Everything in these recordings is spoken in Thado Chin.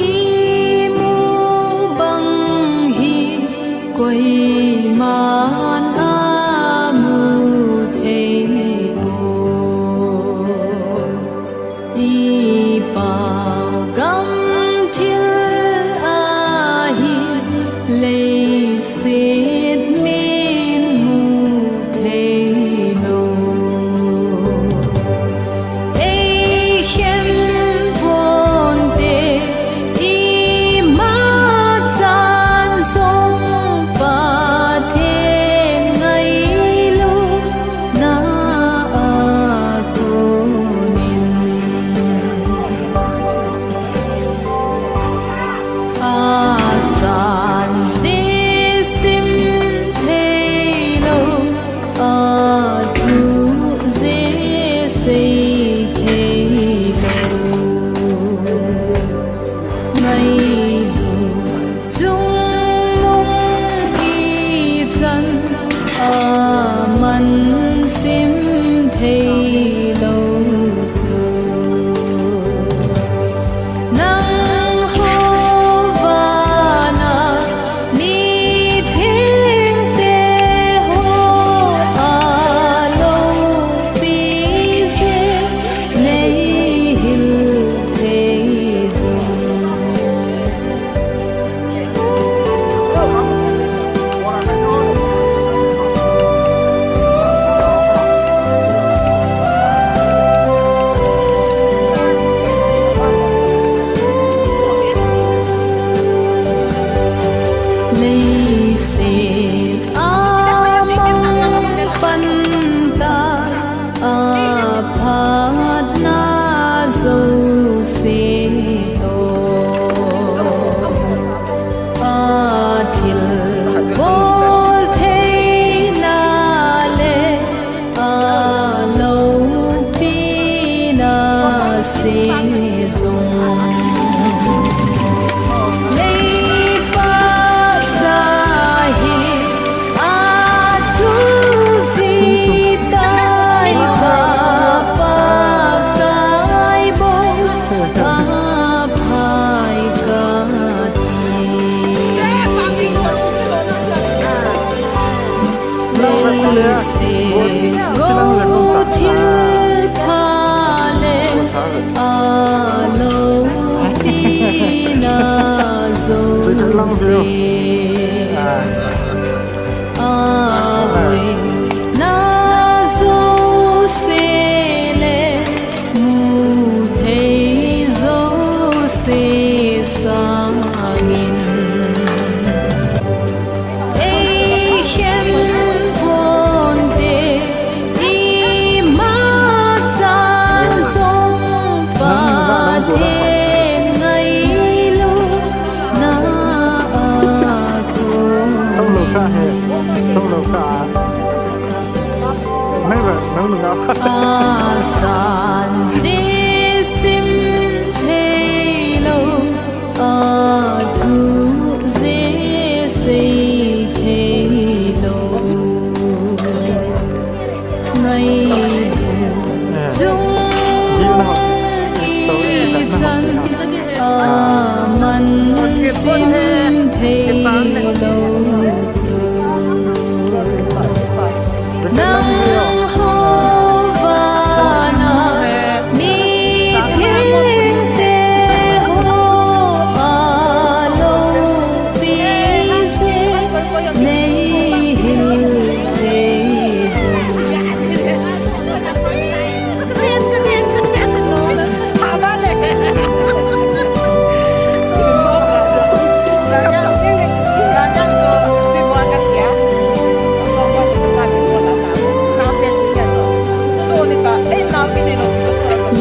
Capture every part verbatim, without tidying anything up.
Imu bang hi koiman amu thei poi. Ipau gamthil ahi leiset min mu thei lou. Ei khen ponte, ima chan jong Pathen ngailutna a konin. Asan jeh sim thei lou, athu jeh sei thei lou. Ngailut chungnung ichan aman sim thei lou chu. Nangho vana mithengte ho a loupi jeh nei hil thei jong. Leiset a mang pan ta, aphatna jouse toh, athilbol theina le aloupina sei jong. Leipatsa hi athu jeh tai, Pakai bou aphai kati. Leiset gou thilpha le aloupina jouse, ahoina jouse le mu thei jouse sangin, ei khen ponte, ima chan jong Pathen ngailutna a konin. Asan jeh sim thei lou, athu jeh sei thei lou. Ngailut chungnung ichan aman sim thei lou chu. Nangho vana mithengte ho a loupi jeh nei hil thei jong.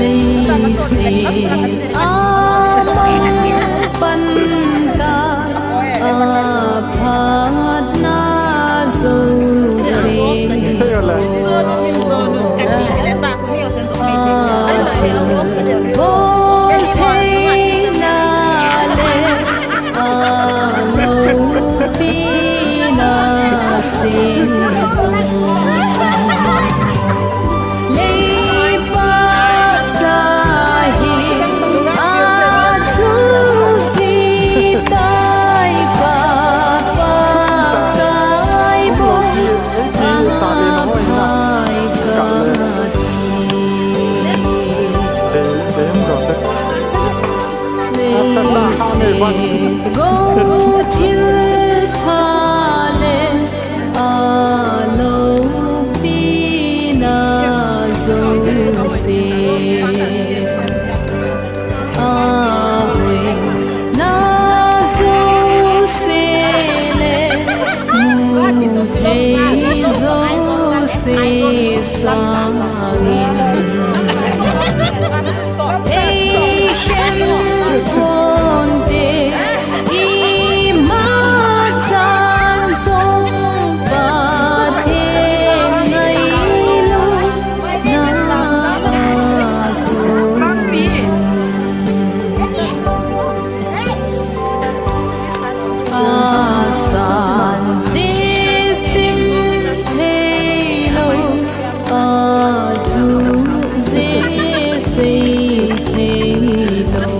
Leiset a mang pan ta, aphatna jouse athilbol theina le aloupina sei jong. Leipatsa hi a Go thil pha le a loupina jouse, a hoina jouse le mu thei jouse sangin ei khen ponte, ima chan jong Pathen ngailutna a kon. A san jeh sim thei lou, a thu jeh sei thei lou,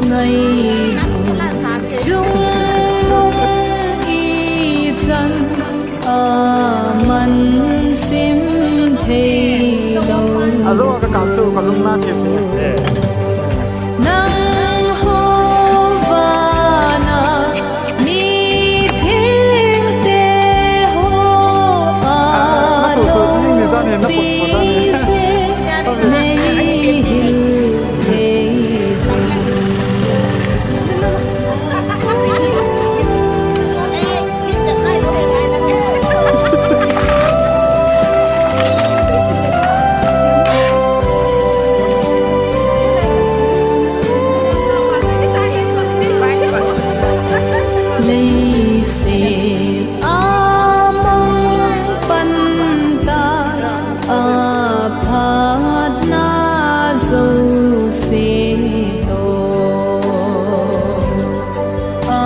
ngailutna chungnung ichan aman sim thei lou. Ajo ka kap chu ka lungna thim. Nangho vana mithengte ho a, a, a, so, so, ni, ni, ta ni, na, pi, po, po, ta ni, se, nei hil thei jing. Leiset a mang pan ta, a phatna jouse toh, a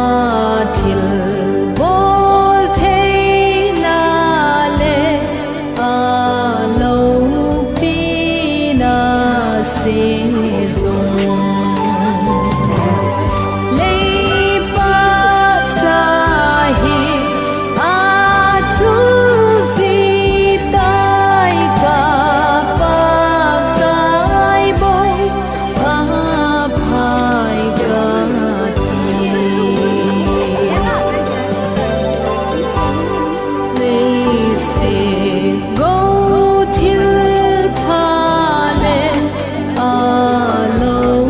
thilbol theina le a loupina se jong, leiset a hi a chu ji tai, ka Pakai bou a phai kati. Leiset gou thil pha le a lou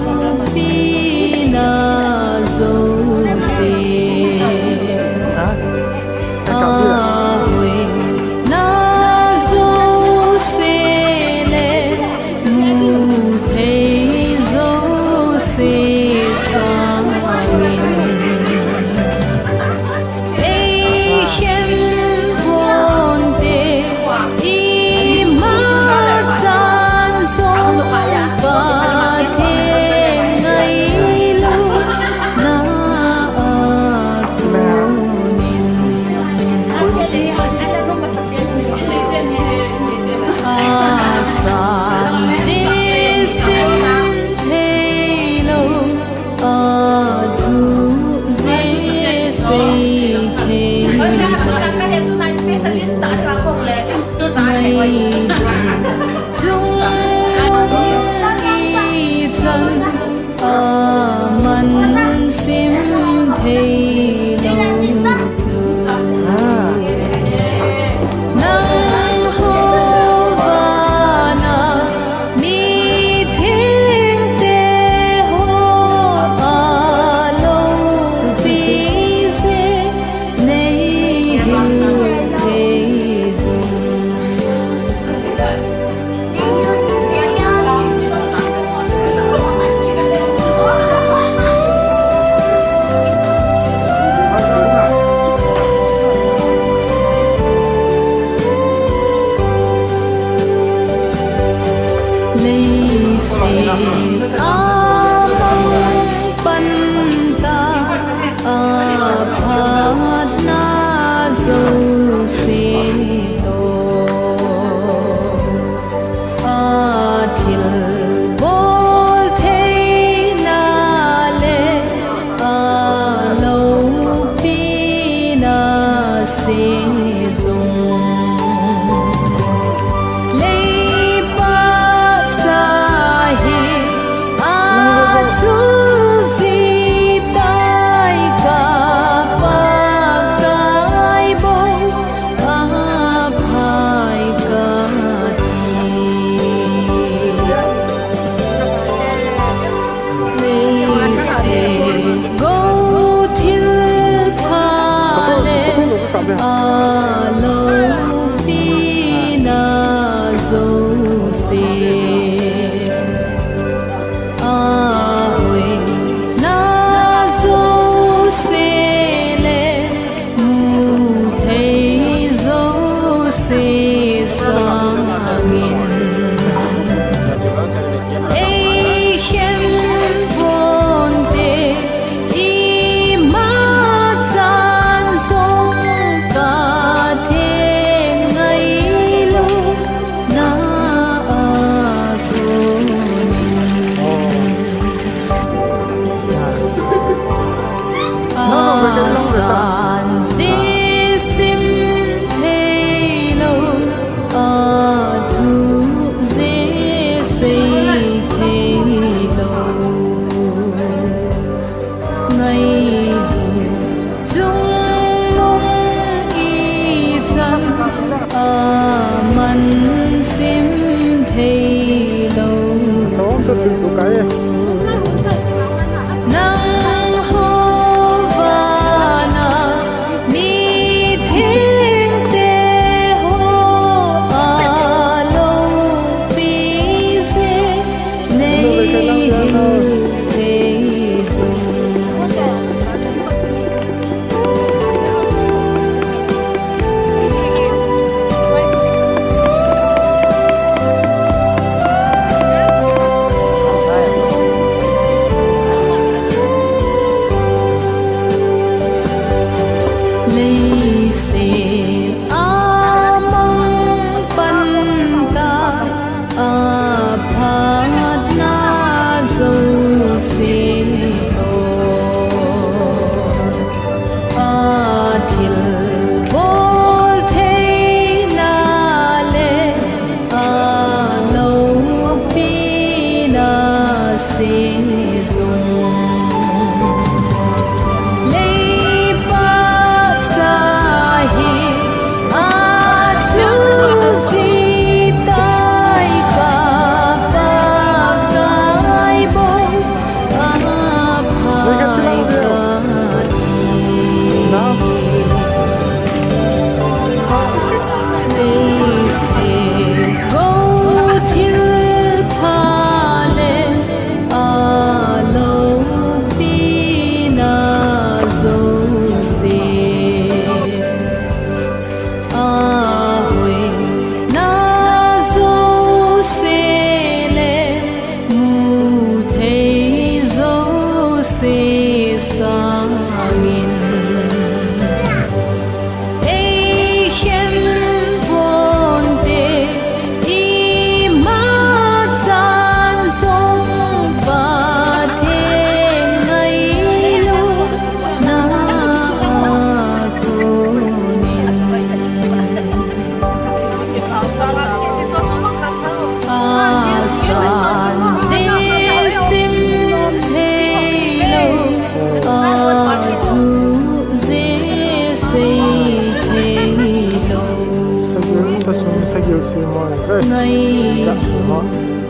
Sagil, sasung, sagil si mo. Eh, tak si mo.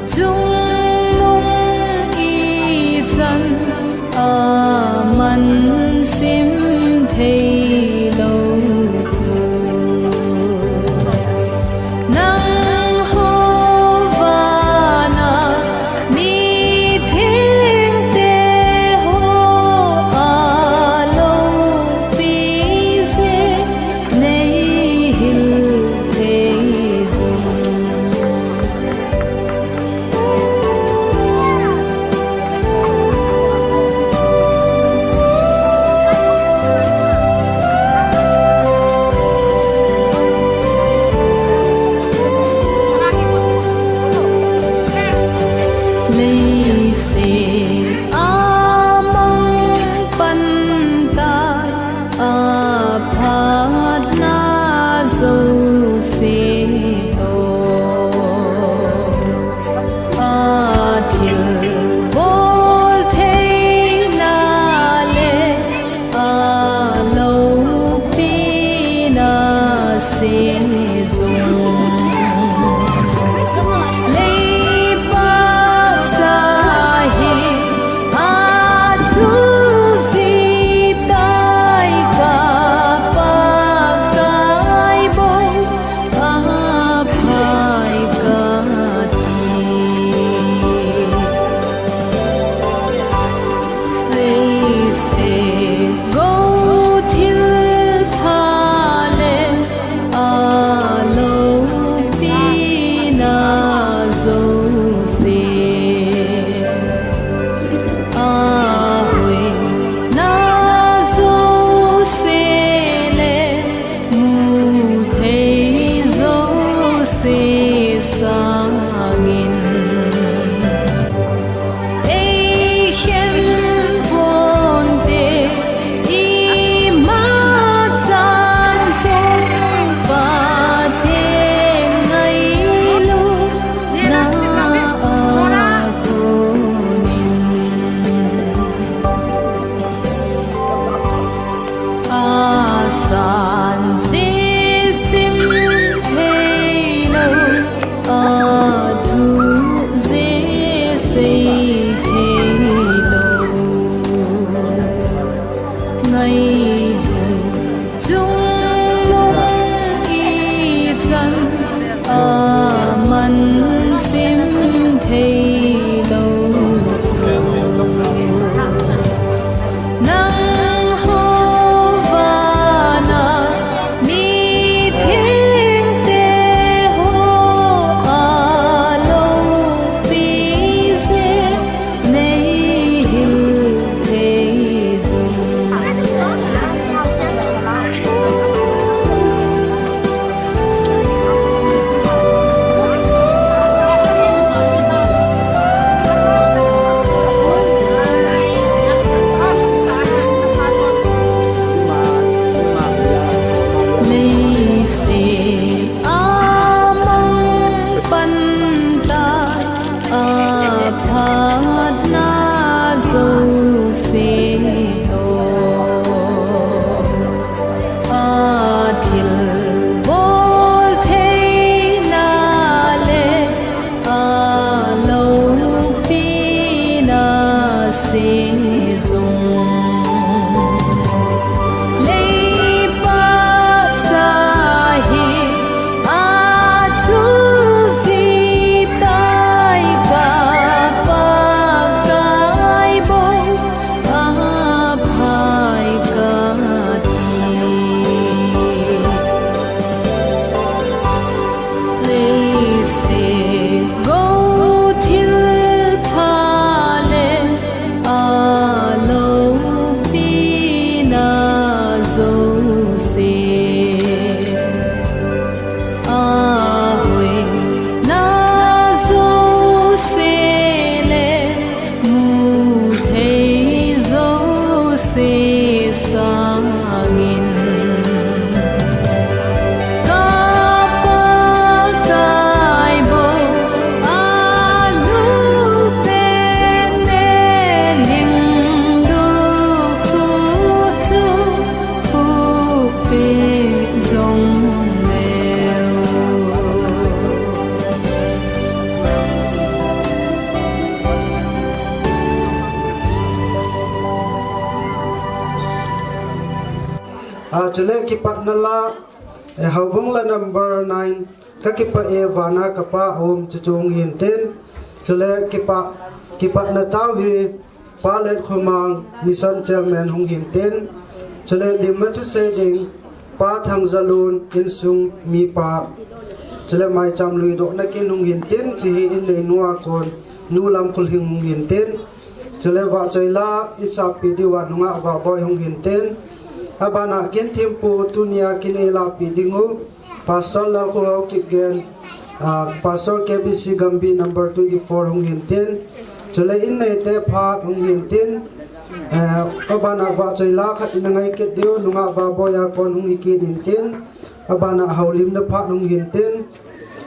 Chungnung ichan aman sim thei lou chu. Nangho vana mithengte ho a loupi jeh nei hil thei jong. Jesu. Leipa cha hi a chu ji tai ka pa kai bo a phai ka ti. Leiset go thil pha le a loupina jouse, a hoina jouse le mu thei jouse sangin ka Pakai bo a lungpen ne ling lukhu chu phuh peh jong leu. A, chule kipatna la, eh, houbung la number nine, ka kipah e vana ka Pa a um, chu chu hung hin tin. Chule kipah, kipatna tao hi Pa Letkhomang, Mission Chairman hung hin tin. Chule limna thusei ding Pa Thangjalun, insung mipa. Chule maicham luidohna kin hung hin tin, chu hi in neinu a kon Nu Lamkholhing hung hin tin. Chule vahchoi la in sakpi diuva Nungah Vahboi hung hin tin. Abana kin thempu tunia kin eilahpi ding u Pastor Lalkhohao Kipgen, ah, Pastor K B C Gambih number twenty-four hung hin tin. Chule in neite phat hung hin tin. Eh, abana vahchoi la khat in angai kit diu Nungah Vahboi a kon hung hi kit in tin. Abana houlimna phat hung hin tin.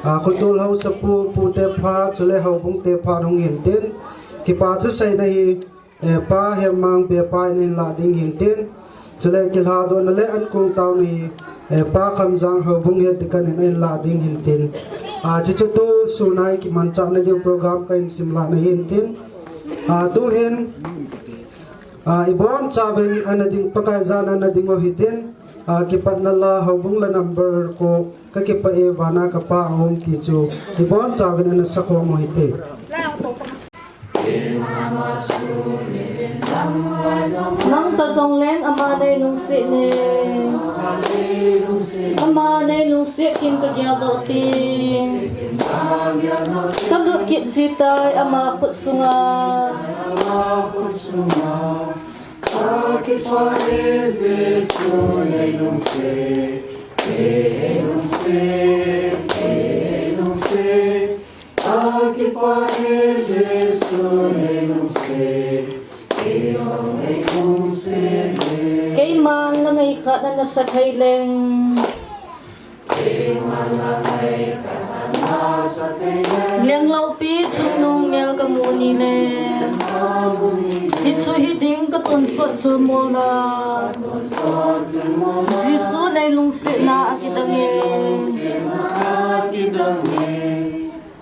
Ah, Khotul Haosapu, pute phat, chule houbungte phat hung hin tin. Kipa thuseina hi, eh, Pa Hemmang Pepa in ahin lah ding hin tin. Chule kilhadohna le ankong taona hi, eh, Pa Khamjang houbung head deacon in ahin lah ding hin tin. Ah, chuchu tu sun a i kimanchahna diu program ka hin simlahna hin tin. Ah, tu hin, ah, ibonchauvin ana ding, Pakai jana ana ding u hitin. Ah, kipatna la houbung la number ko, ka kipah e vana ka Pa a um ti chu ibonchauvin ana sakhom u hite. Nang ta jongleng ama nei lungset ne. Ama nei lungset kin ka geldoh tin. Ka lut kit ji tai ama khut sunga. Ka kipah e Jesu nei lungset, nei lungset, nei lungset. Ka kipah e Jesu nei lungset, kei jong nei lungset e. Keiman na ngaikhat na nasa thei leng. Lengloupi chungnung mel ka mu ni le. Hichu hiding ka tonsot chulmol na. Jesu nei lungsetna a kidang e.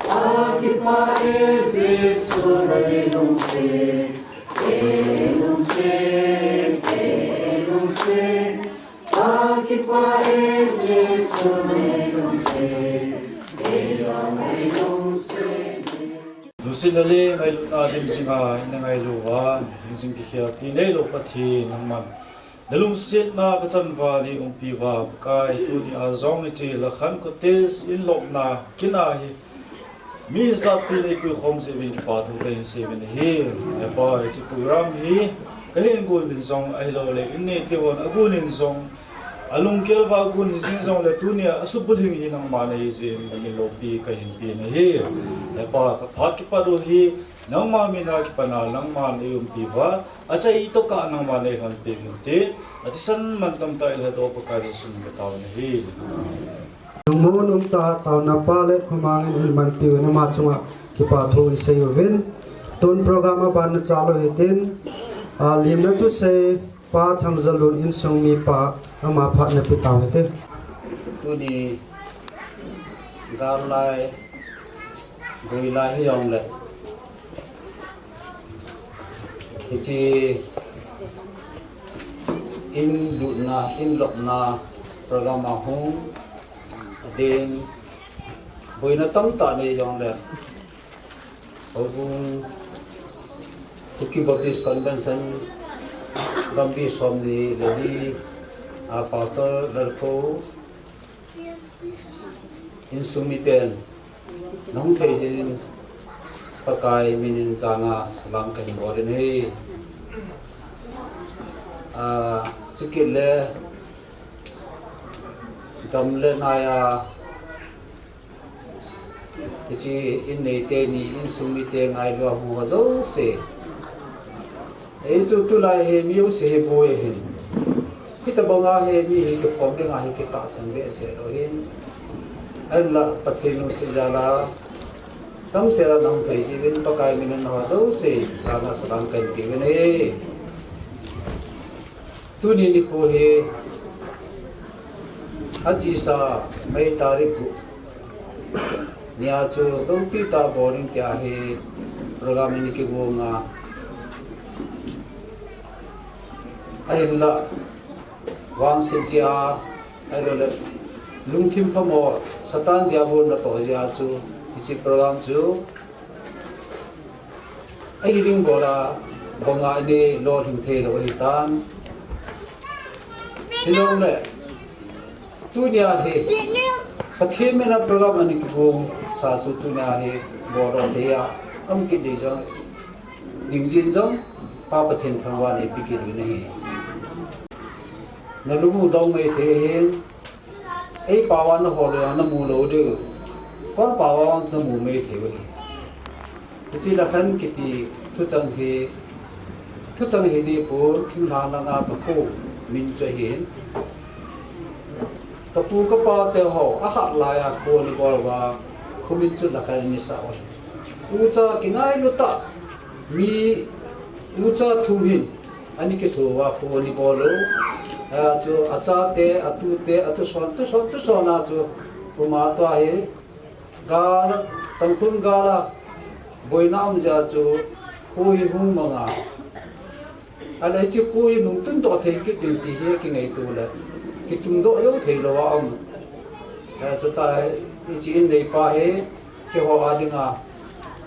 Ka kipah e Jesu nei lungset, nei lungset, nei lungset. Ka kipah e Jesu nei lungset, kei jong nei lungset e. Lungsetna le ngailutna dim jinga ina ngailu uva, hingjing kikhelpi neilou Pathen nangman na lungsetna ka chanval a nei umpi uva, Pakai, tuni a jong hiche Lakhan Cottage in lopna kin a hi mi jat pin eipui khom jeh uvin kipa thu kahin sei uvin ahi. He Pa, hiche program hi kahin gon uvin jong ahilouleh in neite hon agon in jong alunggel uva agon hijing jongle tunia asubulhing hi nangma nahi jeh in namin loupi kahin pen ahi. He Pa, ka phat kipat u hi nangma mina kipana nangman eiumpi uva, achai tokah nangman eilhonpi uvin tin, athisan mantam tah a eilhatdoh Pakai Jesu min in ka tao nahi. Lungmon umtah a taona Pa Letkhomang in eimanpi uvin ama chunga kipa thu isei uvin. Tun program aban nachal u hitin, a, limna thusei Pa Thangjalun insung mipa, ama phat nape tau hite. Tuni gal lai, gui lai hijongle, Hiche in lutna, in lopna program a hung adin boina tamtah nei jongle, Houbung Kuki Baptist Convention Gambih somni le li a Pastor Lalkho insung miten nahung thei jeh in Pakai minin jana salam kahin bol in ahi. Ah, chukit le gam le nai a hiche in neite ni, insung mite ngailua hung ho jouse. Ei chu tulai hi mi jouse hi boi ahin. Hitobanga hi mi hi kikhom dinga hi kitahsan behseh lou ahin. Ahinla Pathen lungset jal a, damsel a nahung thei jeh uvin Pakai minin nangho jouse jana salam kahin pe uvin ahi. Tuni nikho hi achesa May tarik gup nia chu loupi tah bol ding tia hi program in kigong a, ahinla vangset jeh a, ahilouleh lungthim phamo Satan Diabol natoh jeh a chu hiche program chu ahi ding bol a banga ini lolhing thei lou ahitan. Hijongle tunia hi Pathen mina program ana kigong sa chu tunia hi bol lou thei a um kit ding jong, ding jin jong Pa Pathen thangvah in eipe kit uvin ahi. Nalung u dong maithei ahin, ei pao a nahol le namu lou diu, kon pao a namu maithei u ahi. Hiche Lakhan kiti thuchang hi, thuchang hi dipon, thinglhang langa kakho min chu ahin. Kapu kapa teho ahat laiya kho ana bol uva, khomin chu Lakhan ana sah u ahi. Ucha kingailu tah, mi ucha thum hin ana kitho uva kho ana bol u. Achu achate, atute, atuson, tuson, tuson a chu puma tua hi gal, Tangkhul gal a boina um jeh a chu kho hi hung mang a. Ahile hiche kho hi nungtun doh thei kit ding ti hi kingaito le, kitungdoh jou thei lou a um. Hiche in neipa hi keiho a dinga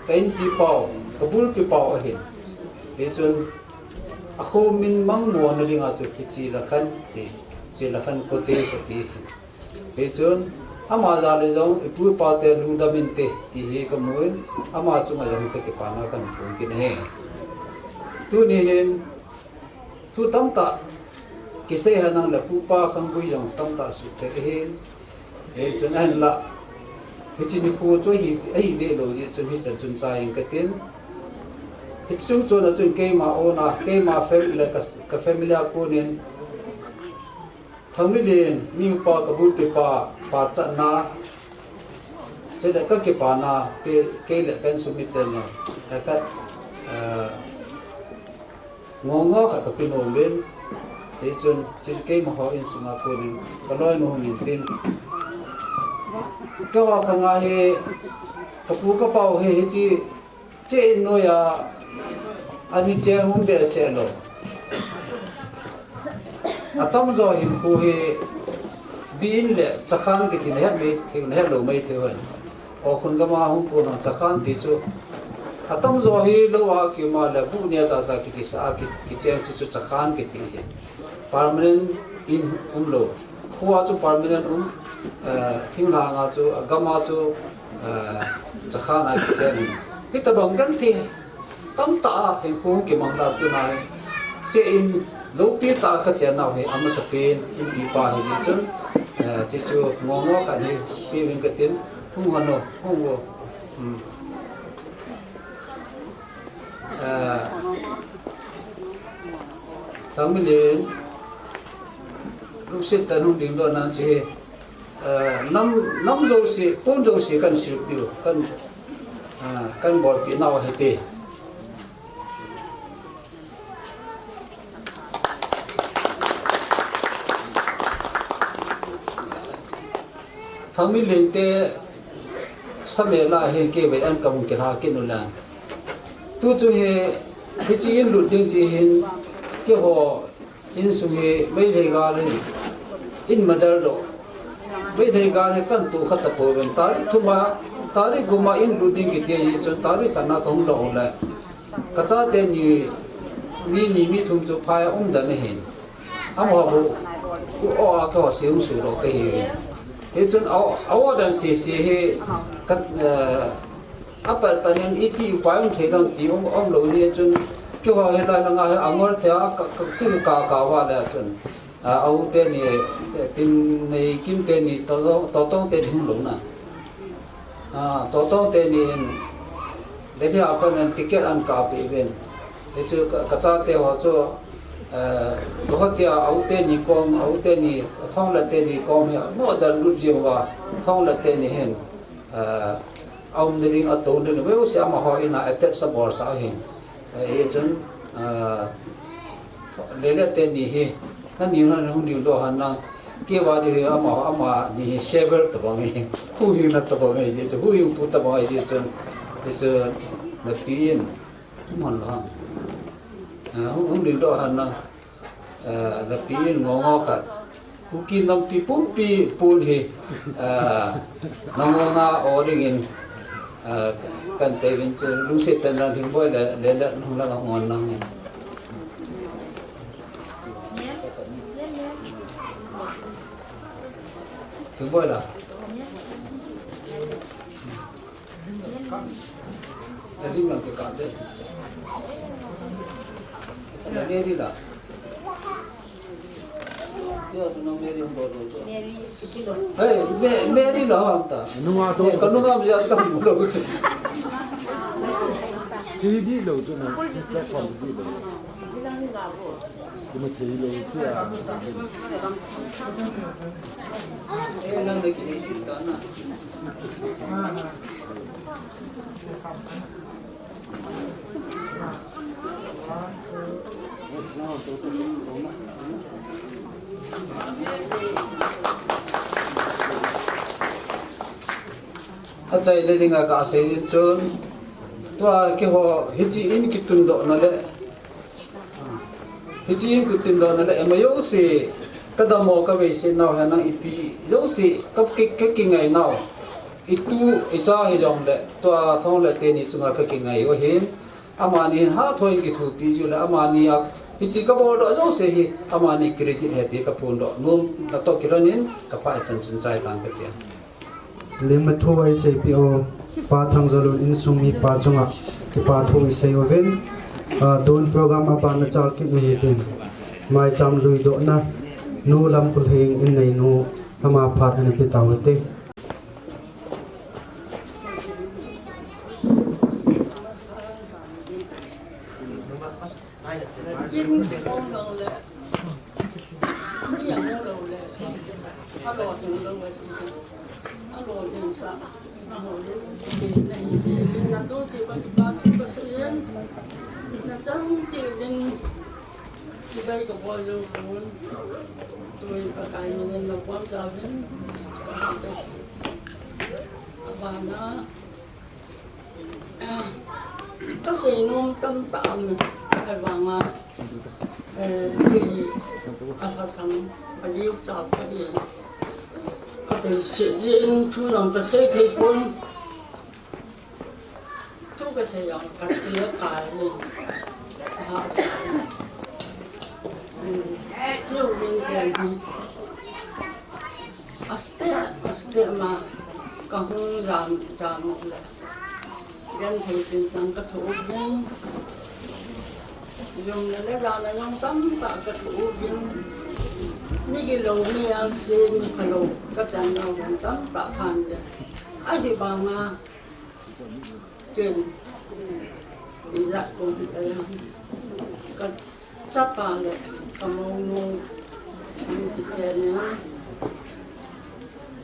ka inpi pau, ka bulpi pau ahin. Hichun akho min mangmo na dinga chu hiche Lakhan ti, hiche Lakhan Cottage ati. Hichun ama jal a jong ipu ipa te lungdam inte ti hi kamun, ama chunga jong kakipana kahin phong kit ahi. Tuni hin thu tamtah kisei henlang le pupa khanggui jong tamtah suhthei ahin. Hichun ahinla hiche nikho chu ahi, ahi deh lou jeh chun hichan chun chai inge katin. Hiche chung chon a chun keima own a, keima family le ka, ka family a konin Thangmilen, mi upa ka bulpi pa, pachatna, chule kakipana, kei, kei le ka insung miten jong, eh, ngol ngol khat kape nom uvin, hichun, hiche keimaho insunga konin, kaloinu hung in tin. Keiho khanga hi, kapu kapau hi, hiche, Che in noiya, ani cheng um behseh lou. Atamjo hinkho hi, bi in le chakhan kiti nahet maithei, nahet lou maithei uvem. Okhun gama hung kon Chakhan ti chu. Atamjo hi lou a kium a le bu neocha cha kikisa a ki, kicheng chu chu Chakhan kiti hi. Permanent in umlou. Kho a chu permanent um, eh, thinglhang a chu, gam a chu, eh, Chakhan a kicheng. Hitobang genthei tamtah a hinkho kimang dan tuna hi. Che in loupi tah a kachen nau hi amasapen inpi pa hi chun, eh, che chu ngol ngol khat hi pe uvin katin, hung hon o, hung o. Hmm. Eh, Thangmilen, lungset tah in hung dingdoh nan che hi. Eh, nam, nam jouse, pon jouse kan silpiu, kan, eh, kan bolpi nau ahi te. Thangmilen te samela hin kei vei an ka hung kilha kit u lang. Tu chu hi Hiche in lut ding jeh hin, keiho insung hi Meitei gal in, in madal doh. Meitei gal hi kan tohkha tapouve. Tarik thum a, tarik gup a in lut ding kiti ahi chun tarik khat na kahung doh le. Kachate ni, mi ni mi thum chu phai a um dan ahin. Amaho bou, u o a keiho se um suh lou kahiuvin. Hichun a, a o dan sese hi, ka, eh, apal pan in iti upai um thei dam ti um, umlou jeh chun keiho hilai langa hi angol thei a, ka, ka, tu ka, ka va le chun. A, a u teni, Tinneikim teni, Totong, Totong teni hung lou na. A, Totong teni in, Delhi a pat in ticket ahin kapeh uvin. Hichu ka, kachate ho chu, eh, Guwahati a, a u teni kom, a u teni, Thonglet teni kom hi, anoh dan lut jing uva, Thonglet teni hin, eh, aum ding, atou ding, veu se amaho in a attach abol sah ahin. Eh, hichun, ah, Lele teni hi, nani hung, hung ding doh hen lang, keiva ding hi ama, amani hi sever tabang ahi, huhhingna tabang ahi jeh chun, huhhingpu tabang ahi jeh chun, hichun, napi in, um hen lang. Ah, hung, hung ding doh hen lang, ah, napi in ngo ngo khat. Kuki nampi pumpi pun hi, ah, nangho nga o dingin, ah, kan cheiuvin chu lungset tah in Lhingboi le, le, le nung lang a hung on lang in. Lhingboi la. Lhingboi ke ka de. Lhingboi la. Mary, Mary, Mary la ham ta. Nunga to. Eh, ka nunga mi ya ka mu lo che. Ti di lo chu na. Platform di lo. Kuma che lo chu ya. Eh, nang de ki ki ta na. Achaina dinga kasei ding chun, tua keiho hiche in kitundohna le, hiche in kitundohna le, ema jouse, kadam u kavei se nau henlang ipi jouse, ka, ka, kakingai nau. Itu, icha hijongle, tua Thonglet teni chunga kakingai u ahin, amani hin hatah in kithopi jiu le, amani a, hiche kabol doh jouse hi, amani credit ahi ti kaphondoh nom, natoh kilhon in, kaphat chan chun chai tang kati. Lungmong thu eiseipeh u, Pa Thangzalun insung mipa chunga, kipa thu isei uvin, ah, tun program aban nachal kit u hitin, maicham luidohna, Nu Lamkholheng in neinu, ama phat ana pe tau hite. Chibai ka bol jou pon. Tui Pakai min in nabonchauvin. Abana, ah, kasei nom tamtah um e. Ahivanga, eh, kei alhasam, aliu chap kahi. Kadeisah jeh in thu jong kasei thei pon. Thu kasei jong kache akai in, ahahsa in. Hmm, hiu min jen hi. Astep, astep ma kahung jam, jam u le. Genthei tin chang kathoh uvin. Jum le le jana jong tamtah kathoh uvin. Mi gilou, mi angse, mi phalou kachan nau jong tamtah phan jen. Ahivanga, Ken, ijat kon taya. Kachapa le kamounu, an kichen in.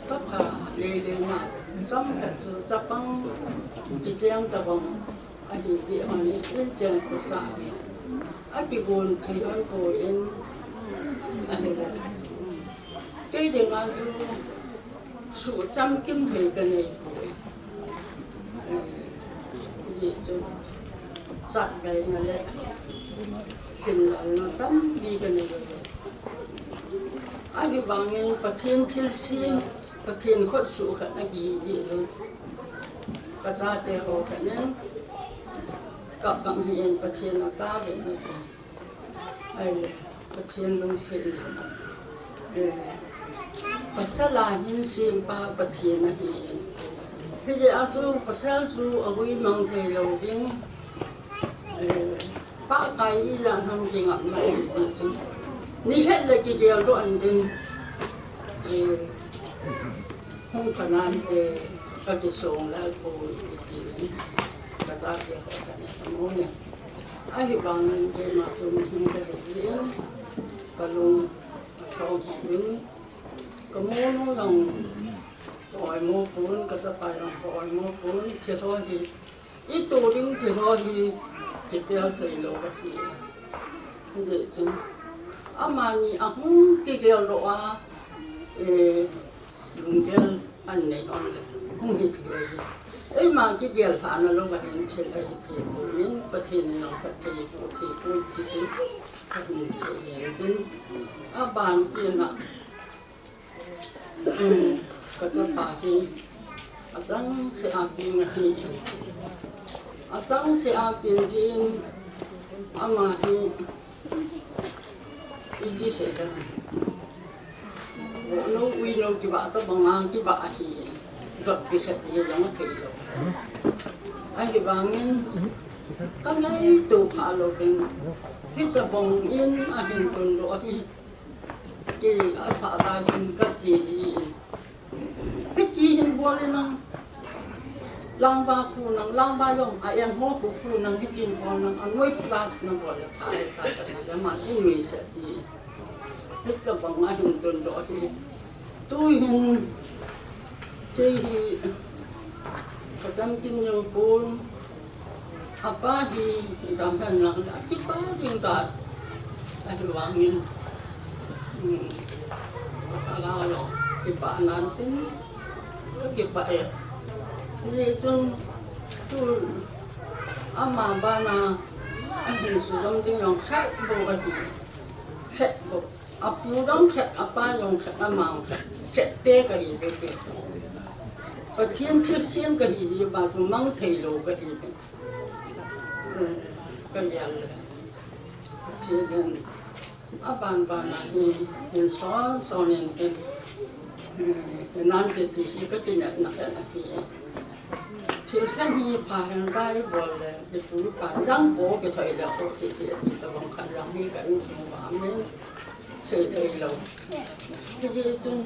Kapha lele na, chomkhat chu chapang kicheng tabang ahi ti ahi, in cheng khosa. Akigon thei hon poi in, ahile. Kei dinga chu, Suhchamkim thei kanei poi. Eh, hijeh chun, Chatveina le hinlelna tampi kanei uve. Ahivangin Pathen thilsem, Pathen khutsuh khat nahi jeh chun, kachate ho khat in, kap kap hi in Pathen atao uvin nati. Ahile, Pathen lungset in, eh, pasal a hin sempa Pathen ahi. Hijeh a chu pasal chu agui mang thei lou ding. Eh, pahkai ijat ham kingapna ahi ti chu. Nikhat le kigeldoh in tin. Eh, hung kanante kakisong lal poi ti in. Kachate ho khat in kamu ne. Ahivangin keima chu mihing kahi jeh in, kalung athou hih in, kamonu jong ka-oimo pon, kachapa jong ka-oimo pon, thil ho hi, ito ding thil ho hi, kipel thei lou kahi. Hijeh chun, amani ahung kigeldoh a, eh, lunggel anei hon le, hung hithei ahi. Eima kigel lhahna louva hin thil ahithei poi, Pathen in jong phatthei boh thei poi ti chu kahin sei hin tin. Abanbana, um, kachapa hi achangseh a peng ahi. Achangseh a peng jeh in ama hi iti sei dem. Vohnou uinou kivah tobang a kivah ahi. Dot kisei ti jong athei lou. Ahivangin kangaito pha louvin, hitobang in ahin tundoh ahi. Kei asah lai hin kache ji in. Hiti hin bol in lang, langba khu nang, langba jong a-eng ho khu khu nang, hitin bol nang, anoi plus nabol le pha le pha ta na le man u nuisat ti. Hitobang a hin tundoh hi. Tu hin kei hi kachamkim jong pon. Apa hi damhen lang a kipah ding ka, ahivangin, um, ala lo, kipah nan tin, kipah e. Hijeh chun, tu, ama bana, ahin sujom ding jong khat bou ahi, khat bou. Apu jong khat, apa jong khat, ama jong khat, khat te kahi bebe. Pathen thilsem kahi jeh a chu mang thei lou kahi bebe. Ka lian le. Pathen in abanbana hi, hin son son in tin. Hinante ti hi kakinepna khat ahi. Thil khat hi pha hen tai bol le, ipu ipa jang ko kithoi le ko ti ti ti tobang khat jang hi ka insung uva amen. Sei thei lou. Hijeh chun,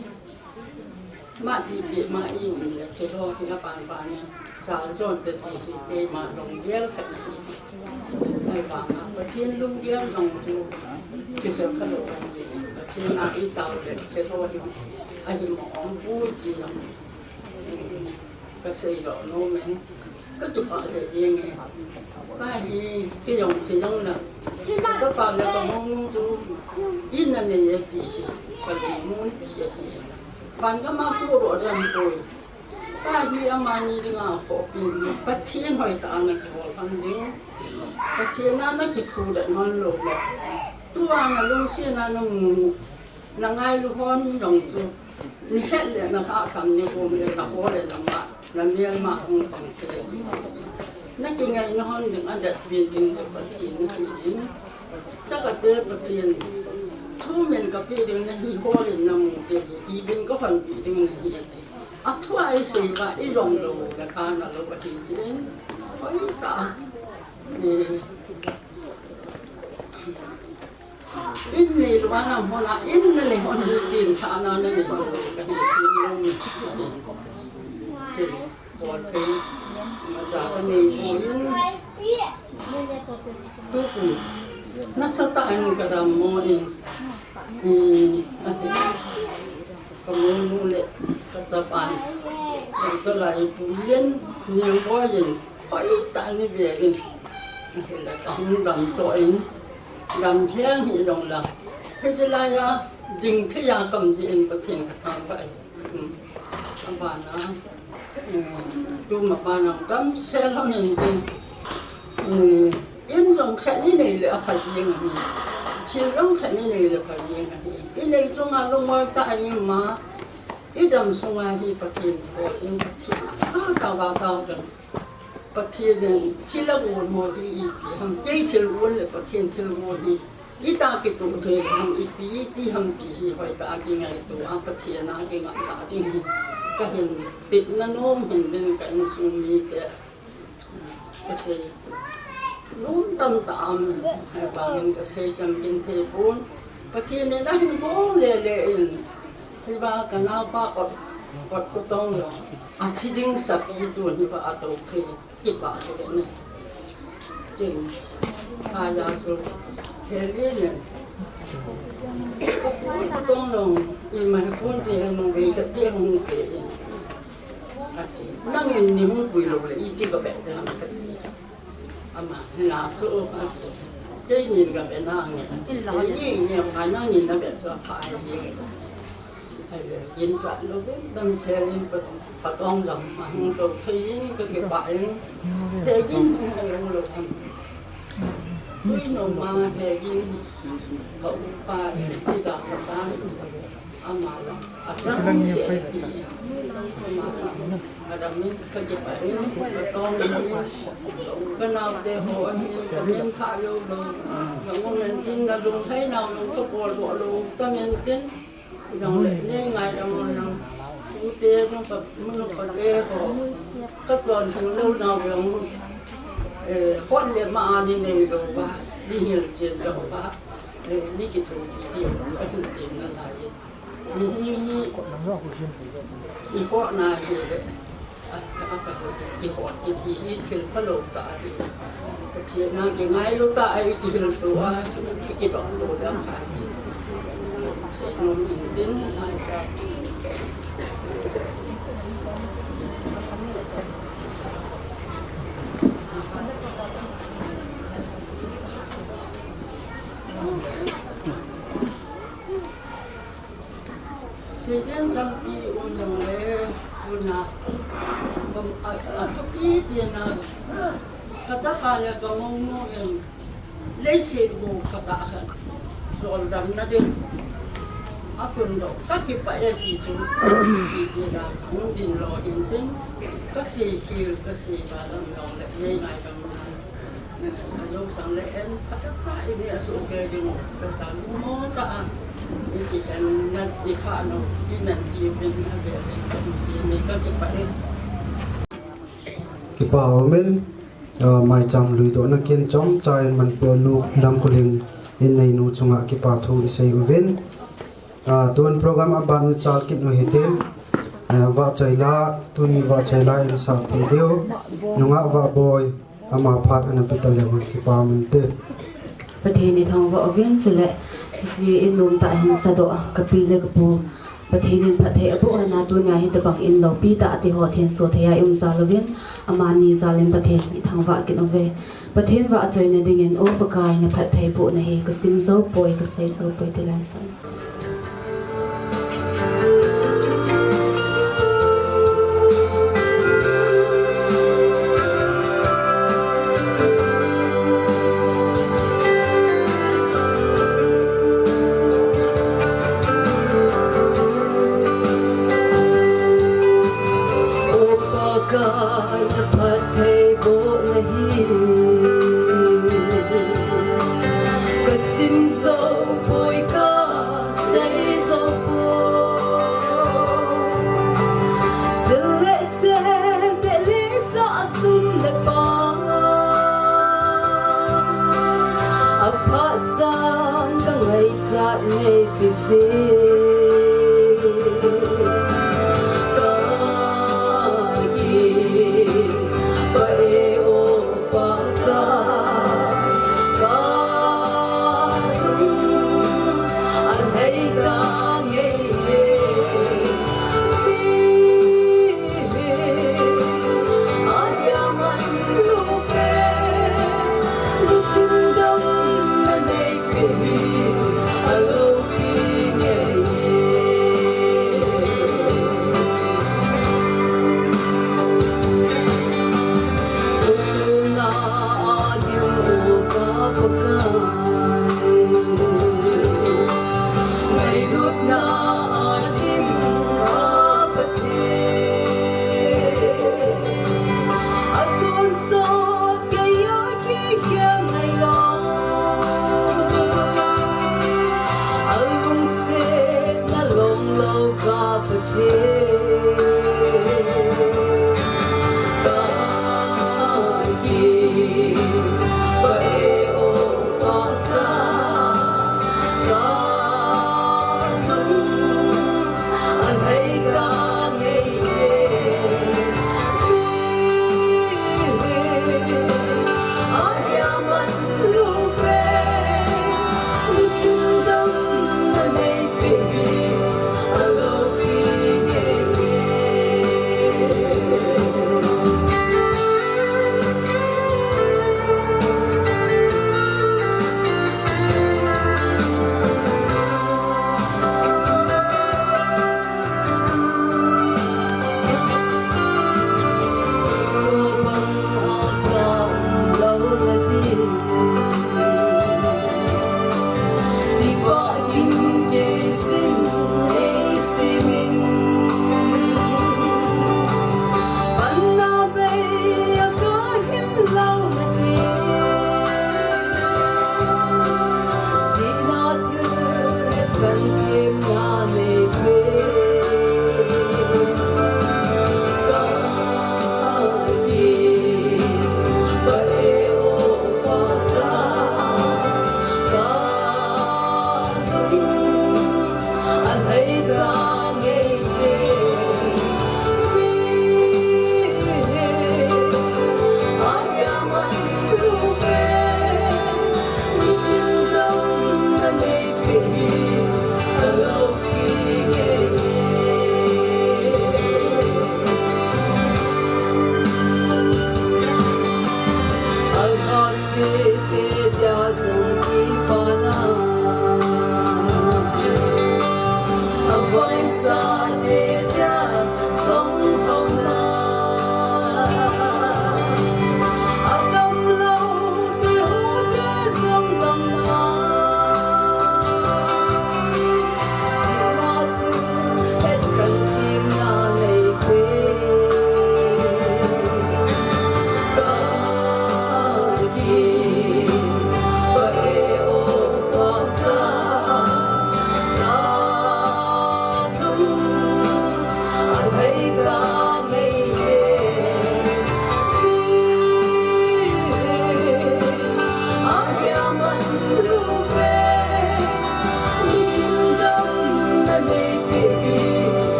Mati ti ma i um le, thil ho hi abanban in, sa jon te ti hi keima lunggel khat ahi. Ahivanga, Pathen lunggel jong chu, kisel kha lou ahi. Pathen a i tao le, thil ho hi, ahi mo om poi ti jong, kasei lou nom in. Ka kipah lheh jeng e. Kahi, kei jong, kei jong na. Ka chapa le ka mounu chu, ina nei e ti hi, ka lungmon pi ahi. Van gam a pu ro ding poi. Kahi amani dinga khopi, Pathen hoitah a na kihol hon ding. Pathen a na kiphudet hon lou le. Tua na lungset na na mu. Na ngailu hon jong chu, nikhat le na lhahsam ni kum le na ho le na ma, na melma hung pang te. Na kingaina hon ding a det bin ding le Pathen na hi in. Chakate Pathen, thu min ka pe ding na hi hol in na mu te, i bin ka hon pe ding na hi ati. A thu a i sei pa i jong lou le ka na lou Pathen tin. Hoitah. Eh. In nei lou a na hon a, in na nei hon hi tin, tha na na nei hon hi ka nei tin lou ni. Tin, bol thei, ma ja ka nei hon in. Tu kum, nasatah in ka dammo in. Eh, ati. Ka mounu le, ka chapa. Ka lai pu yen, ni bo yen. Hoitah in ni ve in. Ahile ka hung dam toh in, dam lheng hi jong la. Hiche lai a, ding thei a ka um jeh in Pathen ka thangvah e. Hmm. Abana, hmm, tuma bana damsel hon in tin. Hmm. In jong khat ni nei le apha jeng ahi. Thil jong khat ni nei le apha jeng ahi. Inei chunga lungmong tah a i um a, idam sunga hi Pathen houtah in Pathen a tao a tao ding. Pathen in thil agon ho hi ipi ham, kei thil gon le Pathen thil gon hi itah kitoh thei ham, ipi iti ham ti hi hoitah a kingaito a, Pathen a kingah tah ding hi kahin pehna nom hin ding ka insung mite. Kasei nom tamtah um, ahivangin kasei chan kin thei pon. Pathen in ahin bol lele in, hiva ka naopa Ot, Ot Khotong jong athi ding sapi tun hiva atou thei, kipah thei ne. Ken, aja su, heli nen. Ka Ot Khotong jong, ima hi pon ti hen nung vei kati hung ke in. Ati, nangin nei hung pui lou le, iti kabeh ding ham kati. Ama, na chu, ati. Keinin kabeh nange. Keini, ni, ma nangin nabeh chu apha ahi. Ahile, kin chat lou vin, damsel in pa, Patong jong, ahung tou thei in, kakipah in. Hegin, hung lou lou ham. Tui nom ma, hegin, ka upa in, kidang katan. Ama la, achang se hi. Ama la, adam in kakipah in, katong in, kanaote ho ahi, kamin pha lou lou, ka ngol len tin, nalung thei nau lou, kabol bol lou, kamin tin, jong le, nei ngaidam un lang, tute, nupa, nupa te ho, kachon theng lou nau jong, eh, hot le ma ani nei lou ba, ni hil chen lou ba, eh, ni kithopi diu, ahin tin nalai. Mihem hi, i hot na hi le, a, a, a, i hot kiti hi thil phalou tah ahi. Pathen a kingailu tah a i kihil to a, i kidong to le apha ti. Seinom in tin, a, Seiding tampi um jong le, tuna, kam, a, a, thupi tina, kachapa le kamonu in, leiset bu kaka khan, joldamna ding, atundoh, kakipah e ti chu, ti tina, hung ding lou hin tin, kasei khel, kasei ba lam jong le, nei ngaidam na. Alo sang le en, phatah sa ini asu ke ding, ta sa mo ta a. Ini sen na i kha no, i men i men a be le, i men ka kipah e. Kipah umin, ah, maicham lui dohna kin chomcha in man peh u nu Lamkholing in neinu chunga kipah thu i sei uvin. Ah, tun program aban chal kit u hitin, ah, vahchoi la, tuni vahchoi la in sah peh diu, nungah Vahboi, ama phat ana pe ta leu hen kipah umin te. Pathen i thangvah uvin chule, hiche in nom tah hin sadoh, ka pi le ka pu. Pathen in phatthei aboh hen a tunia hitobang in loupi tah a ti ho thenso thei a i um jal uvin, amani jal in Pathen i thangvah kit uve. Pathen vahchoina dingin, O Pakai, na phatthei bohna hi ka sim jou poi, ka sei jou poi ti laisan. O Pakai, na phatthei bohna hi ka sim jou poi, ka sei jou poi. Sil le chen, neh le chah, sum le pai, aphat chan ka ngaichat nei pi jeh, ka kipah e, O Pakai, ka lung a lhei ta ngei e.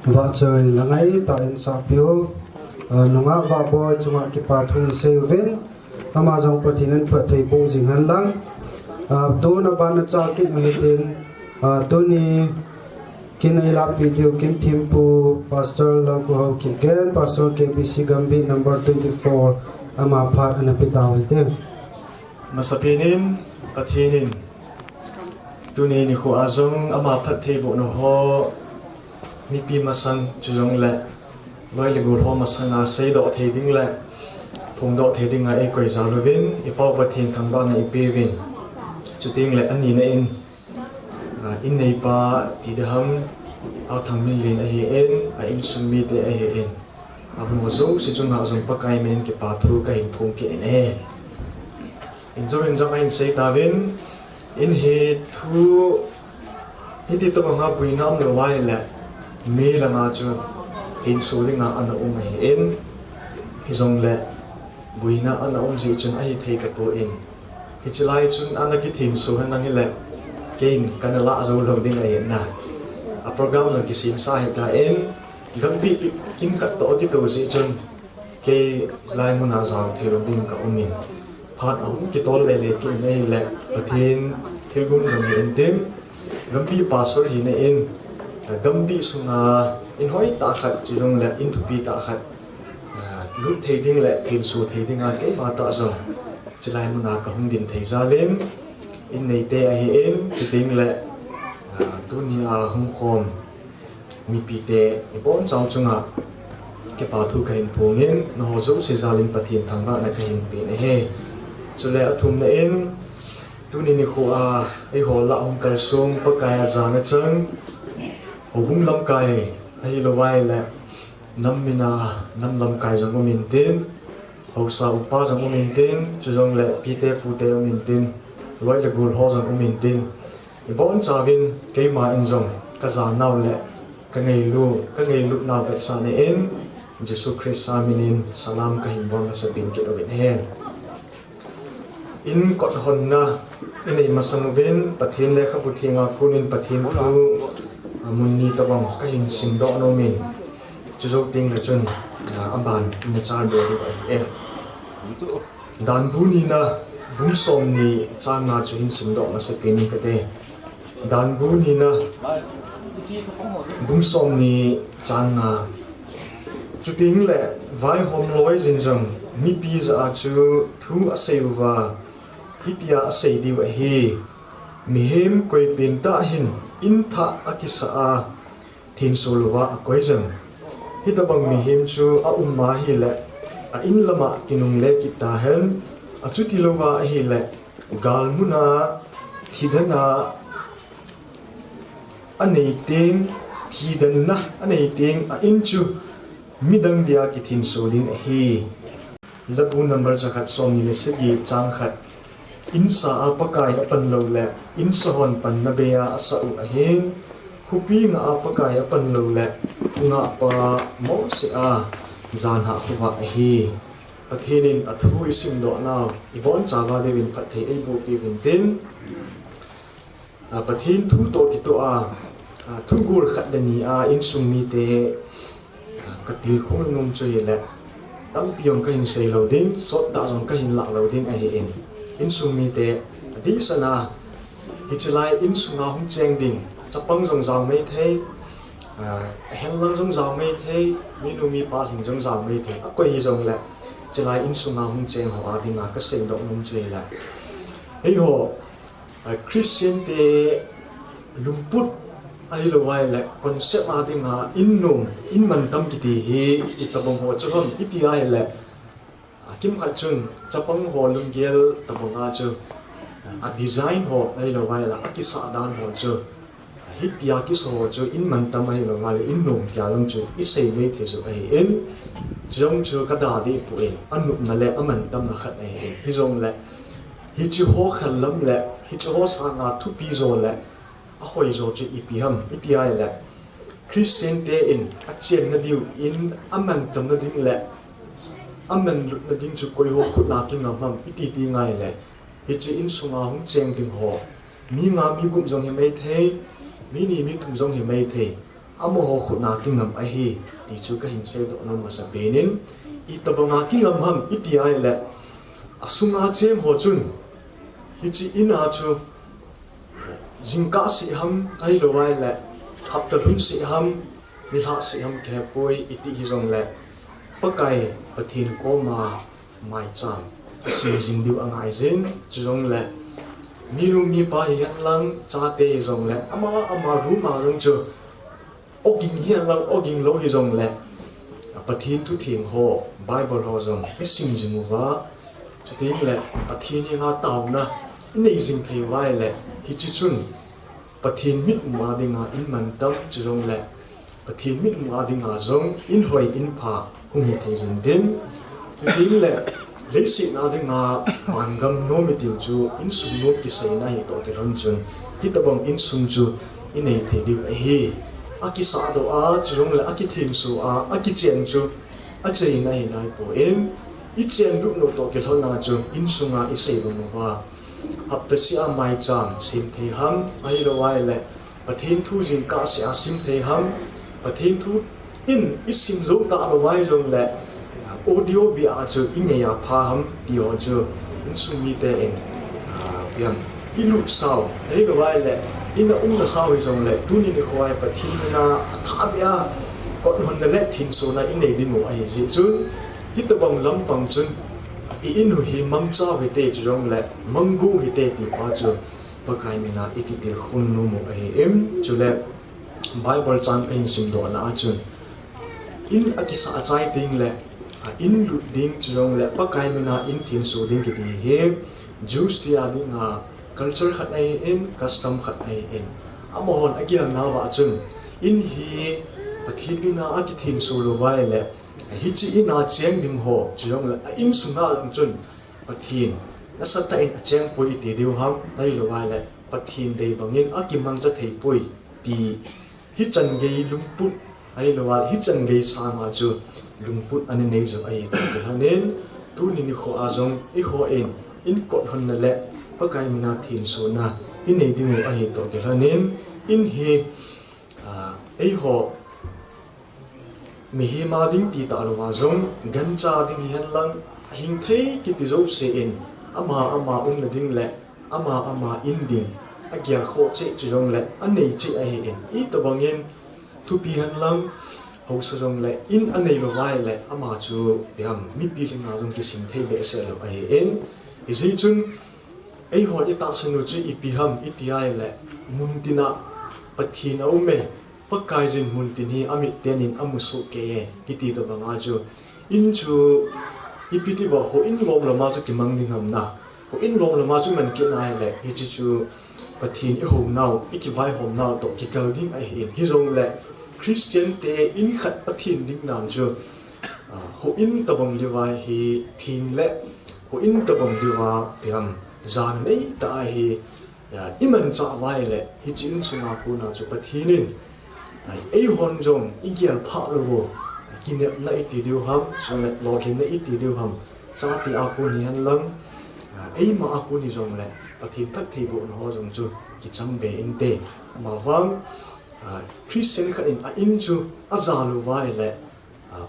Vahchoi la ngai ta in sa piu, ah, nungah Vahboi chunga kipa thu i sei uvin, ama jong Pathen in phatthei boh jing hen lang. Ah, tuna ban a cha kin u hitin, ah, tuni kin ei lapi diu kin thempu Pastor Lalkhohao Kipgen, Pastor K B C Gambih number twenty-four, ama phat ana pe tau hite. Masapen in, Pathen in tuni nikho a jong ama phatthei bohna ho mipi masang chujongle loi le gol ho masanga seidoh thei ding le phongdoh thei dinga eikoi jal uvin, i Pau Pathen thangvahna i pe uvin. Chuteng le anina in, ah, in neipa ti ding ham, Athangminlen ahin, a insung mite ahin, amaho jouse chunga jong Pakai min in kipa thu kahin phong kit in ahi. In jong in jong ahin sei tauvin, in hi thu, hiti tobanga boina umlou ahile, mi langa chu thenso dinga ana um ahin, hijongle boina ana um jeh chun ahi thei tapon, hiche lai chun ana kithenso hen lang hile, keiin kana lah jou lou ding ahi na. A program jong kisemsa ahitan, Gambih kin khat toh kitou jeh chun, kei lai muna jao thei lou ding ka um in, phat ahung kitol lele kit in ahile, Pathen thilgon jong hi intin, Gambih pastor hina in, Gambih sunga in hoitah khat, chujongle in thupi tah khat, ah, lut thei ding le thenso thei dinga keima tah jong chulai muna kahung ding thei jal in, in neite ahin, chuteng le, ah, tunia hung khom mipite, ibonchauva chunga kipa thu kahin phong in, nangho jouse jal in Pathen thangvahna kahin pe in ahi. Chule athumna in, tuni nikho a eiho lah hung kalsong Pakai a jana chang, houbung lamkai ahilou ahile, nam mina, nam lamkai jong um intin, haosa upa jong um intin, chujongle pite pute um intin, loi le gol ho jong um intin, ibonchauvin keima in jong kajanau le kangailu, kangailut nau vetsahna in, Jesu Christa min in salam kahin bol masapen kit uvin ahi. In kot honna inei masang uvin, Pathen lekhabu thenga konin Pathen thu, ah, mun ni tobang kahin simdoh nom in, chujou teng le chun, ah, aban ina chaldo diu ahi e. Danbu nina bung somni chang nga chu hin simdoh masapen in kate. Danbu nina bung somni chang nga. Chuteng le vaihom loi jin jong mipi jah a chu thu asei uva, hitia asei diu ahi: Mihem koipen tah hin in thah akisah a, thenso louva akoi jong, hitobang mihem chu aum ma ahile, a in lama kinungle kit tahen, achuti louva ahile, gal muna thidan a anei teng, thidanna anei teng a in chu midang dia kithenso ding ahi. Labu number jakhat somni le sagi chang khat. Insa a Pakai apan lou le, insa hon panna bei a asah u ahin, khopi ngah a Pakai apan lou le, ngahpa mohseh a janhah khovah ahi. Pathen in athu isimdoh nau, ibonchauva diuvin phatthei eiboh peh uvin tin. Ah, Pathen thu toh kitoh a, ah, thugol khat le ni a insung mite, ah, katilkhou nom chu hile, tampi jong kahin sei lou ding, sot tah jong kahin lah lou ding ahin. Insung mite, adehset a, hiche lai insunga hung cheng ding, chapang jong jao maithei, ah, ahenlang jong jao maithei, minu mipa lhing jong jao maithei, akoi hijongle, hiche lai insunga hung cheng ho a dinga kaseidoh nom chu hile, eiho, ah, Christian te lungput ahilou ahile concept a dinga in nom, in mantam kiti hi itobang ho chu ham iti ahile, akimkhat chun chapang ho lunggel tobang a chu, a design ho ahilou ahile akisah dan ho chu, hitia kisa ho chu in mantam ahilou ahile in nom tia jong chu isei maithei chu ahin, chujong chu kada deh poi, anopna le amantamna khat ahin, hijongle hiche ho khallam le hiche ho sanga thupi jo le ahoijo chu ipi ham iti ahile, Christian te in achenna diu in amantamna ding le amanlutna ding chu koiho khut a kingam ham iti ti ngai le, hiche insunga hung cheng ding ho, mi nga mi gup jong hi maithei, mi ni mi thum jong hi maithei, amaho khutna kingam ahi, ti chu kahin seidoh nom masa penin, itobanga kingam ham iti ahile, asunga cheng ho chun, hiche in a chu, jingkah seh ham, ahilou ahile, hapta lhun seh ham, nilhah seh ham kihepoi, iti hijongle, Pakai Pathen koma maicham asim jing diu angaijin, chujongle, minu mipa hihen lang, chate hijongle, ama, ama room a jong chu, ogin hihen lang, ogin lou hijongle, Pathen thutheng ho, Bible ho jong isim jing uva, chutengle, Pathen henga taona inei jing thei uva ahile, hiche chun, Pathen mitmu a dinga in mantam, chujongle, Pathen mitmu a dinga jong in hoi, in pha hung hithei jin tin. Chutengle, leiset a dinga vangam nom itiu chu insung nom kiseina hitoh kilhon chun, hitobang insung chu inei thei diu ahi. Akisahdoh a, chujongle akithenso a, akichen chu acheina hi naipon, ichenlut nau toh kilhon a chu insunga isei bang uva, hapta seh a maicham sim thei ham, ahilou ahile, Pathen thu jingkah seh a sim thei ham, Pathen thu in isim jou talou ahijongle, audio beh a chu ingei a pha ham, ti ho chu insung miten, ipi ham, ilut sao, ahilou ahile, in a umna sao hijongle, tuni nikho a Pathen mina athahbeh a kothonna le thensona inei dingu ahijeh chun, hitobang lampang chun, i in u hi mangcha u hite, chujongle manggu u hite, ti pa chu Pakai mina ikitilkhou nom u ahin, chule Bible chang kahin simdohna a chun, in akisah achai tengle, in lut ding, chujongle Pakai mina in thenso ding kiti hi, Jews te a dinga culture khat ahin, custom khat ahin, amahon agelnauva chun, in hi Pathen mina akithenso lou uva ahile, hiche in a cheng ding ho, chujongle a insunga jong chun, Pathen nasatah in achengpoi iti diu ham, ahilou ahile, Pathen dei bangin akimangcha theipoi, ti hichan gei lungput, ahilou ahile, hichan gei sanga chu lungput ana nei jong ahitoh kilhonin, tuni nikho a jong eihon in kothonna le Pakai mina thensona inei dingu ahitoh kilhonin, in hi, eiho mihem a ding ti talouva jong, gancha ding hihen lang, ahing thei kiti jouse in, ama ama umna ding le ama ama in ding agelkhoh cheh, chujongle anei cheh ahin, itobangin thupi henlang, haosa jongle in anei lou uva ahile, ama chu ipi ham, mipi lhinga jong kisim thei behseh lou ahin, hijeh chun, eihon itahsan u chu ipi ham iti ahile, muntina Pathen aume, Pakaiyin muntin hi amit tenin amu sohkei e, kiti tobanga chu, in chu ipi tia houin lom lama chu kimang ding ham na, houin lom lama chu man kit na ahile, hiche chu Pathen ihounau, ikivaihomnau toh kikal ding ahin, hijongle Christian te in khat Pathen ding dan chu, houin tobang liuva hi theng le houin tobang liuva ipi ham, jana neitah ahi, imanchah uva ahile, hiche insunga kona chu Pathen in, eihon jong igel phah lou u, kinepna iti diu ham, chule lolhinna iti diu ham, chate a kon hihen lang, eima a kon hijongle, Pathen phattheibohna ho jong chu kichang be inte, amavang, Christian khat in a in chu aja lou uva ahile,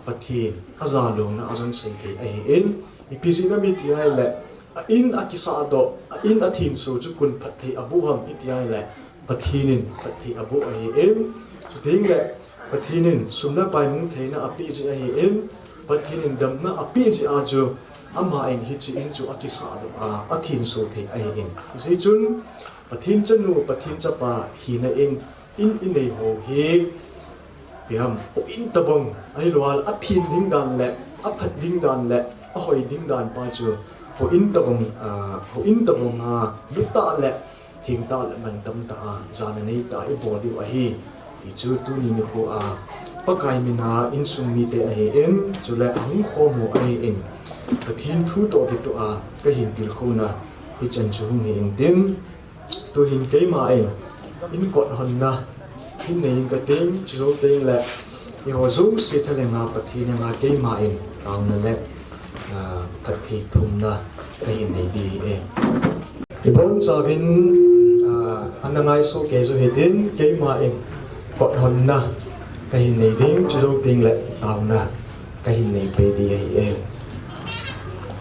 Pathen aja louna a jong sei thei ahin, ipi jeh ham iti ahile, a in akisahdoh, a in athenso chu koin phatthei aboh ham iti ahile, Pathen in phatthei aboh ahin, chutengle Pathen in sum le pai mu theina apeh jeh ahin, Pathen in damna apeh jeh a chu, ama in hiche in chu akisahdoh a, athenso thei ahin. Hijeh chun, Pathen chanu, Pathen chapa hina in, in inei ho hi, ipi ham, houin tobang, ahilouleh athen ding dan le, aphat ding dan le, ahoi ding dan pa chu, houin tobang, houin tobang a, lutah le, thengtah le, mantamtah a, jana neitah a ibol diu ahi, ti chu tuni nikho a, Pakai mina insung mite ahin, chule ahung khom ho ahin, Pathen thu toh kitoh a, kahin tilkhouna, hichan chu hung hi intin, tuhin keima in, in kot honna, hin nei inge kating, chujou tengle, eiho jouse thalhenga Pathen henga keima in, taona le, phatthei thumna, kahin nei ding ahi. Ibonchauvin, Ana ngaisuh kei jo hitin, keima in kot honna kahin nei ding, chujou tengle taona kahin nei pei ding ahi e.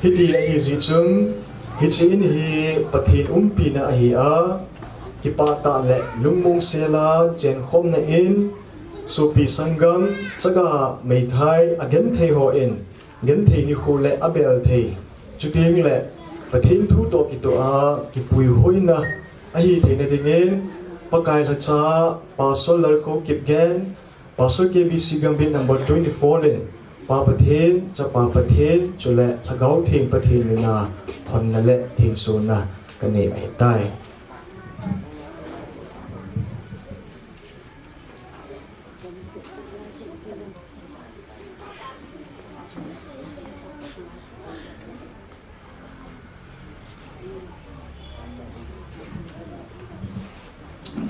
Hiti ahi jeh chun, hiche in hi Pathen umpina ahi a, kipah tah le lungmong sela chenkhomna in, sopi sanggam, chaga meithai agenthei hon, genthei nikho le abel thei, chutengle Pathen thu toh kitoh a kipuihoina ahi theina dingin, Pakai lhacha, Pastor Lalkhoukip Gen, Pastor K B C Gambih number twenty-four in, Pa Pathen, Chapa Pathen, chule Lhagao Theng Pathen mina honna le thensona kanei ahitai.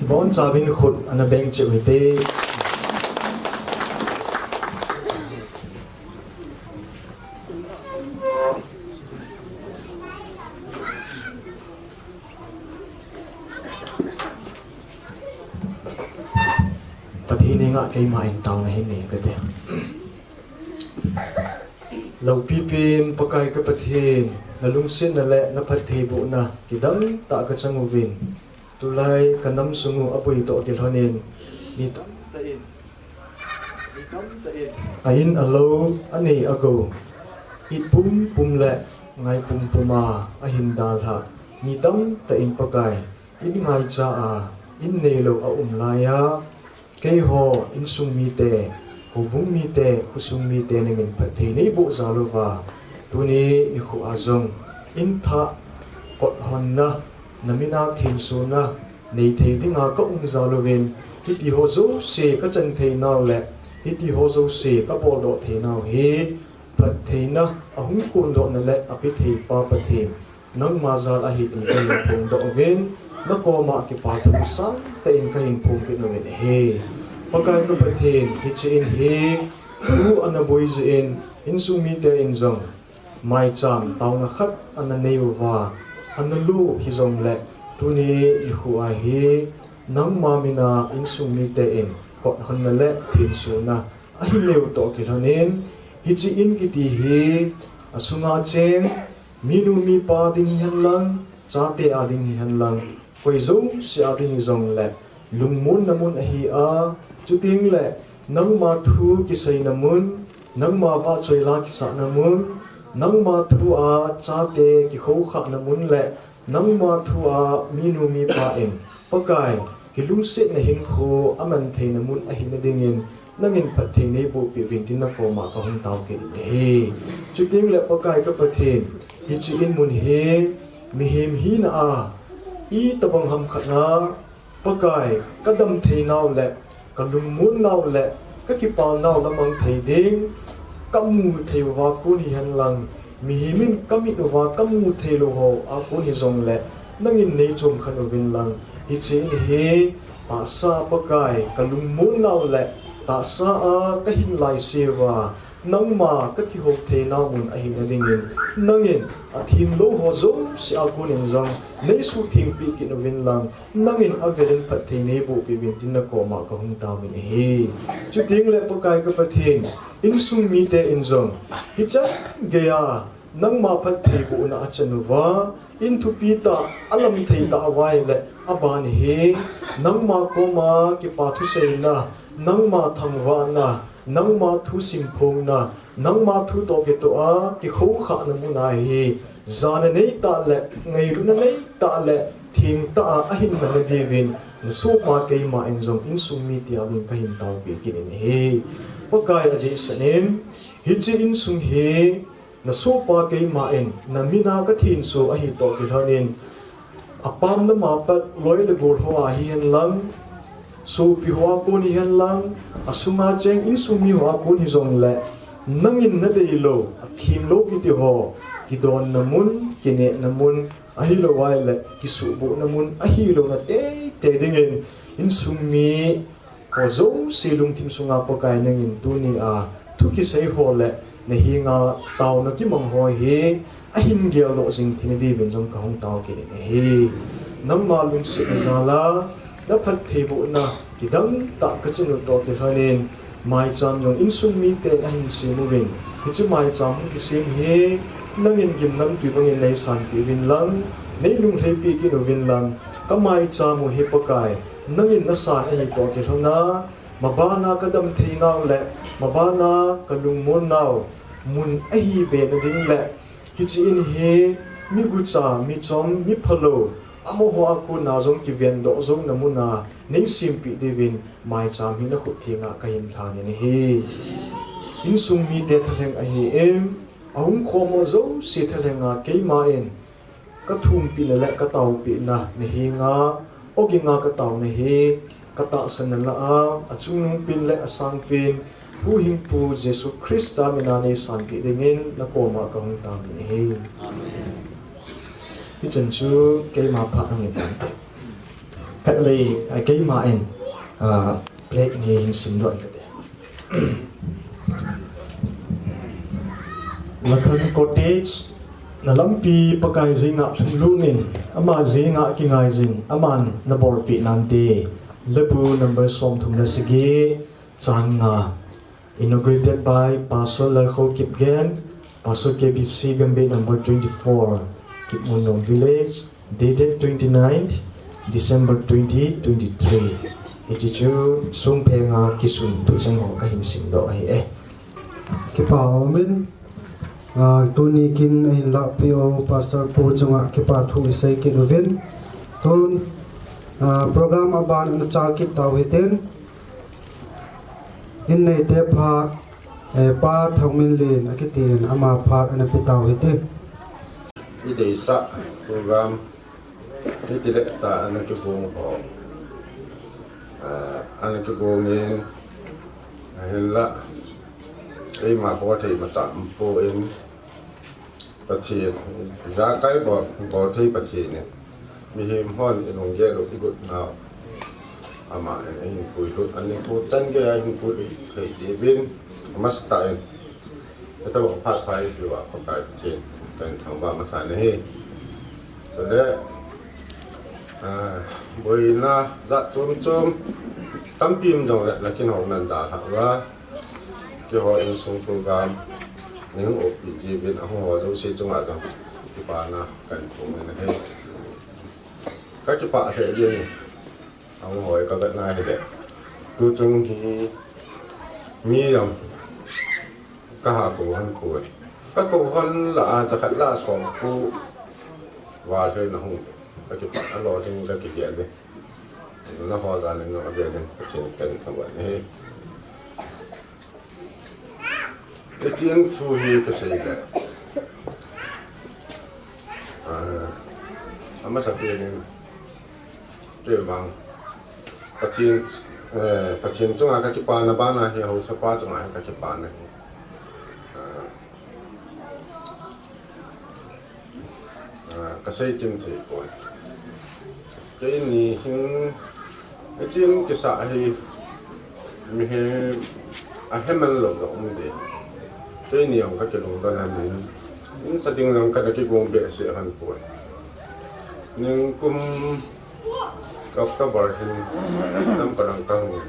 Ibonchauvin khut ana beng cheh u hite. Pathen henga keima in taona hin nei kate. Loupipin Pakai ka Pathen, nalungsetna le naphattheibohna kidang tah kachang uvin. Tulai kanam sung u aboi toh kilhonin, mi tamtah in, mi tamtah in a-in alou, anei agou, it pumpum le ngai pumpum a ahin dalhah mi tamtah in Pakai, in ngaicha a, in neilou aum laiya, keiho insung mite, houbung mite, khosung mite nangin phatthei neiboh jal uva, tuni nikho a jong in thah kot honna, namina thensona neithei dinga kaum jal uvin, hitiho jouse kachan theinau le hitiho jouse kabol doh theinau hi phattheina ahung kondohna le apethei Pa Pathen, nangma jal ahi ti kahin phongdoh uvin, nakoma kipa thu sangtah in kahin phong kit uvin ahi. Pakai ka Pathen, hiche in hi thu ana boi jeh in, insung mite in jong maicham taona khat ana nei uva, ana lo hijongle, tuni nikho a hi nangma mina insung mite in kot honna le thensona ahin neiu toh kilhonin, hiche in kiti hi asunga cheng minu mipa ding hihen lang, chate a ding hihen lang, koi jouse a ding hijongle lungmonna mun ahi a, chutengle nangma thu kiseina mun, nangma vahchoi la kisahna mun, nangma thu a chate kikhokhahna mun le nangma thu a minu mipa in Pakai, kilungsetna hinkho aman theina mun ahina dingin, nangin phatthei neiboh peh uvin tin nakoma kahung tao kit in ahi. Chutengle Pakai ka Pathen, hiche in mun hi mihem hina a, itobang ham khat a, Pakai, kadam theinau le kalungmonnau le kakipalnau lamang thei ding, kamu thei uva kon hihen lang, mihem in kamit uva kamu theilou ho a kon hijongle, nangin neichom khen uvin lang, hiche in hi tahsa Pakai, kalungmonnau le tahsa a kahin laise uva, nangma kakihou theinau mun ahina dingin, nangin athenglou ho jouse a konin jong neisuhtheng peh kit uvin lang, nangin avel in phatthei neiboh peh uvin tin nakoma kahung taovin ahi. Chutengle Pakai ka Pathen, insung mite in jong hichan geiya nangma phattheibohna achan uva, in thupi tah, alamthei tah uva ahile aban hi nangma koma kipa thuseina, nangma thangvahna, nangma thusim phongna, nangma thu toh kitoh a kikhokhahna mun ahi, jana neitah le ngailutna neitah le thengtah a ahin manna diuvin, nasohpa keima in jong insung mite a ding kahin taopeh kit in ahi. Pakai adehset in, hiche insung hi nasohpa keima in namina kathenso ahi toh kilhonin, apam lama pat loi le gol hoa hihen lang, sopi hoa kon hihen lang, asunga cheng insung mi hoa kon hijongle, nangin nadeilou, athenglou kiti ho kidonna mun, kinehna mun, ahilouva ahile kisuhbohna mun ahilouna teitei dingin, insung mi ho jouse lungthim sunga Pakai nangin tunia thu kisei ho le nahenga taona kimang ho hi ahin geldoh jing theina diuvin jong kahung tao kit in ahi. Nangma lungsetna jal a, na phattheibohna kidang tah ka chin u toh kilhon in, maicham jong insung miten ahin sem uvin, hiche maicham hung kisem hi, nangin gimnamtui bangin nei sanpeh uvin lang, nei lunglhaipi kit uvin lang, ka maicham u hi Pakai, nangin na san ahi toh kilhon a, mabana ka damthei nau le, mabana ka lungmon nau, mun ahi be na ding le, hiche in hi, mi gucha, mi chom, mi phalou, amaho a kona jong kivendoh jouna mun a, nei sempeh diuvin, maicham hi na khut thenga ka hin lhan in ahi. Insung mite thalheng ahi in, ahung khom ho jouse thalheng a keima in, ka thumpehna le ka taopehna na henga, ogin a ka taona hi, ka tahsanna lah a, achungnung pen le asang pen, Huhhingpu Jesu Christa min a nei sanpeh dingin, na koma ka hung tamin ahi. Amen. Hichan chu keima phat hung hitan. Khatvei, a, keima in, a, plate ni hin simdoh in kate. Lakhan Cottage, na lampi Pakai jenga lhunglut in, ama jenga kingaijin, aman na bolpeh nante. Labu number somthum le sagi, chang nga. Inaugurated by Pastor Lalkho Kipgen, Pastor K B C Gambih number twenty-four, Kipmundong Village, dated twenty-ninth December twenty twenty-three. Hiche chu songphenga kisun thucheng ho kahin simdoh ahi e. Kipa umin, ah, tuni kin ahin lahpeh u Pastor Pu chunga kipa thu isei kit uvin. Tun, ah, program aban ana chal kit tau hitin. In neite phat, eh, Pa Thangminlen akitin ama phat ana pe tau hite. I deisah program hiti le ta ana kigong ho. Ah, ana kigong in, ahinla, eima bol thei macham poi in, Pathen, ijakai bol, bol thei Pathen in, mihem hon ilunggel u igot nau, ama in ahin puilut, ahin puilut chan gei a ahin puilut thei jeh uvin, amasatah in, hitabang phat pha eipeh uva Pakai Pathen kahin thangvah masa in ahi. Chule, ah, boina jat chom chom tampi um jongle, nakin hou nan dalhah uva, keiho insung program nei hung oppeh jeh uvin ahung ho jouse chunga jong kipana kahin phong in ahi. Kakipah lheh jeng e, ahung ho hi kavet na hile. Tuchung hi mi jong kaha kou hon poi. Kakou hon lah a, jakhat lah a som kou val hoi na hung. Kakipah a lolhing kakigel e. Naho jal in nung avel in Pathen kahin thangvah in ahi. Pathen thu hi kasei le, ah, amasapen in, kei vang, Pathen, eh, Pathen chunga kakipana bana hi, haosapa chunga hi kakipana hi. Ah, Ah, kasei chim thei poi. Keini hin, ichin kisah hi, mihem ahe man lou jong um ding. Keini jong kakilungdon ahin, insa ding jong kana kigong behseh hon poi. Ningkum October hin, Lamka lang kahung.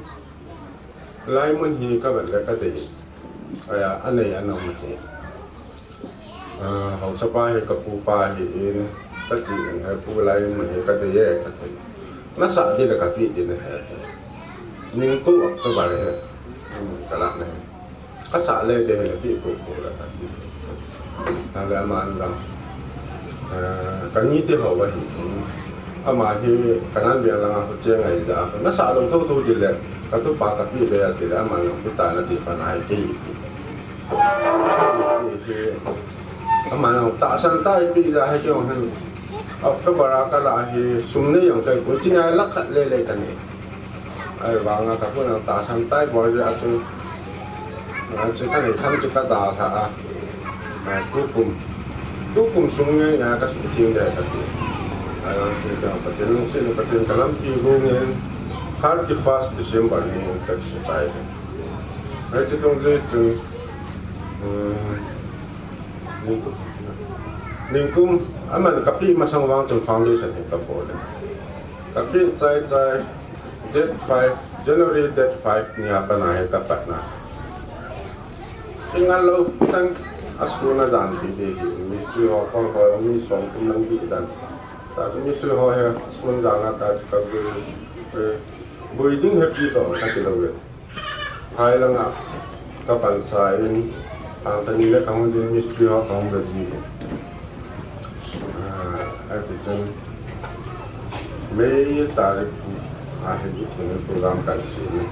Laimun hi kavet le kadei. Aya, anei anom ahi. Ah, haosapa hi kapupa ahin, kachi in, eh, pu, laimun hi kadei e, kati. Nasah ding le kapeh ding nahi. Ningkum October hi, hmm, kalah nahi. Kasah le ding hile peh pu pu la kati. Ahile aman jong, eh, kanite ho ahi. Ama hi kanan bia langa ho cheng ahi jeh a, nasah lou thotho ding le, katupa kapeh ding ati le, aman jong peh tan ati pan ahi kei. Aman jong tahsan tai ti ja hi kei jong hin. October a kalah hi sum nei jong kaipoi, chini a lakh khat lele kanei. Ahivanga kapu jong tahsan tai bol jeh a chu. Achu kanei khan chu kadalha a. Ah, tukum. Tukum sung ngei a kasuhtheng ding kati. Achu Pathen lungset in Pathen kalampi hung in thirty-first December ni kasuhchai. Achu tong jeh chun, um, Ningkum, ningkum, aman kapeh masang vang chun foundation hi kabol e. Ka pe chai chai, date five, January date five ni a pat na hi ka patna. Kingal lou tah in a sun a jan ti di hi, mistri ho, kol ho, mi som kum lang di dan. Tah chu mistri ho hi a sun jan a tah chu ka bui, eh, bui ding happy to ka ti lou ve. Phai langa ka pansa in, pansa ni le ka hung ding mistri ho ka hung ve ji. Ah, ati chun May tarik thum a hin i thum in program kan siem in.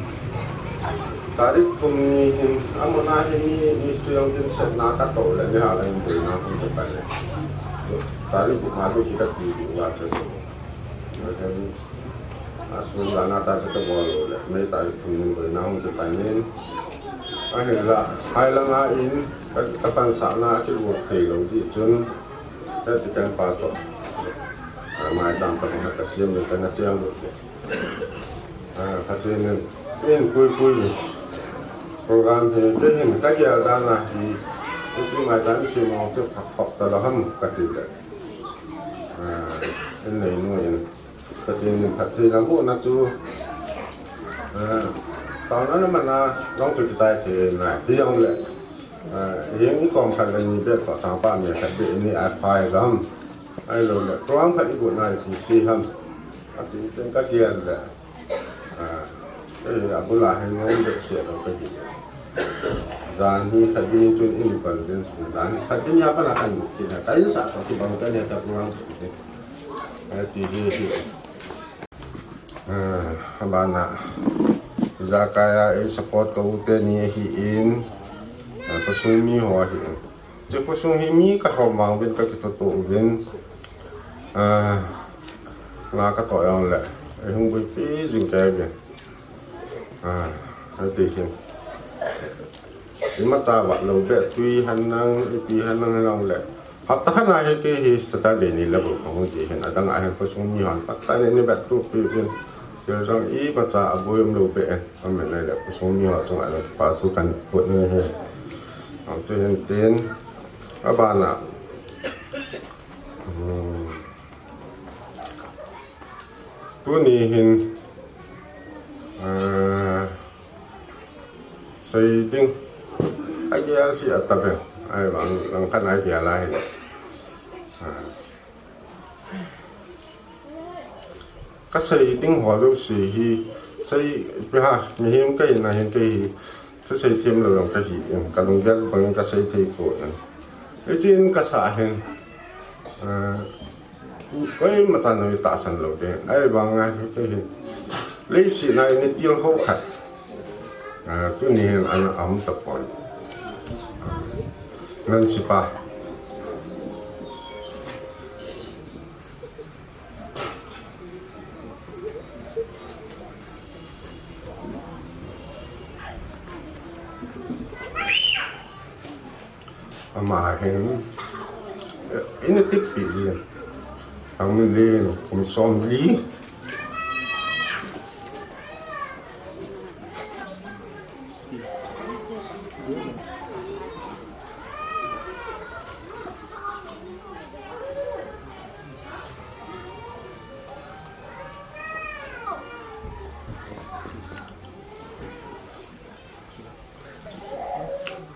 Tarik thum ni hin, amun a hin mi mistri hung ding set na ka to le ni ha la in boina hung kipan le. Tarik thum a lu ki ka ti di wa chun. Wa chun A sun jan a tah chu ka bol lou le, May tarik thum ni boina hung kipan in. Ahinla, phai langa in, ka, ka pansahna a kilup thei lou di chun, ka ti kan pa to. A, mai tam pa ka siem le ka na chiang lou le. A, ka ti nin, in pui pui ni. Program hi, kei hin, ka gel dan a hi, in chi mai tam siem mo chu pha khop ta lou ham, ka ti le. A, in nei nu in. Pathen in phatthei lam bohna chu, ah, taona le mana jong chu kichai thei nai. Hijongle, ah, hieng i kom khat le ni bep toh thangpa me khat bep ni a phai lam. Ahilou le, program khat i bohna i sisi ham. Ati teng ka gel le. Ah, eh, a bul a hin nom bep se lou ka hi. Jan hi khat ni chun in convince, jan khat ni a pat a kan kina. Ka in sa ka kibang ka ne ka program. Ati hi hi. Ah, abana. Ijakai a ei support ka u teni ahin. Ah, khosung mi ho ahin. Hiche khosung hi mi ka hom vang uvin ka kitoh toh uvin. Ah, nga ka toh jong le. Ei hung buipi jing kei uvin. Ah, ati hin. Imacha vat lou beh, tui hen lang, ipi hen lang, hen lang le. Hapta khat na hi kei hi Saturday ni le bou kahung ji hin, adang a hin khosung mi hon, patah ni ni beh tupi uvin. Kei jong imacha aboi um lou beh, amen le khosung mi ho chunga jong kipa thu kan bol ni hi. Am chu hin tin, abana. Hmm. Tuni hin, ah, sei ding. Agel hi atave. Ahivang, lang khat agel ahi. Ah. Ka sei ding ho jouse hi, sei, ipi ham, mihem ka hina hin kei hi, thusei them lou jong ka hi in, ka lunggel bang in ka sei thei poi in. Hiche in ka sah hin, ah, Koima chan jong i tahsan lou ding. Ahivang a, hiche hi. Leiset a i nei til ho khat. Ah, tuni hin ana um tapon. Nan sipa. Ama hin, eh, ina tipi jin. Ang min lin, kum som li.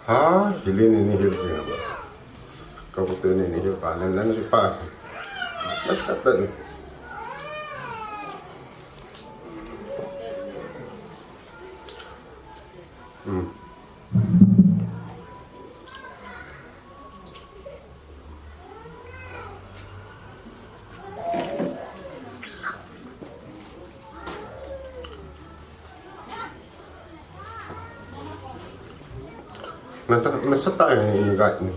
Ha, hilin ini hil jing ba. Ka bu te ni ni hil pa nen nan si pa. Let's start then. Hmm. Nasa, nasa tayo ni ini guys ni.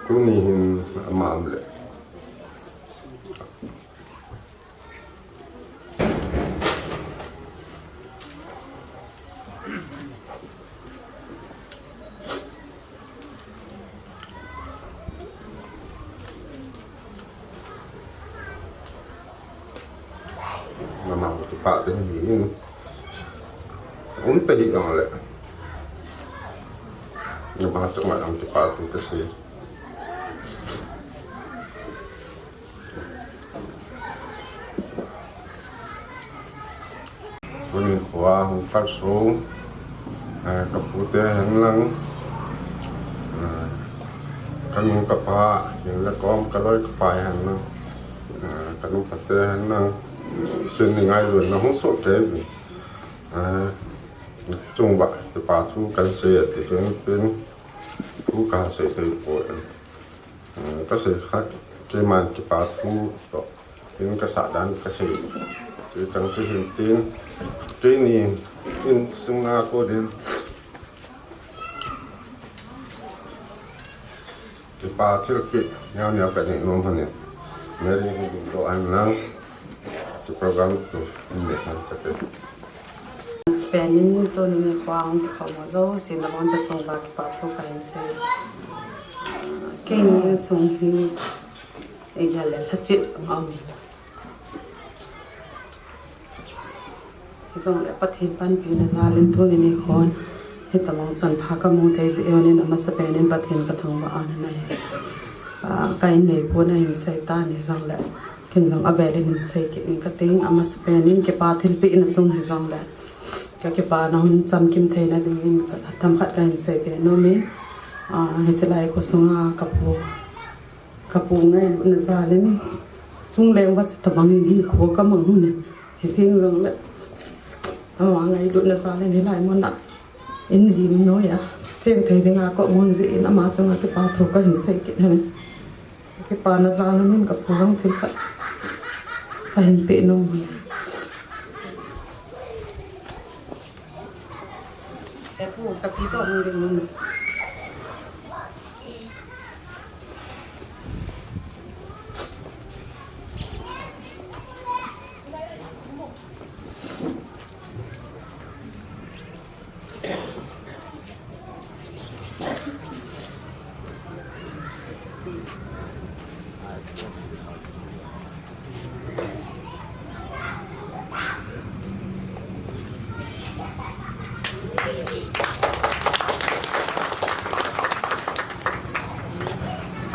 Tuni hin ama am le. Namang tu pa tu ni. Um ta hi ang le. Namang tu ma ang tu pa tu kasi. Tuni nikho a hung kalsong, eh, ka pute hen lang, eh, ka nu ka pa, hin le kom ka loi ka pai hen lang, eh, ka nu ka te hen lang, sin ni ngailutna hung soh kei uvin. Eh, chung uva kipa thu kan sei a ti chun tin thu ka sei thei poi. Eh, ka sei khat, keiman kipa thu toh, tin ka sah dan ka sei. Chuchang chu hin tin, keini insunga kon in kipa thilpeh neo neo ka nei nom hon in, Mary hin ding doh hen lang, chu program chu hin nei hen ka te. Masapen in tuni nikho a hung kikhom ho jouse nabonchauva chunga kipa thu kahin sei. Keini insung hi igel le lhaset a um. Hijongle Pathen panpina jal in tuni nikhon hitabang chanpha kamu thei jeh in, amasapen in Pathen kathangvah in ahi. Ah, ka in neipon ahin sei tan hijongle, ken jong avel in hin sei kit ing kate, amasapen in kipa thilpeh na chung hijongle, ka kipana hung chamkim theina dingin ka themkhat kahin seipeh nom e. Ah, hiche lai khosunga ka pu, ka pu ngailutna jal in, chungleng uva chutabang in hinkho kamang hon e. Hijeng jongle, ama ngailutna jal in hilai muna in lim noiya cheng thei dinga ka um hon jeh in ama chunga kipa thu kahin sei kit ahi. Kipana jal in ka pu jong thilkhat kahin peh nom e. E pu, ka pi toh hung ding hon.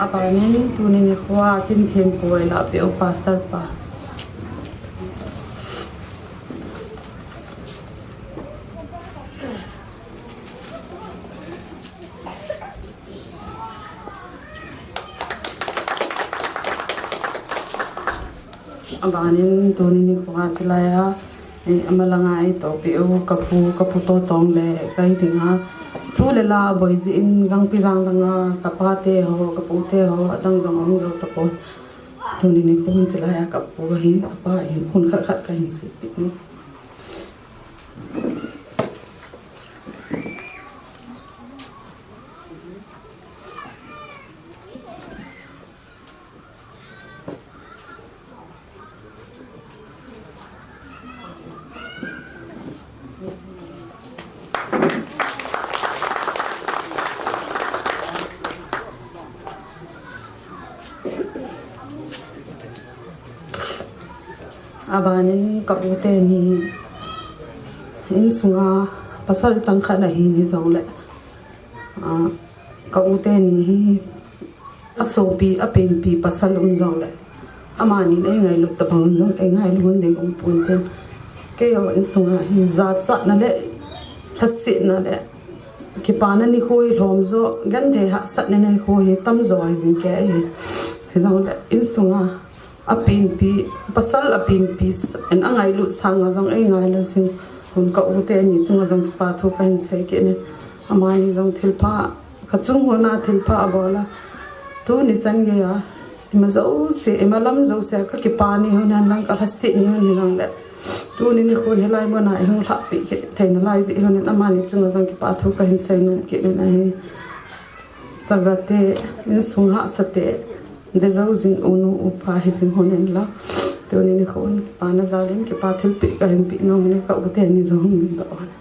Abanin tuni nikho a kin thempu eilahpeh u Pastor pa. Abanin tuni nikho a chulai a, eh, amalanga eitohpeh u, ka pu, ka pu Totong le kei dinga thu le la boi jeh in Gangpijang langa ka pa te ho, ka pu te ho, adang jong ahung jou tapon. Tuni nikho chulai a ka pu ahin, ka pa ahin, hun khat khat kahin seipeh u. Abanin ka u teni insunga pasal changkhat ahin hijongle, ah, ka u teni hi asopi, apenpi pasal um jongle, amanin eingailut tabang jong eingailut ding um ponte. Keiho insunga hi jachatna le lhasetna le kipana nikho hi lhom jo, genthei hahsatna nikho hi tamjo ahi jing kei hi. Hijongle insunga apenpi, pasal apenpi s-, in angailut sanga jong eingailut jing. Hun ka u teni chunga jong kipa thu kahin sei kit e. Amani jong thilpha, ka chung hon a thilpha abol a. Tuni chan geiya ima jouse, ima lam jouse a ka kipa ni hon hen lang, ka lhaset ni hon hen lang le, tuni nikhon hilai muna eihung lhahpeh kit theina lai jeh hon in amani chunga jong kipa thu kahin sei nom kit in ahi. Chaga te, insung hahsa te, dejou jing unu upa hijing hon hen lang. Tuni nikhon kipana jal in kipa thilpeh kahin peh nom in, ka u teni jong hung ding doh hon.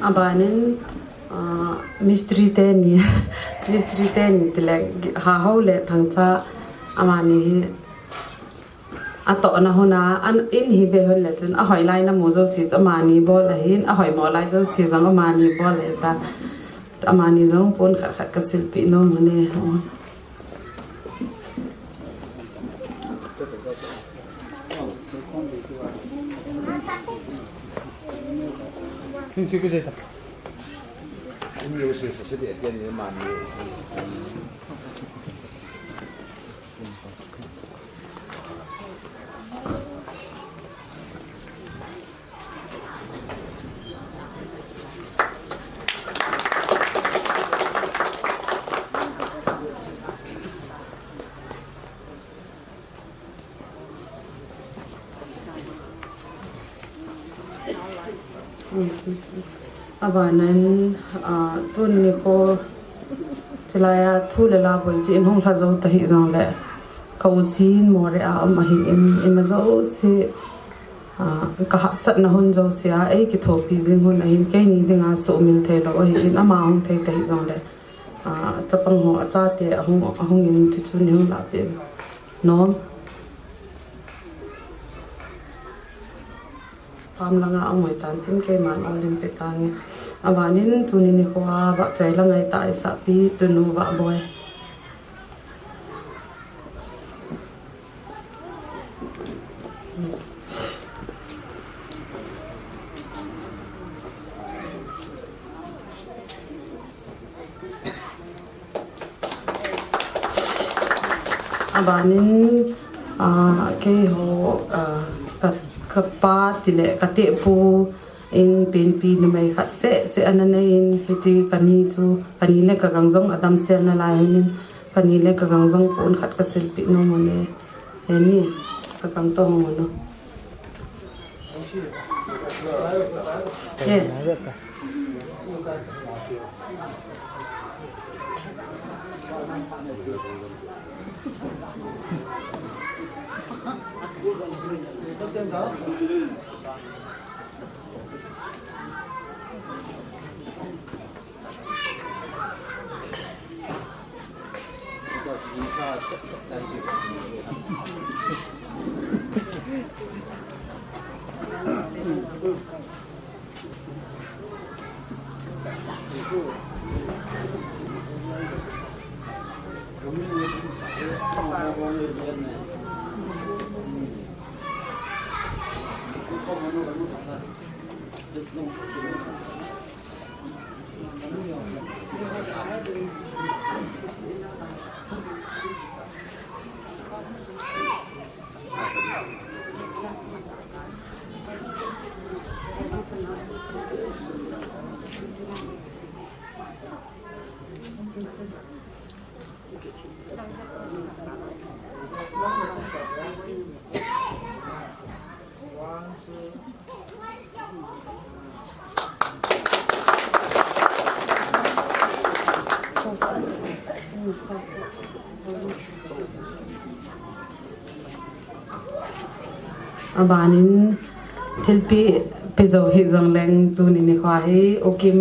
Abanin, ah, mistri teni, mistri teni tile, Hahao le Thangcha amani hi atohna huna, an, in hi ve hon le chun, ahoi lai namu jouse chu amani bol ahin, ahoimo lai jouse jong amani bol ahi ta. Amani jong pon khat khat kasilpeh nom u ahi. Abanin, ah, tuni nikho, chulaiya thu le la boi jeh in hung lha jou tahih jongle, ka u chin Moreh a um ahin, ima jouse, ah, ka hahsatna hun jouse a, ei kithopi jing hun ahin, keini dinga sumil thei lou ahin, ama hung thei tahih jongle, ah, chapang ho, achate ahung, ahung in chuchu nei hung lahpeh nom. Pam langa ahung hoi tan tin keiman olin pe tange. Abanin tuni nikho a vahchoi la ngai tah Isahpi, Tunu, Vahboi. Abanin, ah, keiho, ah, ka, kapa tile katehpu in penpi numei khat seh seh ana nei in, hiche kani chu, kani le kagang jong adamsel nalai hon in, kani le kagang jong pon khat kasilpeh nom u ahi. Heni, kagang toh hung u. Abanin thilpeh pe jou hih jongleng tuni nikho hi U Kim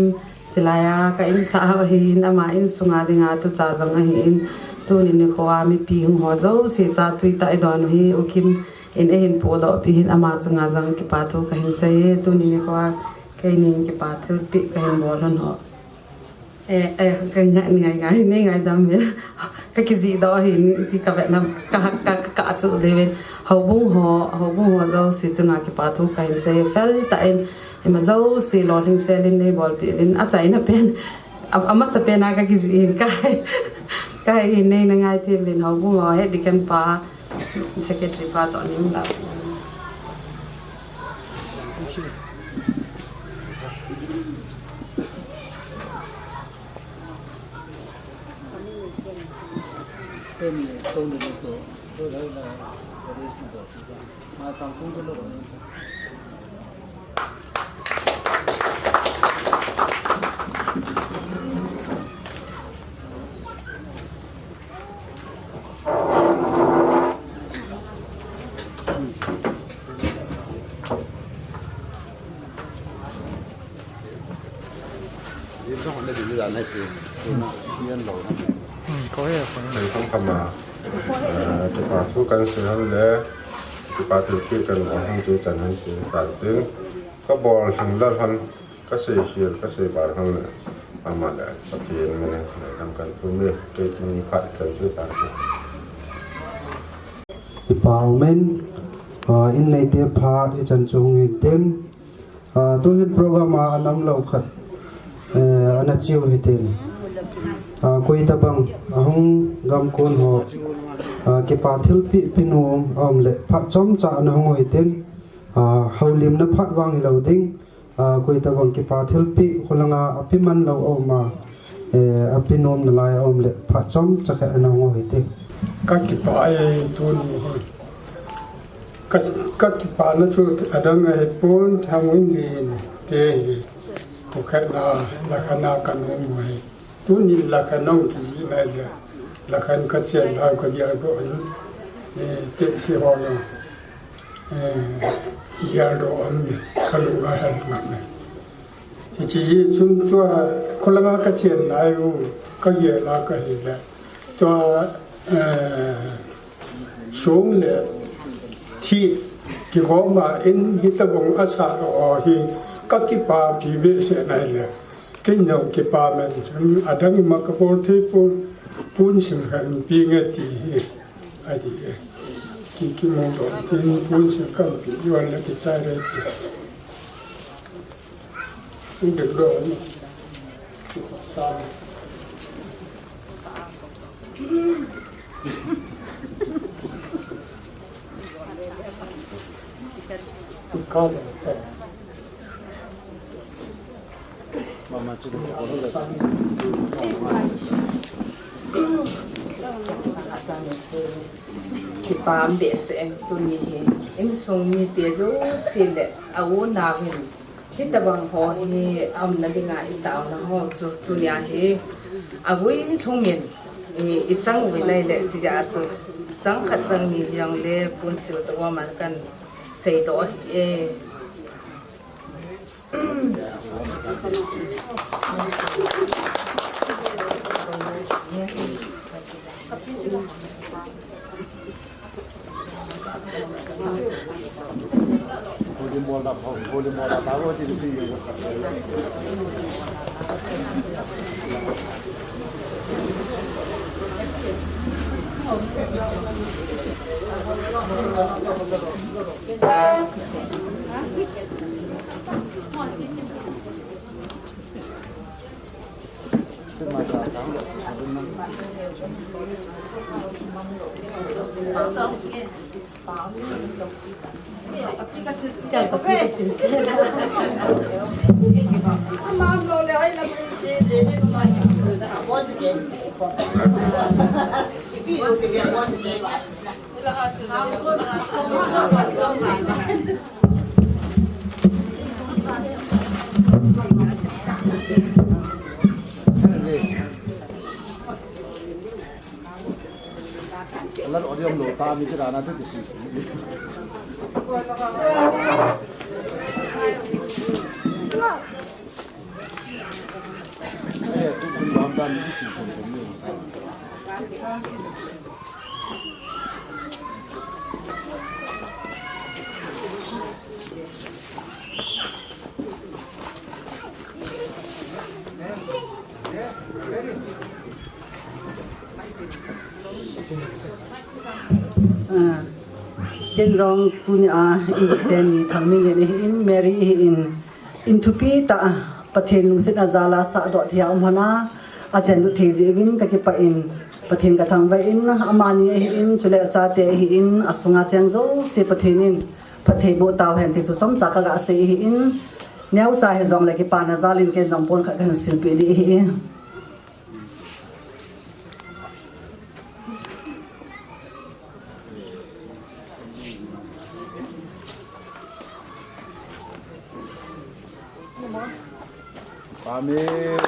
chulaiya ka insah ho ahin, ama insunga dinga tucha jong ahin, tuni nikho a mipi hung ho jouse cha tui tah idon u hi U Kim in eihin pohdoh peh hin ama chunga jong kipa thu kahin sei e, tuni nikho a keinin kipa thilpeh kahin bol lhon ho. Eh, eh, ka ngai, ngai, ngai, nei ngaidam uvin. Ka kijih doh ahin, ti ka vetna, ka, ka, ka, ka chu le uvin. Houbung ho, houbung ho jouse chunga kipa thu kahin sei. Fel tah in, ima jouse lolhing sel in nei bolpeh uvin. Achaina pen, a, amasapen a ka kijih in ka, ka hin nei na ngai thei uvin houbung ho, Head Deacon pa, Secretary pa toh nei la. Hmm, ko he ko. Kan thong kama, eh, kipa thu kan sei hon le, kipa thilpeh kan bol hon chu chan hon chu kan tin. Ka bol hon lal hon, ka sei hial, ka sei bal hon le, ama le, Pathen min in, kan thum e, kei min phat kan chu kan tin. Kipa umin, ah, in neite phat ichan chu hung hin tin. Ah, tuhin program a anam lou khat, eh, ana chiu hitin. Ah, koi tabang, ahung gamkon ho, ah, kipa thilpeh pe nom aum le, phat chomcha ana hung u hitin. Ah, houlimna phat vang hilou ding. Ah, koi tabang kipa thilpeh, kholanga ape man lou aum a, eh, ape nom nalai aum le, phat chomcha khat ana hung u hitin. Ka kipa e tuni hi. Ka, ka kipana chu adang ahipon, Thangboi in te hi. Ko khat na, lakhan a ka nom u ahi. Tuni lakhan a kijih nai le. Lakhan ka chen lai ka gel doh in. Eh, te si ho na. Eh, gel doh in ka lu a hel ngam e. Hiche hi chun tua, kholanga ka chen lai u, ka gel a ka hi le. Tua, eh, song le thih kigom a in hitabang asah ho hi ka kipapi behseh nai le. Kei jong kipa man chun adang ima ka bol thei pon, pon sim khat pe nge ti hi. Ahi e. Ki, kimu doh tin pon sim kan pe jon le kichai re ti. Dek doh ni. Sa. Kipa behseh e tuni hi. Insung mite jouse le a u nao hin. Hitabang ho hi aumna dinga i taona ho chu tunia hi agui lhungin i, i chang uvin ahile tijeh a chu chang khat chang ni hijongle pon sil to man kan sei doh ahi e. Ah, ken jong tunia in teni Thangminlen ahin, Mary ahin, in thupi tah a Pathen lungsetna jal a sahdoh thei a um hon a, achen lut thei jeh uvin kakipah in, Pathen kathangvah in, amani ahin, chule achate ahin, asunga cheng jouse Pathen in phatthei boh tauhen ti chu chomcha kaga sei ahin, neocha hijongle kipana jal in ken jong pon khat kahin silpeh ding ahi. Amen.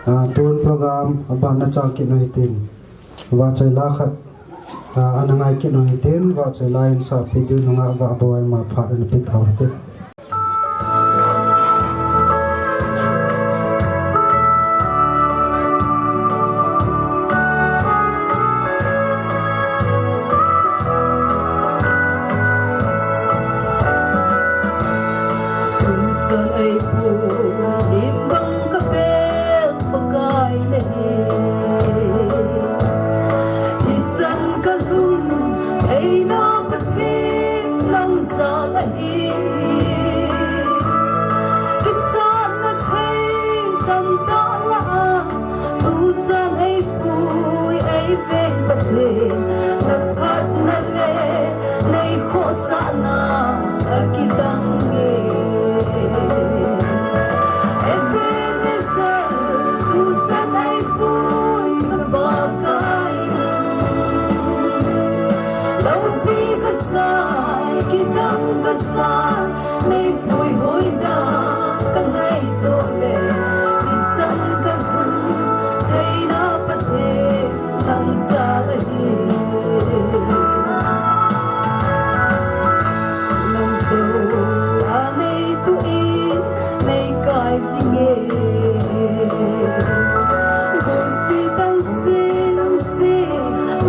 Ah, tun program aban na chang kit u hitin. Vahchoi la khat, ah, ana ngai kit u hitin, vahchoi la in sahpi diu nungah Vahboi ama phat ana pe tau hitin. Tuchan eipui lim bang kabel Pakai nahi. Hichan kalhun theina Pathen nang jal ahi. Kichatna thei tamtah lah a, tuchan eipui eiveng Pathen, naphatna le neikhohsahna akidang e. Ebenezer, tuchan eipui ka Pakai nang. Loupi kasai, kidang kasai, neipui hoina kangaito le, hichan kalhun theina Pathen nang jal ahi. Lamto a neituh in neikai jing e. Golseh tangsen se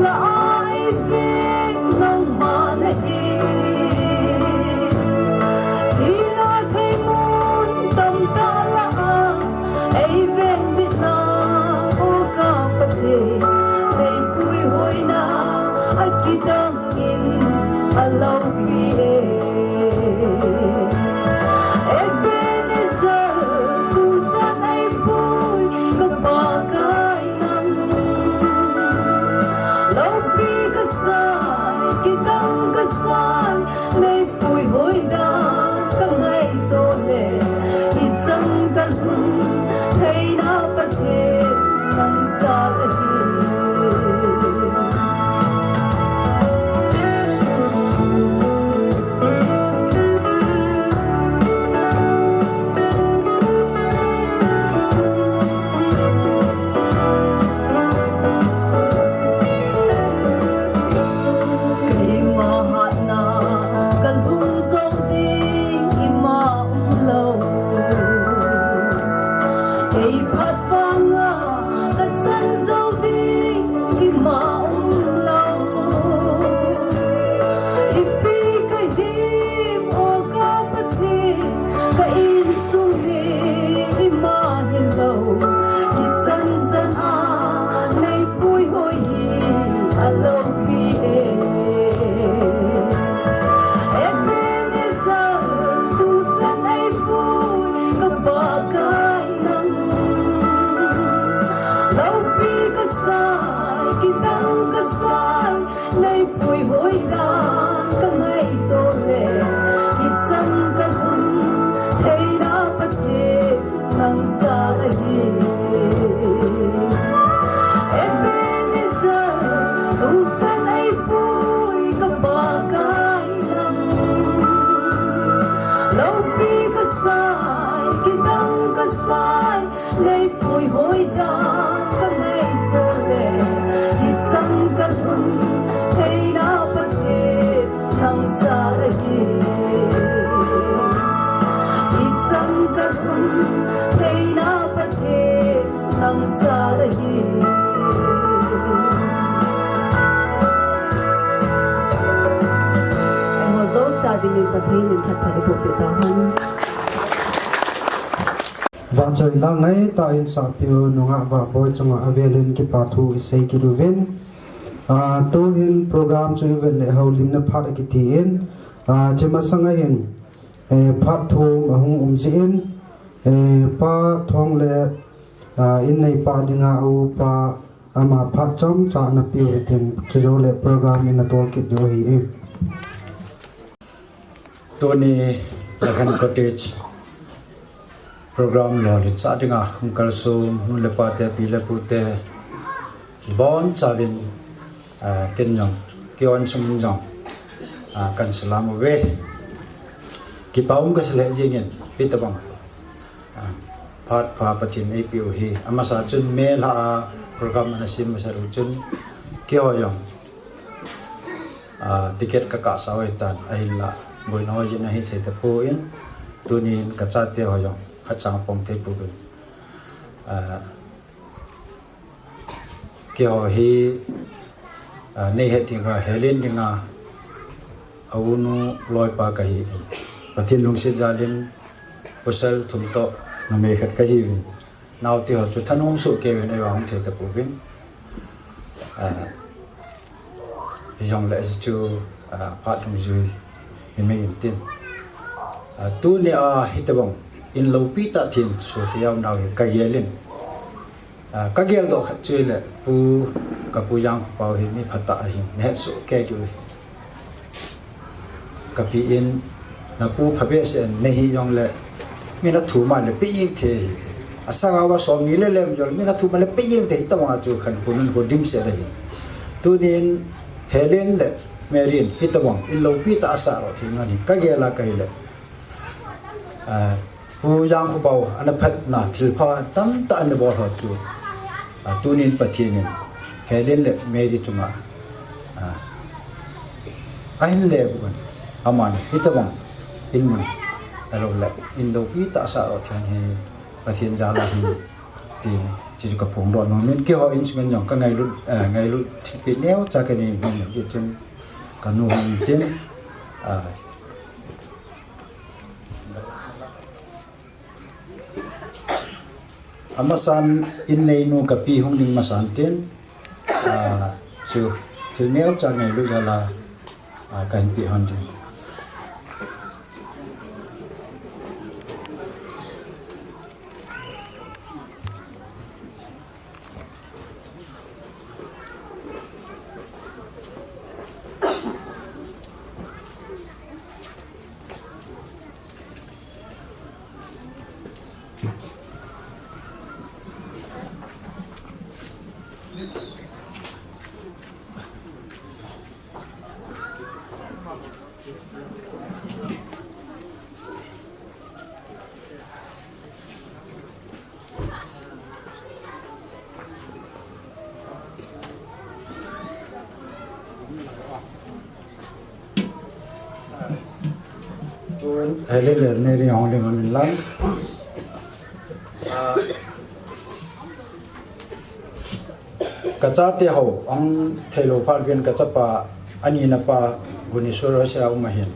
lah a eiveng nangma nahi. Thina thei mun tamtah lah a eiveng bitna, O ka Pathen, neipui hoina akidang in aloupi e. Ebenezer, tuchan eipui ka Pakai nang. Loupi kasai, kidang kasai, neipui hoina kangaito le, hichan kalhun theina Pathen nang jal ahi. Keima hatna kalhung jou ding ima umlou. Kei phat vanga kachan jou ding ima umlou. Ipi kahim, O ka Pathen, ka insung hi ima hilou. Hichan chan a neipui hoi hi aloupi e. Ebenezer, tuchan eipui ka Pakai nang. Loupi kasai, kidang kasai, neipui hoina kangaito le, hichan kalhun theina Pathen nang jal ahi. Ebenezer, tuchan eipui ka Pakai nang. Loupi kasai, kidang kasai, neipui hoina kangaito le, hichan kalhun theina Pathen nang jal ahi. Hichan kalhun theina Pathen nang jal ahi. Eiho jouse a dingin Pathen in phatthei eiboh peh tahen. Vahchoi la ngaitah in sahpiu nungah Vahboi chunga avelin kipa thu isei kit uvin. Ah, tuhin program chu ivet le houlimna phat akiti in, ah, hiche masanga hin, eh, phat thum ahung um jin, eh, Pa Thong le, ah, in neipa dinga upa ama phat chomcha ana peu hitin, chujou le program ina tol kit diu ahi e. Tuni Lakhan Cottage program lolhin chah dinga hung kalsong nu le pa te, pi le pu te, ibonchauvin, ah, ken jong, kei onsung in jong, ah, kan salam uve. Kipa um kasei lheh jengin, ipi tabang, ah, Phat pha Pathen eipeh u hi. Amasa chun May lha a program ana sem masa u chun keiho jong, ah, ticket kakah sa u ahitan, ahinla boina ho jin ahithei tapon, tunin kachate ho jong khatcha pang thei pouvin. Ah, Keiho hi, ah, neihet dinga, Helen dinga, a unu loipa kahin. Pathen lungset jalin, pasal thum toh, numei khat kahiuvin. Naote ho chu thanom soh kei uvin, eivang hung thei tapouvin. Ah, hijongle chu, ah, phat lungjui himai intin. Ah, tunia hitobang in loupi tah themsoh thei jao nau hi kagelin. Ah, kageldoh khat chu ahile, Pu, ka Pu Jangkhopao hi mi phatah ahin, nahet soh kei diu ahi. Kapi in, napu phabehseh in nahi jongle, min athum a le peh jeng thei ahi. Asang uva somni le lem jongle, min athum a le peh jeng thei, hitobang a chu khankho nunkho dimset ahi. Tunin, Helen le Mary in hitobang in loupi tah asah lou thei ngan hi kagel a kahile, ah, Pu Jangkhopao ana phatna thilpha tamtah ana bol ho chu, ah, tunin Pathen in Helen le Mary chunga, ah, ahin leh un, aman hitobang in mun, ahilou le in loupi tah asah lou thei hi Pathen jal ahi, tin, chuchu kaphongdoh nomin, keiho insungin jong kangailut, eh, ngailut thilpeh neocha kanei nom in, chun kanu hon tin, ah, amasan in neinu kapi hung ding masan tin, ah, chu thil neocha ngailut jal a, ah, kahin peh hon ding. Tun, Helen le Mary hung ding hon in lang. Ah, kachate ho, ahung theilou phat uvin kachapa, anina pa, Guniswar Hoisea um ahin.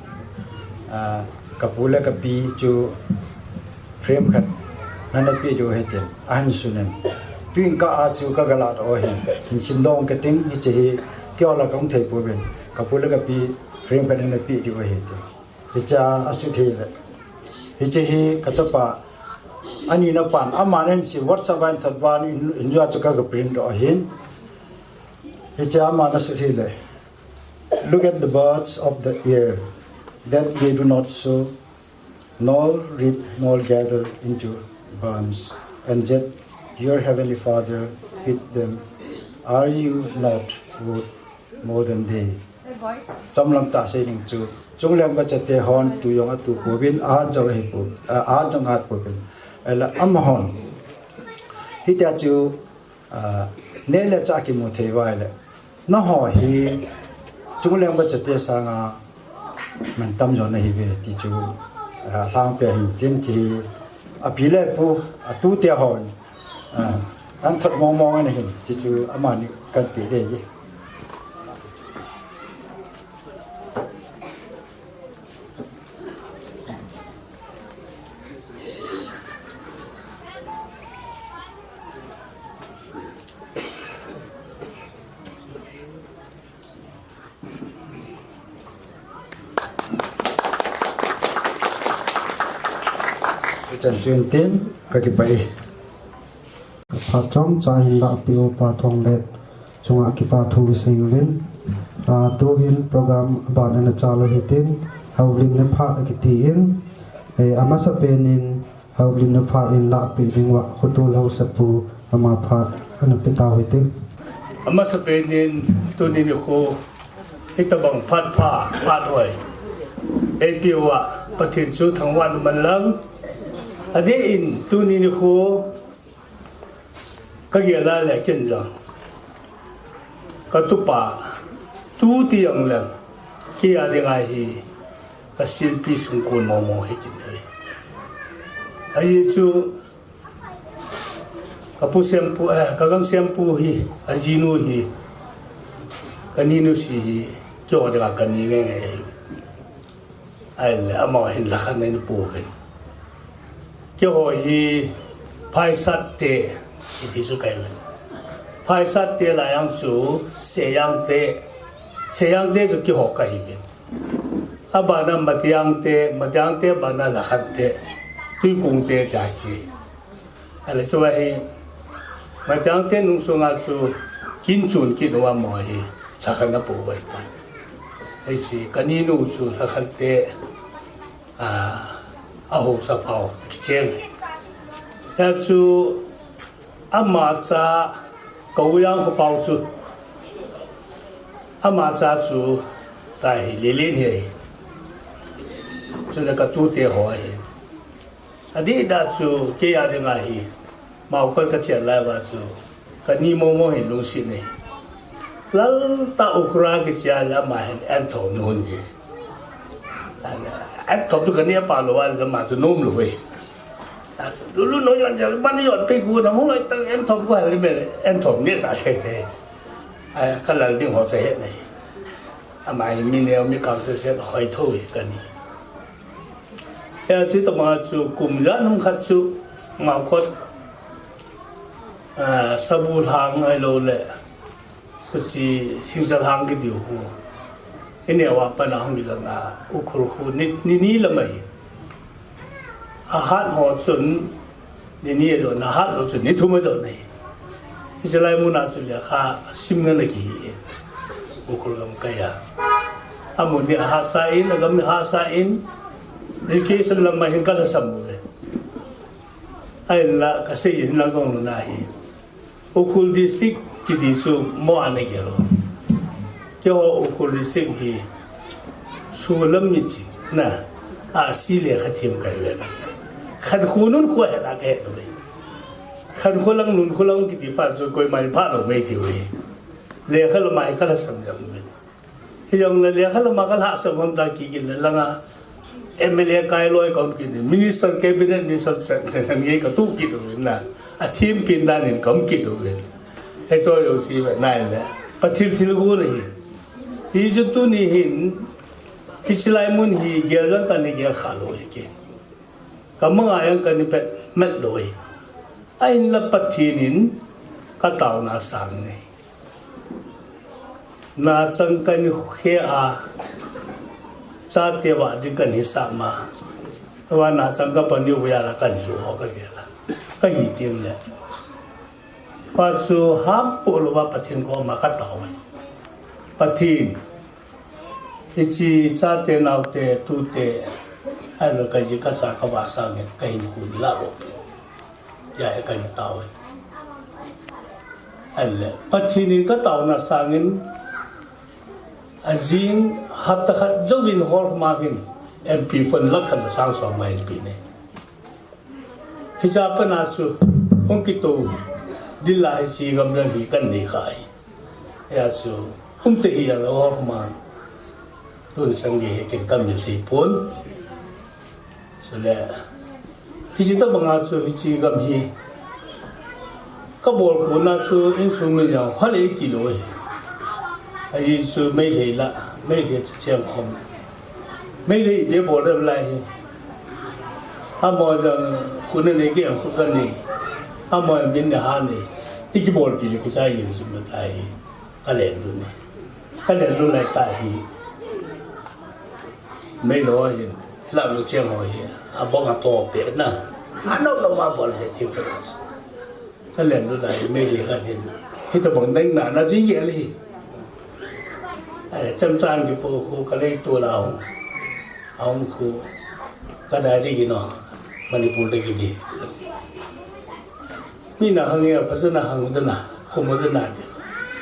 Ah, kapu le kapi chu frame khat nana peh diu ahi tin, ahin sun in. Tuin kah a chu kagalah doh ahin, hin simdoh kating, hiche hi, keiho lah kahung thei pouvin, kapu le kapi frame khat nana peh diu ahi tin. Hichea asut hile. Hiche hi kachapa, anina pan, aman ahin sim, WhatsApp a ahin thot uva, in, in jua chu kaga print doh ahin. Hichea aman asut hile. Look at the birds of the air, that they do not sow, nor reap, nor gather into barns, and yet your heavenly Father feed them. Are you not worth more than they? Chomlam tah sei ding chu, chungleng pachate hon tu jong atu pouvin, ahat jong ahi pou, ah, ahat jong ahat pouvin. Ahile amahon hitia chu, ah, neh le chah kimu thei uva ahile, nangho hi chungleng pachate sanga mantam jo nahiuve ti chu, ah, lhangpi ahin tin, hiche hi api le apu, atute hon, ah, ahin thot mong mong ana hin, hiche chu amani kahin peh ding ahi. Hichan chun tin, kakipah e. Phat chomcha hin lahpeh u Pa Thonglet chunga kipa thu isei uvin. Ah, tuhin program aban ana chal u hitin, Haoblin na phat akiti in, eh, amasapen in Haoblin na phat in lahpeh ding uva Khotol Haosapu ama phat ana pe tau hite. Amasapen in tuni nikho hitobang phat pha, phat hoi eipeh uva Pathen chu thangvah in umhen lang. Adeh in tuni nikho kagel a le ken jong katupa tu ti jong le kei a dinga hi kasilpi sungkon momo hi kin hi. Ahi chu kapu sempu, eh, kagang sempu hi, ajinu hi, kaninu si hi, keiho dinga kani nge nge hi. Ahile, ama hin lhakhat nei napouvin. Keiho hi Phaisat te, iti chu kahiuvin. Phaisat te lah a jong chu Seyang te, Seyang te chu keiho kahiuvin. Abana Matiang te, Matiang te bana lhakhat te, Tuikung te tia chi. Ahile chu ahi, Matiang te nung sunga chu kin chun kin uva mo hi, lhakhat napou vai ta. Ahi si, kaninu chu lhakhat te, a, aho sa pau, kicheng. Ya chu, ama cha, ka u yang ho pau chu, ama cha chu, tahi, lilin hi. Chu le katu te ho hi. Adeh da chu kei a dinga hi, Maokot kachan lai uva chu, kani momo hi lungset nei. Lalta Ukhrul kichia le ama hin enthom nu hun ji. Enthom chu kani apa lou a le ama chu nom lou ve. Lulu no yon jal ban yon pe gu na hung lai ta enthom ko hal me enthom ni sa the the. Ai, kalal ding ho cha he nei. Ama hi mi neo mi kam se se hoi tho hi kani. Ya, chu tobang chu kum ja nam khat chu Maokot, ah, Sabu lhang ahilou le, kuchi Singsa lhang kiti u khu. Ineo a pat a hung kijon a, Ukhrul khu ni, ni, ni lam ahi. Ahat ho chun, Ni ni ajo na, hat lou chu ni thum ajo na hi. Hiche lai mun a chu lekha sim ngen a kihi. Ukhrul gam kai a. Amun hi ahahsa in, agam hi ahahsa in, education lam a hin kalhasam u ve. Ahinla kasei in lang kong na hi. Ukhrul district kiti chu mo ana gel u. Keiho Ukhrul district hi Sulam mi chi na, a si le kha thim kai ve ka. Khankho nunkho he na ka he ve. Khankho lang nunkho lang kiti pa chu koima pha lou mai ti ve. Lekha lam a hi kalhasam jam ve. Hijong le lekha lam a kalhasam hon ta kigin le langa M L A kai loi ka um kit, Minister Cabinet Minister san, san, san nge ka tu kit u na. A thim pin dan in ka um kit u. He cho yo si ve nai le. Pathil thil gu le hi. Hichu tuni hin, hiche lai mun hi gel jong kani gel kha lou hi ke. Ka manga jong kani pet met lou hi. Ahinla Pathen in ka taona sang nei. Nachang kani khe a, chate va ding kani sa ma. Va nachang ka pani u ya la kani ju ho ka gel a. Kahi ding le. Pa chu ham pu lou va Pathen koma ka tao. Pathen, hiche chate naote tute, ahilou kaji kacha kavah sangin kahinkho la lou. Tia hi kahin tao. Ahile, Pathen in ka taona sangin, ajing hapta khat jouvin hol ma hin, M P fund lakh khat le sang som ma hin pe ne. Hiche a pat a chu, hung kitou ding la hiche gam lang hi kanei kha hi. Hia chu, umtah hi a la hol ma. Tun sang hi ken kamil thei pon. Chule, hiche tobang a chu hiche gam hi kabol kona chu insung mi jong hol e ti lou e. Ahi chu Meitei la, Meitei chu cheng khom. Meitei te bol dem lai hi. Amaho jong khu nanei kei jong khu kanei. Amaho jong min naha nei. I kibolpi le kichai jeng chu ma tai hi. Ka len lut ne. Ka len lut lai tah hi. Meilhei ho hin, Lamlu cheng ho hi, abang a to pe na. Ano no ma bol he thim pe na. Ka len lut lai Meilhei khat hin. Hitobang ding na na ji ye le hi. Ai, cham chang kipo khu ka lei tu la hung. Ahung khu. Ka dai ding kino. Manipur ding kidi. Mi na hang ya, phasana hang dana, khomo dana de.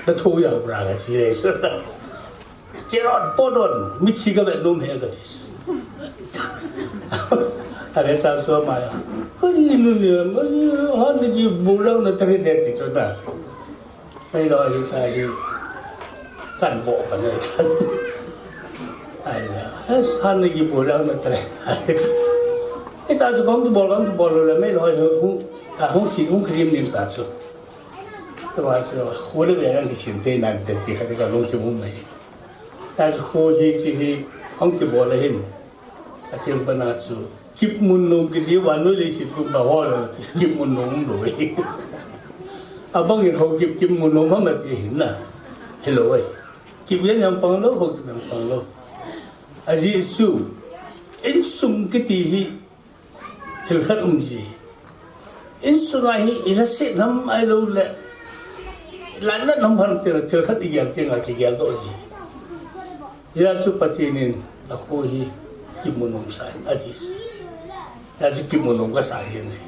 Da tho ya bra ka chi le so da. Cherot podon, mithi ka be lum he ka dis. Are sa so ma ya. Mani nu ni, mani, han ni ki bulang na tari de ti chu da. Mai lo hi sa hi. Kan vo pa ne chan. Ai la, han ni ki bulang na tari. Ita chu kong tu bol, kong tu bol le mai lo hi hung, ta hung ki, hung ki lim lim ta chu. Tua chu, khu le ve ang ki sim te nan te ti kha te ka long ki mum mai. Ta chu khu hi chi hi, hung ki bol le hin. A thiam pana chu, kip mun nom ki ti vannoi leiset kum ba ho lo, kip mun nom lo e. A bang in ho kip, kip mun nom ham ti hin na. Hello e. Kip yan yang pang lo, ho kip yang pang lo. A ji chu, insung ki ti hi, thil khat um ji. Insung a hi, i la se nam ai lo le. La na nam han te la, thil khat i gel te nga ki gel do ji. Hia chu Pathen in a khu hi kimu nom sa in a ti. Hia chu kimu nom ka sa hi ne.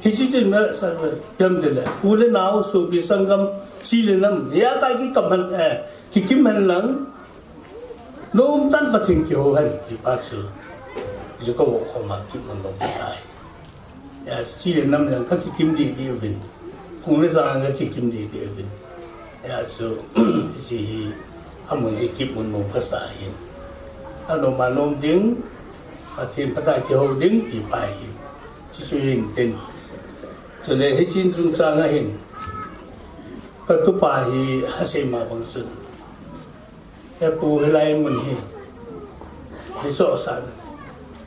Hi chi tin na sa piam de le. U le nau, sopi sanggam, chi le nam. Hia ka ki kam han, eh, ki kim han lang. Nom tan Pathen kihou han ti pa chu. Ju ka wo kho ma kimu nom ka sa hi. Hia, chi le nam jang ka kikim didi uvin. Phung le jang ka kikim didi uvin. Hia chu, chi hi, amun hi kimu nom ka sa hi. Anom anom ding, Pathen phatah a kihou ding, ti pa hi. Chi chu hin tin. Chule hi chin chung chang a hin. Ka tupa hi, ha sei ma bang chun. He pu, hilai mun hi. Ni so sa.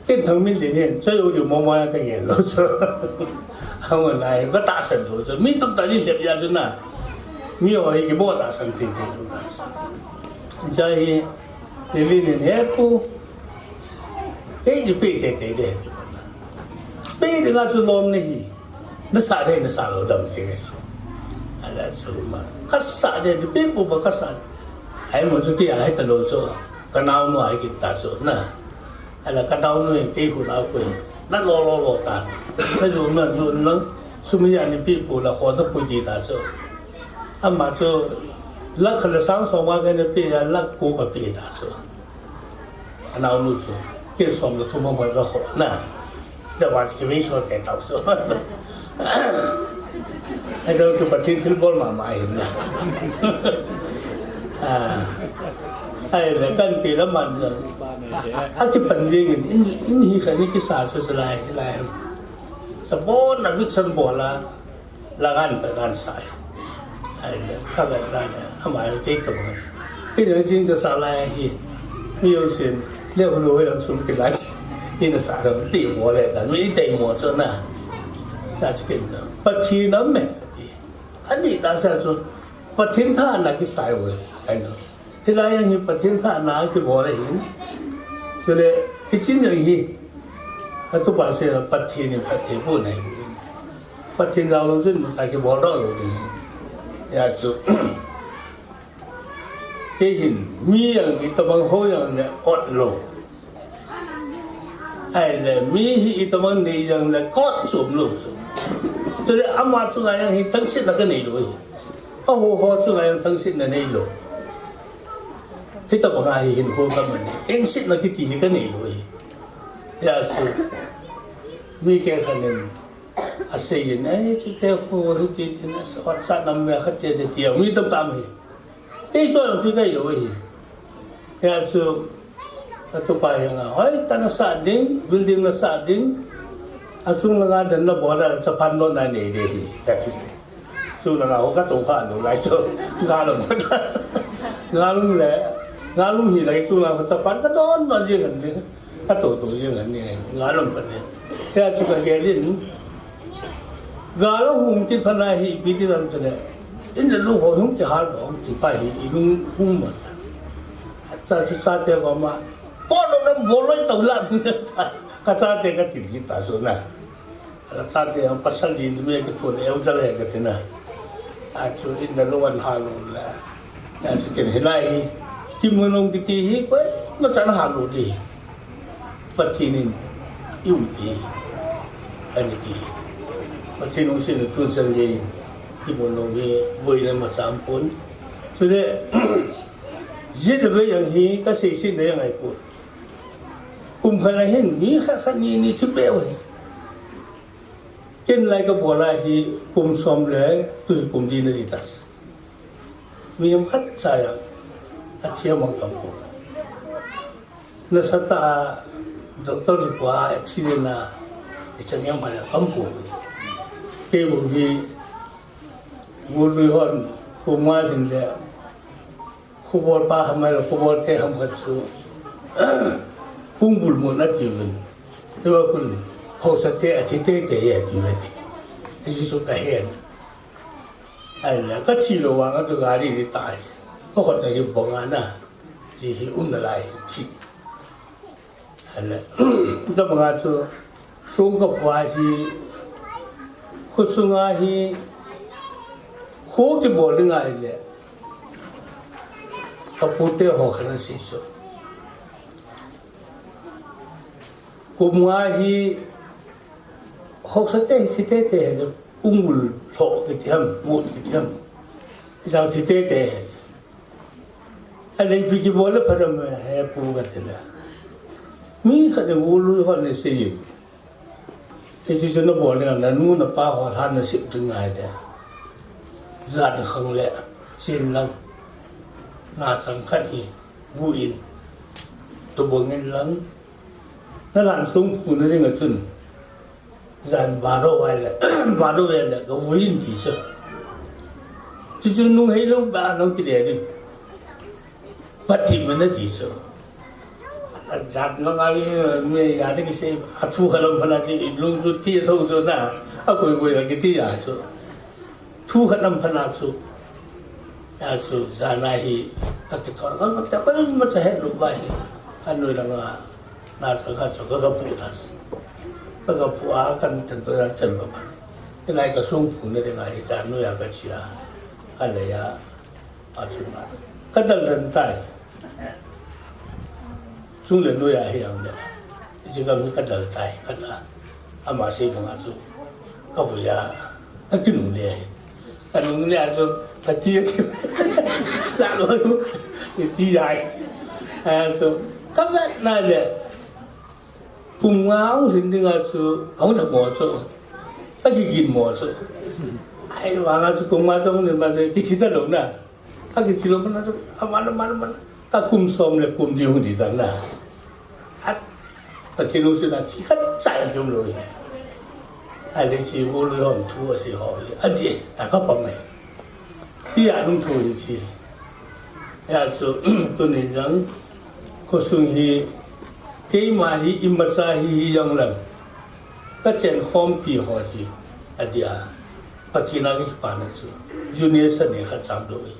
Ken thang min din hin, choi u diu mo mo ka ngen lo chu. Hang na, ka tahsan lo chu. Mi tum ta ni sep ya chu na. Mi o hi ki bo tahsan thei thei lo ta chu. Chai hi, ni li ni he pu. Kei ni pe te te de. Pe de la chu lom ni hi. Na sa de, na sa lo dam ti ngai. Ala chu ma. Ka sa de, ni pe pu ba ka sa. Ai mo chu ti ai ta lo chu. Ka nau nu ai ki ta chu na. Ala ka nau nu ke hu na ko. Na lo lo lo ta. Ka ju na ju na. Sum ya ni pe pu la kho ta pu ti ta chu. Ama chu la kha la sang so ma ka ni pe ya la ko ka pe ta chu. Anau nu chu, ken som le thum a mol ka ho na. Sida wan si kivei so te tau so. Ai so chu Pathen thil bol mama ahi na. Ah. Ai le kan pi la man na. A kipan jing in, in, in hi kha ni kisa so sa lai, lai. Sa bon na vut san bol la. La gan pa gan sai. Ai, ka gan na ne, ama te to. Ki ne jing ka sa lai hi. Mi yo sin, le bu lo lang sum ki lai. Ni na sa ram ti mo le ta, mi te mo cho na. Sa chi ken na. Pathen nam me. Ani ta sa cho. Pathen tha na ki sai wo. Ai no. Hilai a hi Pathen tha na kibol ahin. Chule, hichin jong hi. Atupa se la Pathen in phatthei boh na hi. Pathen jao lou chun masa kibol doh lou ding. Hia chu. Kei hin, mi jong itobang ho jong le ot lou. Ahile, mi hi itobang nei jong le kot chom lou chu. Chule ama chunga jong hi tangsetna ka nei lou hi. Aho ho chunga jong tangsetna nei lou. Hitobang a hi hinkho ka man hi. Engsetna kiti hi ka nei lou hi. Hia chu. Mi kei khat in asei in, "Ei, chute khu hiti tin, ot sa nam me khat te," ti a, mi tam tam hi. Kei chu jong chu ka hi lou hi. Hia chu, atupa hi nga, "Hoi, ta na sa ding, building na sa ding. Achung langa dan na bol a, chapang don na nei de hi," ka ti. Chung langa ho ka to kha lou lai chu. Nga lou. Nga lou le. Nga lou hi lai chung langa chapang ka don na jing an de. Ka to to jing an de. Nga lou ka de. Hia chu ka gel in. Ga lou hung kit phat na hi ipi ti dam tile. In le lu ho hung kihal dong ti pa hi i lung hung ma. Cha chu chate ba ma. Ko lo na bol loi tau la. Ka chate ka ti hi ta so na. Ala chate ang pasal di mi ka tu le eu jal he ka ti na. A chu in le lu an hal lou la. Hia chu ken hilai hi, kimu nom kiti hi, koimachan hal lou ding. Pathen in i umpi, ani ti. Pathen lungset in tun chan gei in, kimu nom hi, boina imacha um pon. Chule, jia le vei jong hi, ka seiset na jong ahi pon. Kum khat a hin, mi khat khat ni ni thi beh u hi. Ken lai kabol a hi kum som le tu hi kum li na di ta. Mihem khat cha a, athiam ang kampou. Nasatah a doctor hi pua accident a, ichan yang ma le kampou. Kei bou hi, golui hon, kum nga lhin le, khubol pa ham le, khubol te ham khat chu, kung bul mun ati uvin. Hiva khun, haosa te, athi teitei e ati uve ti. Hichu chu kahen. Ahile, kathi lou vang a chu gari ni tai. Kakhut na hi bong a na. Chi hi um nalai, chi. Ahile, tabang a chu, song kaphu a hi, khosung a hi, kho kibol ding ahile, kapu te ho khat ana sei chu. Kum nga hi, haosa te, thi teitei e, kung bul lho kiti ham, mut kiti ham. Ijang thi teitei e. Ahile ipi kibol le pha dem, hepu kati le. Mi khat in golui hon ana sei in. Hichu chu nabol le, nanu napa ho lhan nasem ding ahile, jan khang le, chen lang, nachang khat hi, bu in, tubang in lang, nalan song phu na ding a chun, jan baro vai le, baro vai le, gavui in ti chu. Chuchu nung hei lou ba nung kile ding. Pati mana ti chu. Ajat ma ngai me ya de kisei, athu khat lam pha na ti, lung chu ti thou chu na, akoi koi kiti ya chu. Thu khat lam pha na chu. Ya chu, jan a hi, akithor, ka, ka, ka, ma cha het lou ba hi. Anoi langa, nachang khat chu, ka, kaphu ta. Ka, kaphu a, kan ten to ya chan ba ma. Hilai kasong phu na ding a hi, jan noi a kache a. Kalei a. Achunga kadal den tai. Chung le noi a hi ang le. Hiche kami kadal tai, kata. Ama sei banga chu. Kavui a. Akinung le. Kanung le chu. Kati, kati. La lo. Kati ai. Achu. Kavet na le. Kum nga hung lhin ding a chu, ahung lha mo chu, akigin mo chu. Ahivanga chu kum nga chu hung lhin ma chu, kithi talou na. Akithi lou ma na chu, aman, aman, aman. Ka kum som le kum li hung di ta na. At, Pathen lungset a thi khat cha jong um lou hi. Ahile chu golui hon thu asei ho hi. Adih, ta kapang e. Tia lungthu hi chi. Hia chu, tuni jong, khosung hi, keima hi, imacha hi, hi jong lang. Kachen khompi ho hi, adia. Pathen a kipana chu, junior sane khat cham lou hi.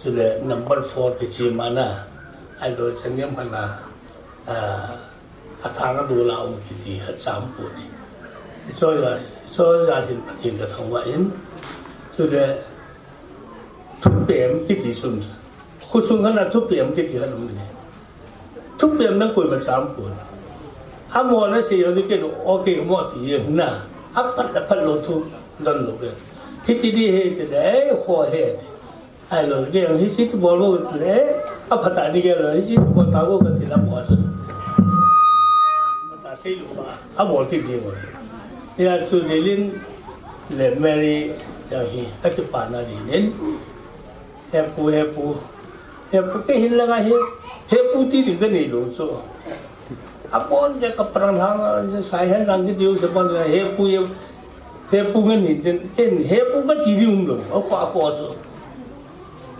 Chule number four kichi mana, ahilou changem hana, ah, Athang a dol a um kiti khat cham pon e. Hiche a, hiche a hin Pathen ka thangvah in. Chule thupem kiti chun. Khosung khat a thupem kiti khat um e. Thupem na koima cham pon. Amo na sei ho chu kei, okay, mo ti na. Aphat, aphat lou thu don lou ve. Hiti di he ti le, eh, kho he. Ahilou, kei jong hiche tu bol bol kati le, aphat a ni kei jong, hiche tu bol ta bol kati le mo chu. Mata sei lou ba, abol kit jeng u. Hia chu Lilin le Mary jong hi, akipana Lilin. Hepu, hepu. Hepu kei hin langa hi, hepu ti ding kanei lou chu. Abon je ka parang lang, je sai hen lang ki diu se pon, hepu ye, hepu ngen hin tin, ken hepu kati ding um lou, akho, akho chu.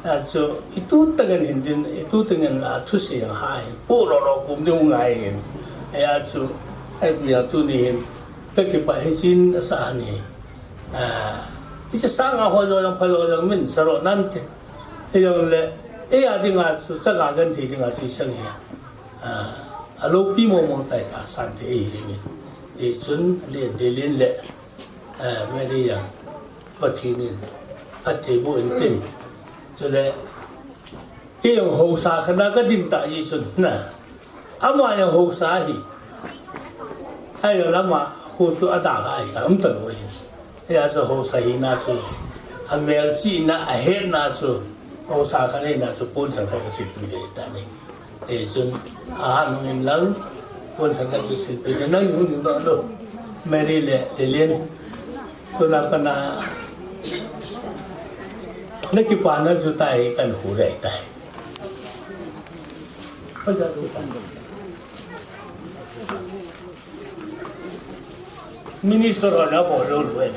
Achu, itu ta ngen hin tin, itu ta ngen la thusei hai, pu ro ro kum ding ngai hin. Achu, ahi pi a tuni hin, kakipah hi chin asa ni. Ah, hiche sanga ho jo jong pha jo jong min sa ro nante. Hijongle, eia dinga chu, chaga genthei dinga chu sang hi. Ah, aloupi mong mong tai ta sante ei hi. Hichun, Lilin le, eh, Mary a, Pathen in, phatthei boh in tin. Chule, kei jong haosa khat a kading ta hichun, na. Ama jong haosa ahi. Ahi lama, khu chu adang ahi ta, um talou ahi. Hia chu haosa hina chu, amelchihna, ahetna chu, haosa khat hina chu, pon sang khat kasilpeh le ta ni. Hichun, ahat nung in lang, pon sang khat kasilpeh le, nang hung ding lou. Mary le Lilin, tuna pana nakipana chu tai kan hu rei tai. Minister ho na bol lou lou e.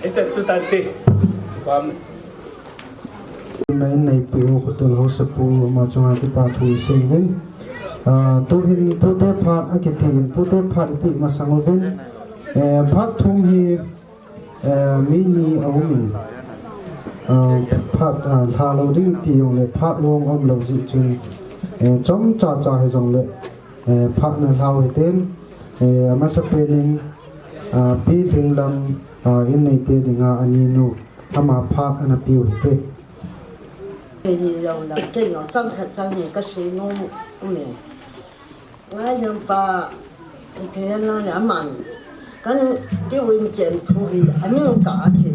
Hiche chu tante. Pam. Nai nai pi u khotel ho sapu ama chunga kipa thu i sei uvin. Ah, tuhin pute phat akiti in pute phat ipi masang uvin. Eh, phat thum hi, eh, mi ni a um in. Ah, phat, ah, lha lou ding ti jong le phat long um lou ji chun. Eh, chomcha cha hi jong le. Eh, phat na lhau hiten, eh, amasa penin, ah, Pi Lhinglam, ah, in neite dinga aninu, ama phat ana piu hite. Hi lou la, kei no chang khat chang ni ka sei nom ume. Ngai lem pa, i thei no le aman. Kan ti win chen thu hi, aning ka a thei.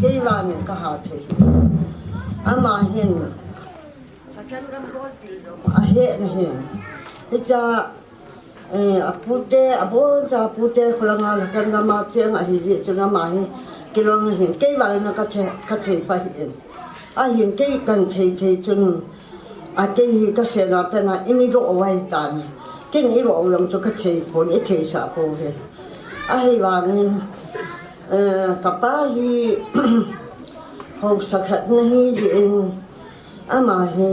Kei vangin ka ha thei. Ama hin, Ahe na hin. Hicha, eh, apute, abon cha apute kholanga lakan gama cheng ahi ji chun ama hi kilong hin. Kei vang na ka thei, ka thei pa hin. Ahin kei kan thei thei chun. A kei hi ka sena pena ini ro wai tan. Kin i ro long chu ka thei pon, i thei sa po ve. Ahi vangin, eh, ka pa hi hausa khat na hi ji in. Ama hi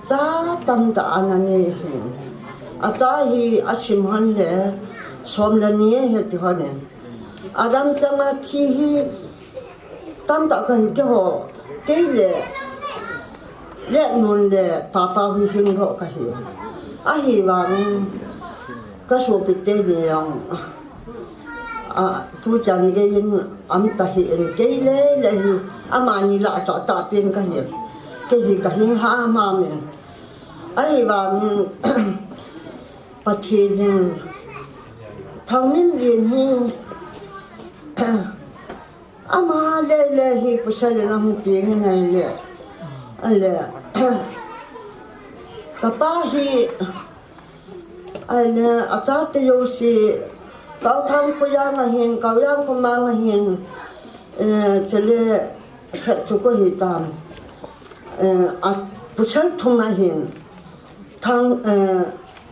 cha tamtah ana nei ahi. Acha hi asim hon le som le ni ahi ti hon in. Adam changa thi hi tamtah kahi keiho. Kei le, le nun le papa hi hing ro kahi. Ahi vang ka sopi teni jong. A, tuchan gei in am ta hi in kei le le hi, amani la cha ta pin kahi. Kei hi ka hing ha ma min. Ahi vang Pathen hin Thangminlin hin ama le le hi pasal in ahung peng in ahile. Ahile. Ka pa hi Ahile, achate jouse, Kaothang Kuyang ahin, Kaoyang Kumang ahin, eh, chule, khat chu ko hi tam. Eh, a pasal thum ahin, Thang, eh,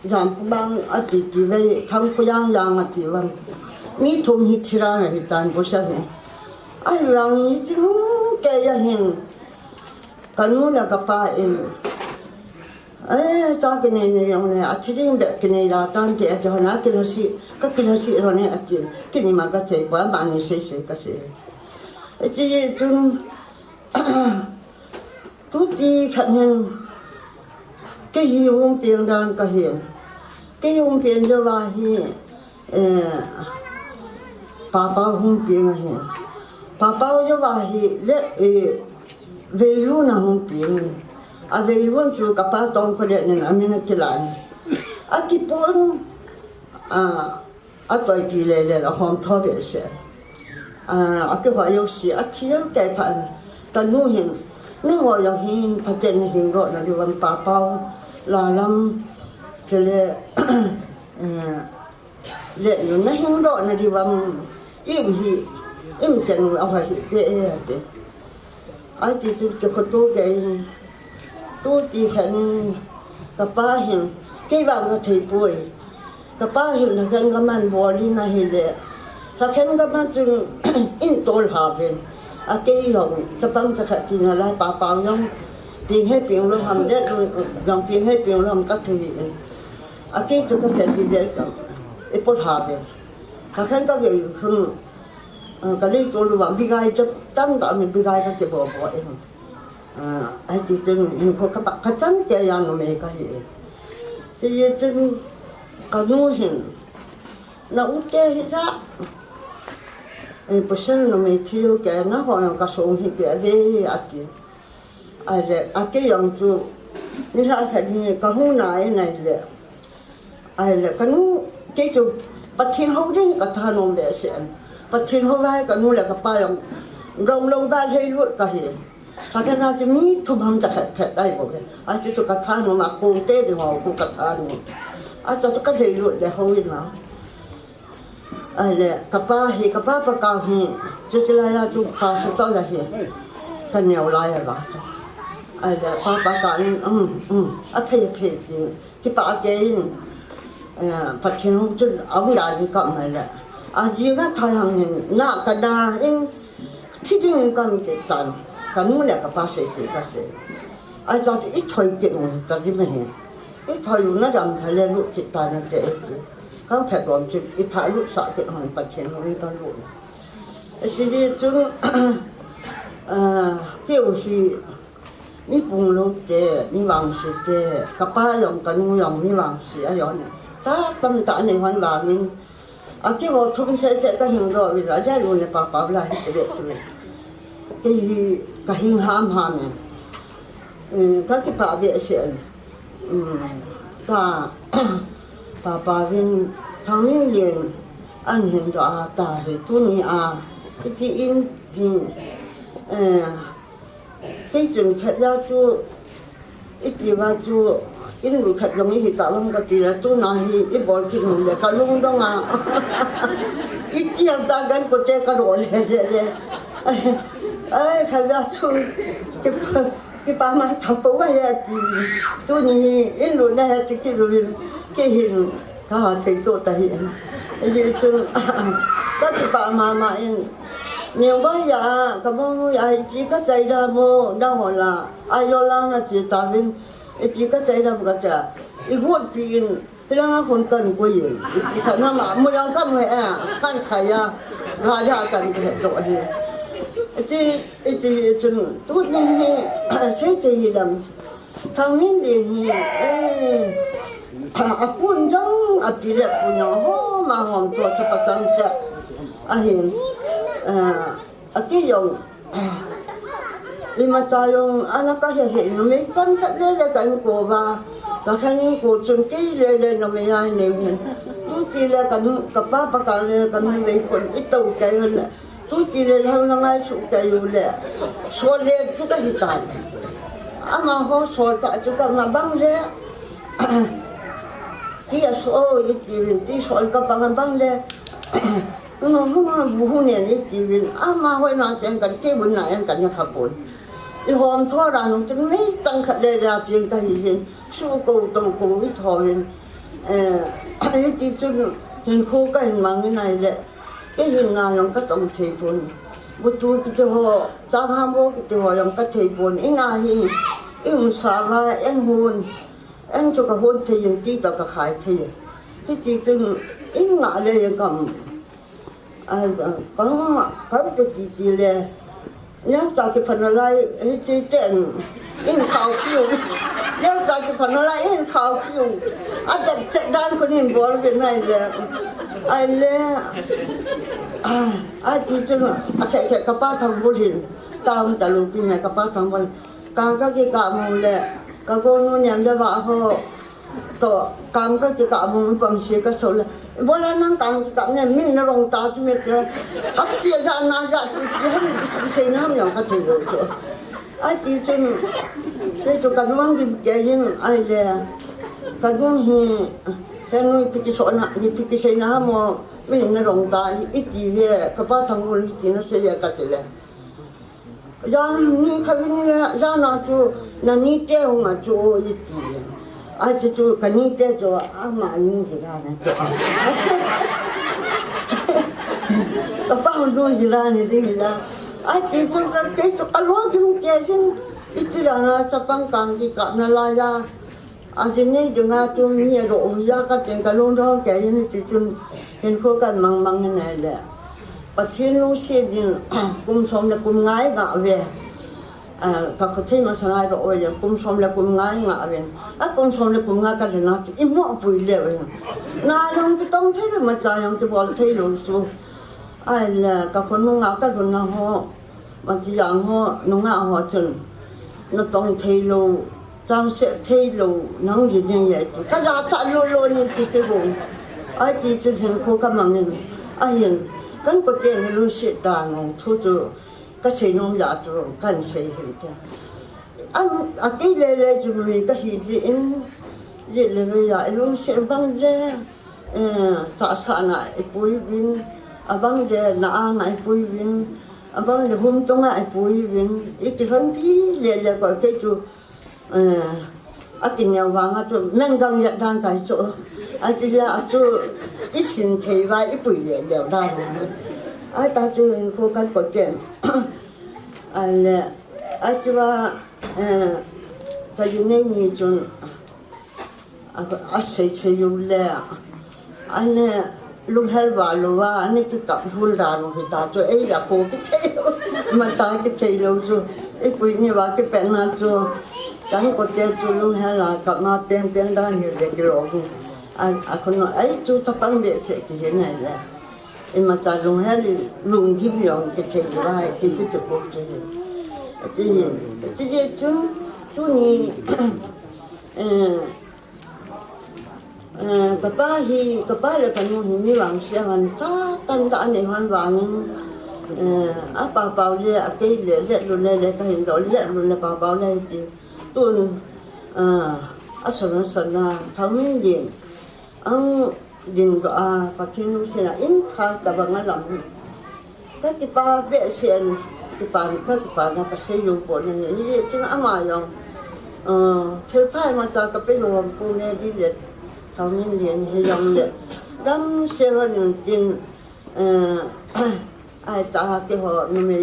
Jam Kumang ati ti vei, Thang Kuyang Jang ati vang. Mi thum hi thira ahi tan pasal hin. Ahivang mi ching kei ahin, ka nu le ka pa in, Eh, cha kinei nei jong le, a thi ding bep kinei la tan ti, ati hon a kilhasi, ka kilhasi hon e ati, kini ma ka thei poi, amani sei sei ka sei. Ati chun, tuti khat hin, kei hi hung piang dan ka hin, kei hung piang jou va hi, Eh, Papau hung piang ahi. Papau jou va hi le, eh, Veilun a hung piang. A Veilun chu ka pa tong ko le nin a min a kilan. A kipun, a, a toipi le le la hom tho ve se. A, a kiho jouse, a thil kei phan. Ka nu hin, nangho jong hin, Pathen in hing ro na diu vang Papau, Lalam, chule, eh, Le, na hing doh na diu vang, i um hi, i um chen a ho hi pe e ati. Ati chu ke ko tu ke in, tuti khen, ka pa hin, kei vang ka thei poi. Ka pa hin, na khen ka man bol in ahile. Ka khen ka man chun, in tol ha ven. A kei jong, chapang chakhat pi na lai, Papau jong, ping he ping lou ham, le jong ping he ping lou ham ka thei in. A kei chu ka sel di del kam. I pot ha ve. Ka khen ka gei hun. Ah, ka lei tol lou vang bigai chu tam ta mi bigai ka ti bo bo e hun. Ah, ai ti chen hin ko ka pa ka chan ke ya no me ka hi. Ti ye chen ka nu hin. Na u te hi sa. E pasal no me thiu ke na ho ka song hi ke ve ati. Ahile, akei jong chu, nilhah khat ni kahung na in ahile. Ahile, kanu, kei chu, Pathen hou ding kathanom behseh in. Pathen hou lai kanu le kapa jong, rong lou da lheilut kahi. Sakena chu mi thum ham cha khat khat dai bou le. Achu chu kathanom a, kong te ding ho khu kathanom. Achu chu kalheilut le hou in a. Ahile, kapa hi, kapa pakang hi, chuche laiya chu pastor ahi, kaneo laiya chu. Ahile, pa pakang in, um, um, aphei, aphei tin, kipah kei in, eh, Pathen hou chu aum dan in ka um ahile. Ajing a thai hang hin, na kana in, thi ding in ka um kit tan, kanu le kapa sei sei kasei. Acha chu ithoi kit un, ta di ma hin. Ithoi u na dam pha le lut kit ta nate. Kang phet rom chu, itha lut sah kit hon Pathen hon ka lut. Achi di chun, ah, keu hi mi pung lou te, mi vangse te, kapa jong kanu jong mi vangse ahi hon. Cha tamtah nei hon vangin, akei ho thum seh seh kahing doh uvin, aja lu ne papa u la hi te le chu. Kei hi kahing ham ham e. Um, kakipah behseh in. Um, ka, papa vin Thangminlen ahin doh a ta hi tuni a. Iti in, in, eh, kei chun khat ja chu, iti va chu, in lut khat jong ihi ta vang kati la, tuna hi ibol kit nom le kalung dong a. Iti ham ta gan ko te ka ro le le le. Ai, khat ja chu, kipah, kipah ma cha po va ya ti. Tuni hi in lut na he ti kit uvin, kei hin kaha thei to ta hi. Ahi chun, kakipah mama in. Neo ba ya, ka bong ya, ipi kachai da mo, da ho la. Ai lo la na chi ta vin, ipi kachai da mo kacha. Igot pi in, hilanga khun kan koi in. Ipi khat na ma, mo yang ka mo he, kan khai ya. Ga da kan he do hi. Chi, chi, chun, tu ni hi, sei te hi lam. Thangminlen hi, eh, apun jong, api le pu jong, hom a hom chu, chu pacham se. Ahin, eh, akei jong, imacha jong, ana kahe he, numei chang khat le le kan ko va, ka khan ko chun kei le le numei a nei hin. Tuti le kan, kapa pakang le kan numei khun, ito kei le. Tuti le lhang na ngaisuh kei u le. Sol le chu kahi tan. Amaho sol ta chu kana bang le. Ti a sol iti vin, ti sol ka bang bang le. Hung hung hung bu hung nen iti vin. Amaho na chen kan kei bun na en kan ya kha pon. I hom chora nung chun mei chang khat le le a pieng kahi hin. Su ko to ko i tho vin. Eh, iti chun hinkho kahin mang in ahile. Kei hin nga jong katong thei pon. Butu kiti ho, changham ho kiti ho jong kathei pon. Ina hi, i umsa va, eng hon. Eng chu kahon thei in, ti toh kakhai thei. Hiti chun, in nga le jong kam. Ai, ka, ka, ka, ka ti ti le. Neocha kipan nalai, hiche ten, in khao phiu. Neocha kipan nalai, in khao phiu. Adep chet dan khun in bol uvin ahile. Ahile. Ai, ti chun, akhe khe kapa Thangbul hin. Tam talu pi me kapa Thangbul. Kang kakikah mu le. Ka gonu niam le ba ho. To, kang kakikah bung pang si ka so le. Bola nang kang kikah ne min na rong ta chu me te. Ap ti ja na ja ti ti ham ti sei na ham jong kathei lou chu. Ai ti chun. Te chu kaduang di ke yin ahile. Kaduang hi. Te nui pi kiso na, di pi kisei na mo. Min na rong ta i ti he. Kapa Thangbul ti na sei ya kati le. Jan ni kha vin le, jan a chu, nani te hung a chu, iti. Achu chu, kani te chu, amani hi la na chu. Kapa hung nu hi la ni ding hi la. Ati chu, ka te chu, kalo ding ke sin, iti la na, chapang kang kikah nalai ya. Ajinei dinga chu mi aro uya ka teng ka lungdong kei in ti chun hinkho kan mang mang in ahile. Pathen lungset in kum som le kum nga i ngah uve. Ah, ka khothei masanga aro uve, kum som le kum nga i ngah uve. A kum som le kum nga ka lhun a chu i mopoh le uve. Na jong kitong thei lou, imacha jong kibol thei lou chu. Ahile ka khonung a ka lhun a ho. Mati jang ho, nungah ho chun. natong thei lou, chang se thei lou, nang ji ning ye tu. Ka ja cha lo lo ni ti te go. Ai ti chu hin ko ka mang in. A hin, kan ko te ni lu si ta nong thu chu, ka sei nong ya chu, kan sei hin te. An, a ti le le chu mi ka hi ji in, ji le le ya, i lung se bang je. Eh, cha sa na i pui vin, a bang le na a na i pui vin, a bang le hum tonga i pui vin, i ki hon pi le le ko ke chu, eh, a ki neo vang a chu, men gang ya dan kai chu, a chi ya a chu, i sin thei va i pui le le da. A ta chu ko kan ko ten. A le, a chi va, eh, ka ji nei ni chun, A, a sei sei u le, a ne lunghel va lou va, a ne kikap hul dan u hita chu, ei la ko kithei lou, ma cha kithei lou chu, ei pui ni va kipe na chu, kan ko te chu lunghel a kap ma pen pen dan hi le kilo hu. A, a ko no, ei chu chapang behseh kihi nai le. Ei ma cha lunghel lunggim jong kithei lou va, kiti chu ko chu. A chi hi, a chi hi chu, tuni, eh, Eh, ka pa hi, ka pa le ka nu hi mi vangsia han cha tan ka anei han vangin, eh, a pa pau le a kei le le lu le le ka hin lo le lu le pa pau le ti. Tun, ah, a son a son a thau min din. Ang din ko a Pathen lungset a in pha ta bang a lam. Ka kipa behseh in, kipa, ka kipana ka sei lou pon ahi, hijeh chun ama jong, ah, thilpha imacha ka pe lou ham Pu Mary le Thangminlen hijongle, damsel hon in tin, eh, ahi ta keiho numei,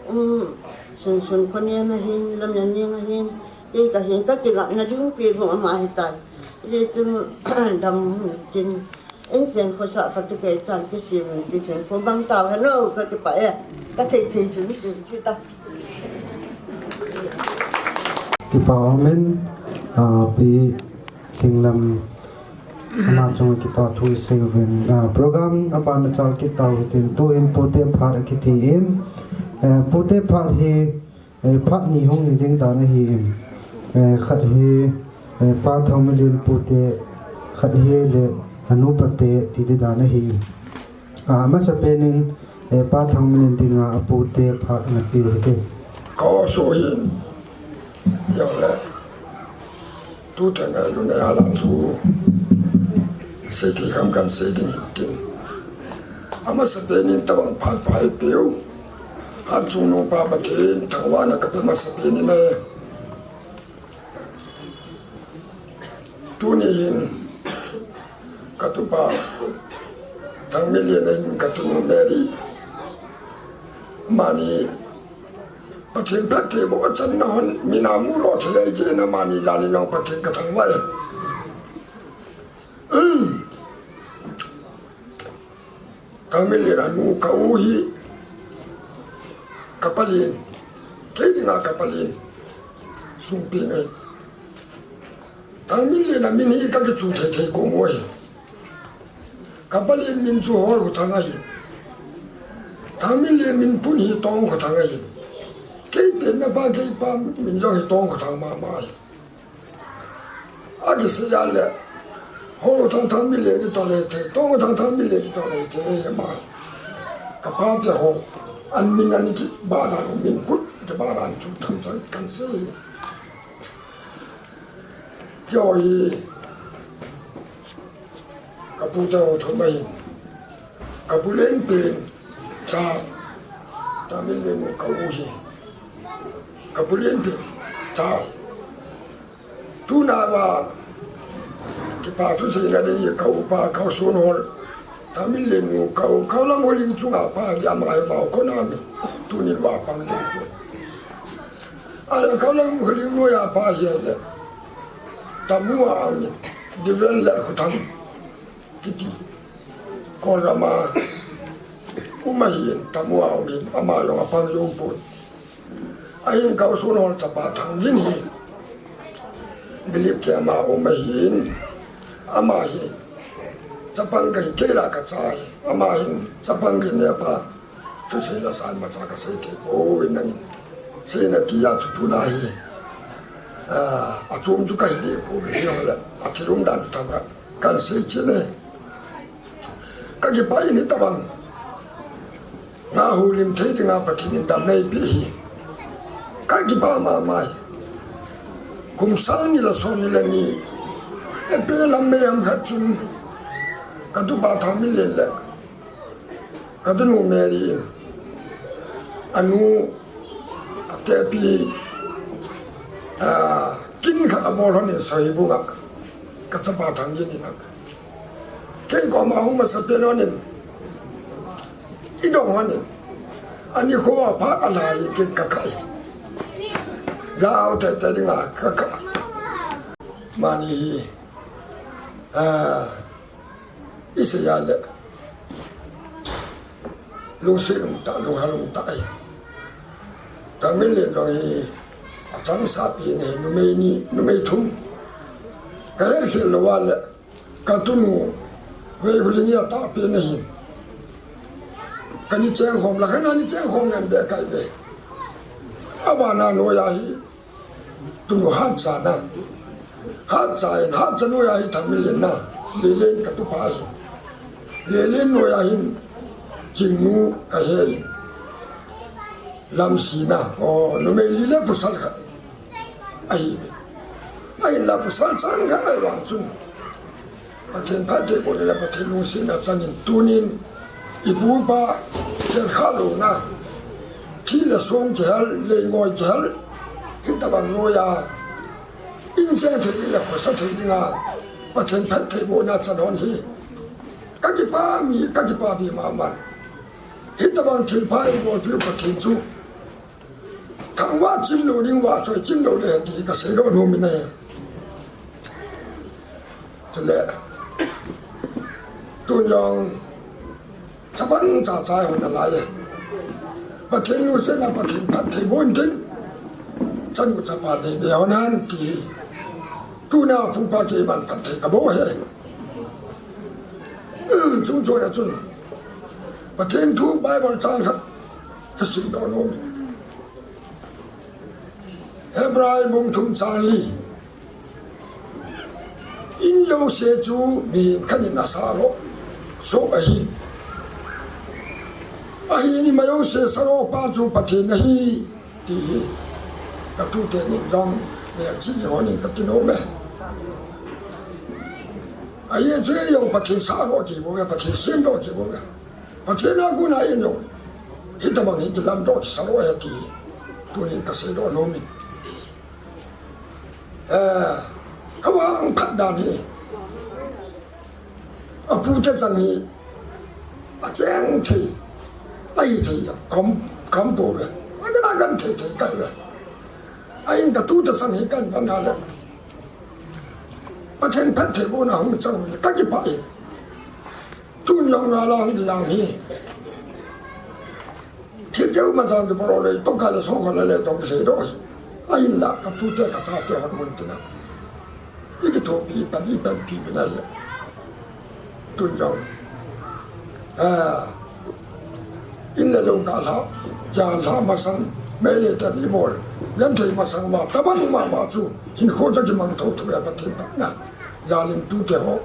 um, Sunsun Khonem ahin, Lamjaning ahin, kei kahin, ka kingapna ding pi lou ama ahitan. Hijeh chun, dam tin, Inchen khosah phatah kei chan kisem in ti chen ko bang tau hello ka kipah e. Ka sei thei chu ni chu ta. Kipa umin, ah, Pi Lhinglam ama chunga kipa thu i sei uvin. Ah, program abana chal kit tau hitin tuin Pute Phat akiti in. Eh, Pute Phat hi Eh, phat ni hung hi ding dan ahi in. Eh, khat hi, eh, Pa Thangminlen Pute, khat hi le anu Pate ti ding dan ahi in. Ah, amasapen in, eh, Pa Thangminlen dinga a Pute phat ana pe u hite. Ka o so hin. Yole. Tu te ngai lu ne a la chu. Sei thei kham kham sei ding hin tin. Amasapen in tabang phat pha i pe u. Hatchungnung Pa Pathen thangvahna ka pe masapen in e. Tuni hin ka tupa Thangminlen in ka tunu Mary. Amani Pathen phatthei boh a channa hon, mina mu lou thei ahi jeh in amani jal in jong Pathen ka thangvah e. Thangminlen anu ka u hi ka palen, kei dinga ka palen sung pi ngai. Thangminlen a min hi ka kichu thei thei ko mo hi. Ka palen min chu Holkhothang ahi. Thangminlen min pun hi Tongkhothang ahi. Kei penna pa kei pa min jong hi Tongkhothang mama ahi. Akisei a le, Holkhothang Thangminlen kitoh le thei, Tongkhothang Thangminlen kitoh le thei, ama. Ka pa te ho, an min an kibah dan, min kut kibah dan chu tham tham kan sei. Keiho hi, ka pu te ho thum ahin. Ka pu len pen cha, Thangminlen nu ka u hi. Ka pu len pen cha. Tuna va, kipa thuseina ding hi ka upa, ka u Sunhol. Thangminlen nu ka u, Kaulam Holing chunga pa, ama hi mau kona mi. Tunin va pang ding tu. Ala Kaulam Holing nu a pa hi le. Tamu a ang ni. Diven le Khothang. Kiti. Kolama. Uma hin, tamu a ang ni. Ama jong a pang jong pun. Ahin ka u Sunhol chapa Thangvin hi. Bilip ke ama um ahin. Ama hi. Chapang kahi kei la ka cha hi. Ama hin. Chapang kahi ne pa. Thusei la san ma cha ka sei thei poi nangin. Seina ti a chu tuna hi. Ah, achom chu kahi deh poi, hijongle athil umdan chu themkhat kahin sei cheh e. Kakipah in, hitabang nga houlim thei dinga Pathen in damna eipeh hi kakipah mama e. Kum sang ni le som ni le ni, April lam May lam khat chun katupa Thangminlen le katunu Mary in, anu, atepi, ah, kin khat abol lhonin Sohibung a, kachapa Thangin in a, kei koma hung masapen lhonin, idong lhonin, anikho aphat alhai kin kakah e. Jao teitei dinga kakah e. Mani hi, ah, isei a le lungset umtah, lunghang umtah ahi. Thangminlen jong hi achangseh pi ahi, numei ni, numei thum. Kahet khel louva le katunu Veikhuling hi atahpen ahin, kani chengkhom, lakhan ani chengkhom ngen be kai ve. Abana noiya hi tunu Hatcha na. Hatcha in, Hatcha noiya hi Thangminlen na. Lelen katupa ahi. Lelen noiya hin Chingnu kahe in, Lamsina. O, numei li le pasal khat ahi. Ahinla pasal chang khat ahi vang chun Pathen phattheibohna le Pathen lungsetna changin tunin ipu ipa khelkhah louna, thi le song kihel, leingoi kihel, hitabang noiya in cheng thei le khosa thei dinga Pathen phattheibohna chan hon hi kakipah mi, kakipah mi mama e. Hitabang thilpha eibolpiu Pathen chu thangvah chim lou ding, vahchoi chim lou ding ahi ti kaseidoh nom in ahi. Chule tun jong chapang cha cha hon alai e. Pathen lungsetna, Pathen phattheibohna tin chanu chapa nei nei hon hen ti hi tuna pupa keiman phatthei kaboh e. Chungchona chun Pathen thu Bible chang khat kasimdoh nom e. Hebrai bung thum chang li. In jouse chu mihem khat in asah lhoh soh ahi. Ahin ima jouse sah lhoh pa chu Pathen ahi ti hi katute nin jong melchih ding hon in kati nom e. Ahi chu eijong Pathen sah lhoh kibou ve, Pathen sem lhoh kibou ve. Pathen a kona in jong hitabang hi kilamdoh kisah lhoh ahi ti tunin kaseidoh nom in. Eh, kavang phat dan hi, apute chang hi acheng thei, ahithei kaum, kaum pouve. Ahin agamthei thei kai ve. Ahin katute chang hi kahin vana le Pathen phattheibohna hung chang le kakipah e. Tun jong nala hung di jang hi, thil keu ma jang kiporou le, tongkha le songkha le le tong kiseidoh hi. Ahinla katute kachate hon mun tina ikithopi pan, ipanpi pi nai le. Tun jong, ah, in le lou kalha, jalha masang, mei le tan ibol, genthei masang ma, tabang mama chu hinkho chu kimang thotho e. Pathen phatna jalin tute ho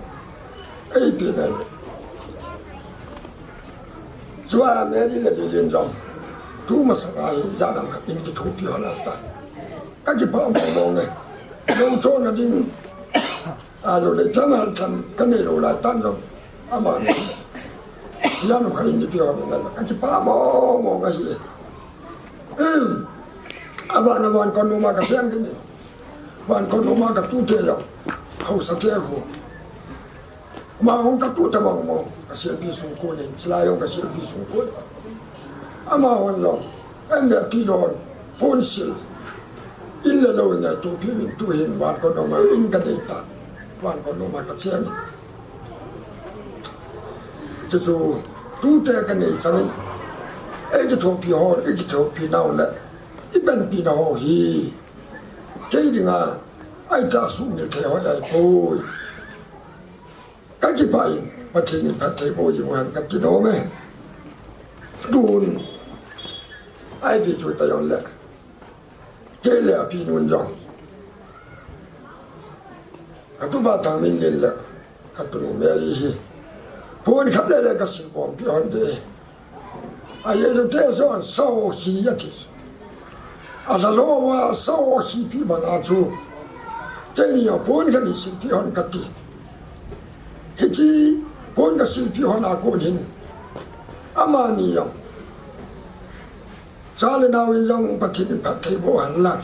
eipeh nai le. Chua Mary le Lilin jong tumasang a hi jadam khat in kithopi hon ahitai. Kakipah mong mong e. Lou chonna ding, a, lou le tham hal tham kanei lou lai tan jong, amani jadam khat in kipe hon ahitai. Kakipah mong mong ahi. Abana Vankon noma kacheng kit in, Vankon noma katute jong haosa te khu. Amahon katute mong mong, kaselpi sung konin, chilai jong kaselpi sung konin. Amahon jong, en le ti don, ponsil, in le lou in eitopi uvin, tuhin Vankon noma in kanei tan, Vankon noma kacheng in. Chuchu tute kanei changin, eikithopi ho, eikithopi nau le ipanpi nau ho hi kei dinga aitah sumil thei ho ahipoi. Kakipah in, Pathen in phattheiboh jing hen kati nom e. Tun, ipi chu ta jong le, kei le apinun jong Ka tupa Thangminlen le ka tunu Mary hi pon khat le le ka sil bompi hon de. A ye jo te jo an sao hi a thi. A la lo wa sao hi pi bang a chu. Te ni a pon khat ni sil pi hon ka ti. Hiti pon ka sil pi hon a kon hin. Amani jong. Cha le nau in jong Pathen in phatthei boh hen lang.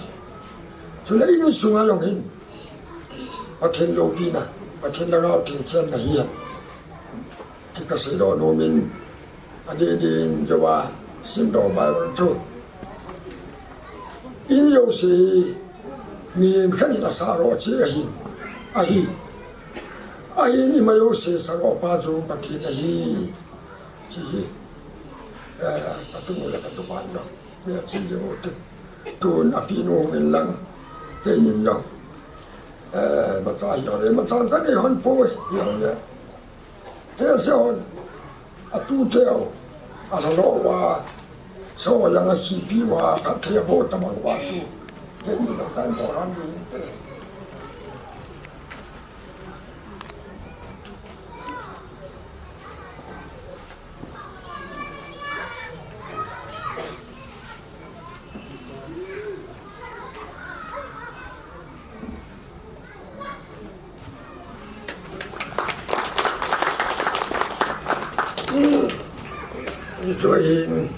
Chule insunga jong hin Pathen loupina, Pathen lhagao thengchenna hi hen. Ti ka seidoh nom in, adeh deh in jouva simdoh Bible chu. In jouse hi mihem khat in asah roh cheh ahin, ahi. Ahin ima jouse sah roh pa chu Pathen ahi. Chi hi, eh, ka tunu le ka tupan jong. Bia chi jeng u tin. Tun a pinu min lang. Keinin jong. Eh, macha hi le, macha ka nei hon poi, hi le. Te se hon. A tu teu. A la lo wa. So yang a hi pi wa, ka te bo ta mang wa su. Keinin jong kan ko ran ni pe. Ni chu ahin.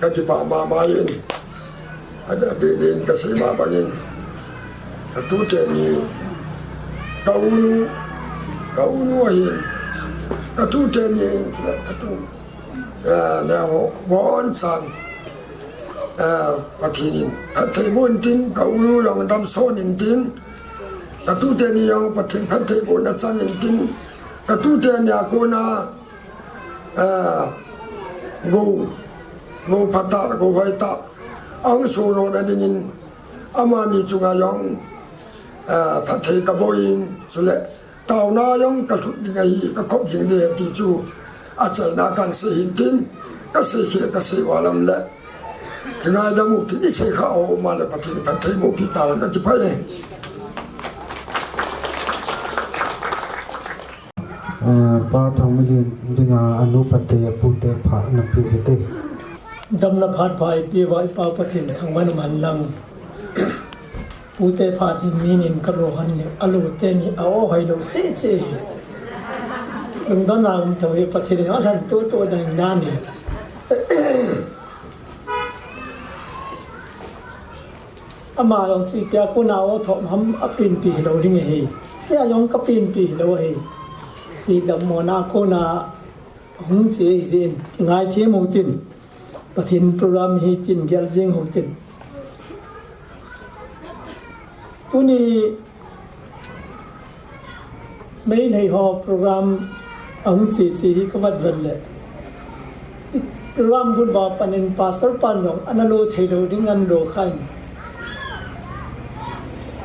Ka kipah mama in, a, adeh deh in ka sei ma bangin, ka tute ni, ka unu, ka unu ahin, ka tute ni, ka tu, eh, ne ho, bon chan, eh, Pathen in phatthei boh in tin, ka unu jong damsot in tin, ka tute ni jong Pathen phatthei boh na chan in tin, ka tute ni a kona, Ah, gou, gou phatah, gou hoitah, ahung sodoh na dingin, amani chunga jong, ah, phatthei ka boh in, chule, taona jong ka lhut ding ahi, ka khop jing ding ahi ti chu, achaina kan sei hin tin, ka sei khel, ka sei valam le, kingaidam u tin, i sei kha o, ma le Pathen, Pathen boh pi ta le, ka kipah e. Eh, Pa Thangminlen dinga anu pate, pute pha na pe u hite. Damna phat pha i pe uva i Pa Pathen thangvah in um hen lang. Pute pha ding min in ka lo hen le, alo te ni a o hai lo che che. Lungdon na um tho hi Pathen in a lhan to to dan na ni. Ama jong chu itia kona o thom ham a penpi hilou ding ahi. Kei jong ka penpi hilou ahi. Chi dammona kona hung che ahi jeh in, ngaithem u tin. Pathen program hi tin, gel jeng u tin. Tuni Meitei ho program ahung che che hi ka vet vet le. Program bul uva pat in pastor pan jong ana lo thei lou ding ana lo khan.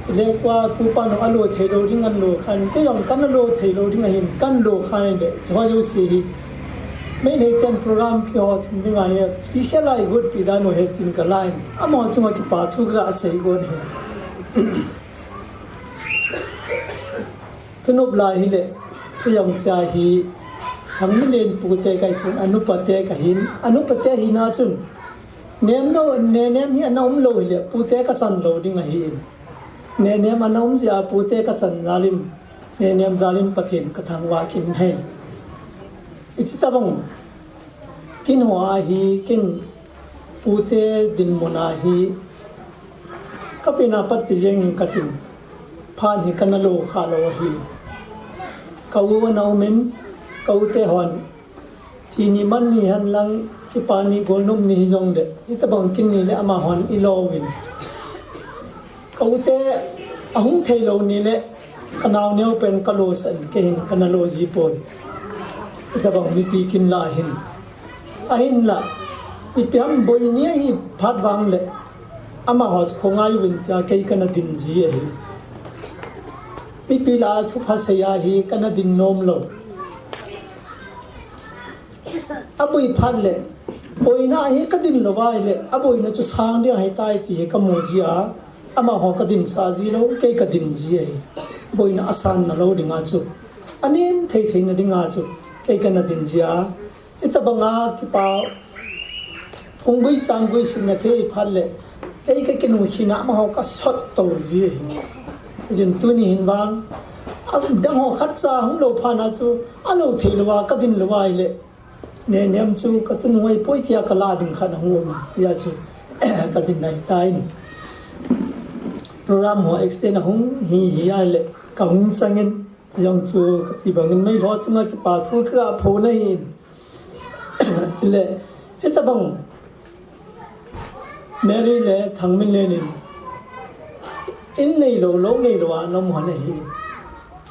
Le tua pu pan jong a lo thei lou ding ana lo khan. Kei jong kana lo thei lou ding ahin kana lo khan le. Chua jouse hi. Meitei ten program kiho thum ding ahi. Special a i got pi dan u ahi tin ka la in. Amaho chunga kipa thu ka sei gon ahi. Ka nop lai hile, ka jong cha hi, Thangminlen pute kahi pon, anu pate kahin, anu pate hina chun, nem lou, nenem hi ana um lou hile, pute ka chan lou ding ahin. Nenem ana um jeh a pute ka chan jal in, nenem jal in Pathen ka thangvah kit in ahi. Hiche tabang, kin hoa hi, kin pute dinmun a hi, ka pen a pat ti jeng in ka tin, phat hi kana lo kha lou ahi. Ka u ana um in, ka u te hon, thi ni man ni hen lang, kipa ni golnop ni hijong le, hitabang kin ni le amahon i lo uvin. Ka u te ahung thei lou ni le, ka nao neo pen ka lo san, kei hin kana lo ji pon. Hitabang mipi kin la hin. Ahinla, ipi ham boi ni ahi phat vang le, amaho chu khongai uvin tia kei kana din ji ahi. Mipi la thupha sei a hi kana din nom lou. Aboi phat le, boina hi ka din lou va ahile, aboina chu sang ding ahi tai ti hi ka mu ji a, amaho ka din sa ji lou, kei ka din ji ahi. boina asan na lo dinga chu, anem thei thei na dinga chu, kei kana din jia. Hitabanga kipa phunggui changgui suna thei phat le, kei ka kinu hina amaho ka sot to ji hi. Jin tuni hin vang, a dang ho khat cha hung lo phat na chu, a lo thei lo a, ka din lo a le. Ne nem chu ka tun huai poi tia ka la ding khat a hung um. Ya chu, ka din lai ta in. Program ho extend a hung hi hi a le, ka hung chang in. Jong chu ka ti bang in mei lo chunga kipa thu ka pho na hin. Chule, hitabang Mary le Thangminlen in, in nei lo, lo nei lo a nom hon ahi.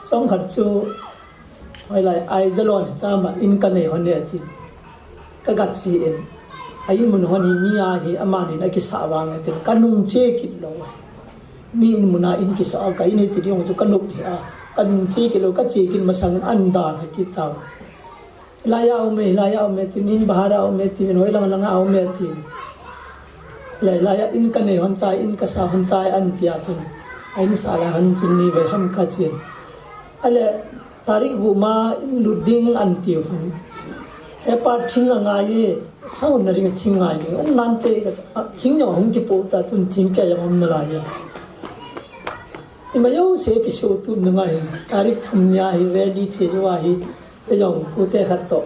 Chang khat chu, hoilai Aizawl a ni ta ma in ka nei hon e ati. Ka ga chi in. A in mun hon hi mi a hi, amani in a kisa vang e ti. Ka nung che kit lo. Mi in mun a in kisa, ka in hi ti ding chu ka nung hi a. Ka nung che kit lo, ka che kit masang in an da ha kit ta. Lai a um e, lai a um e, ti min bahar a um e, ti min hoi lang lang a um e, ti. Lai, lai a in ka nei hon tai, in ka sa hon tai an tia chun. A in sa lai hon chun ni vai ham ka chin. Ale, tarik gu ma in lut ding an ti hon. He pa thing a ngai e, sa hon na ring a thing ngai ding. Um nan te, a, thing nyo hong ki po ta tun thing ke yang um na lai e. I ma yo se ki so tu na ngai. Tarik thum nia hi rally che jo a hi. Te jong pu te khat to.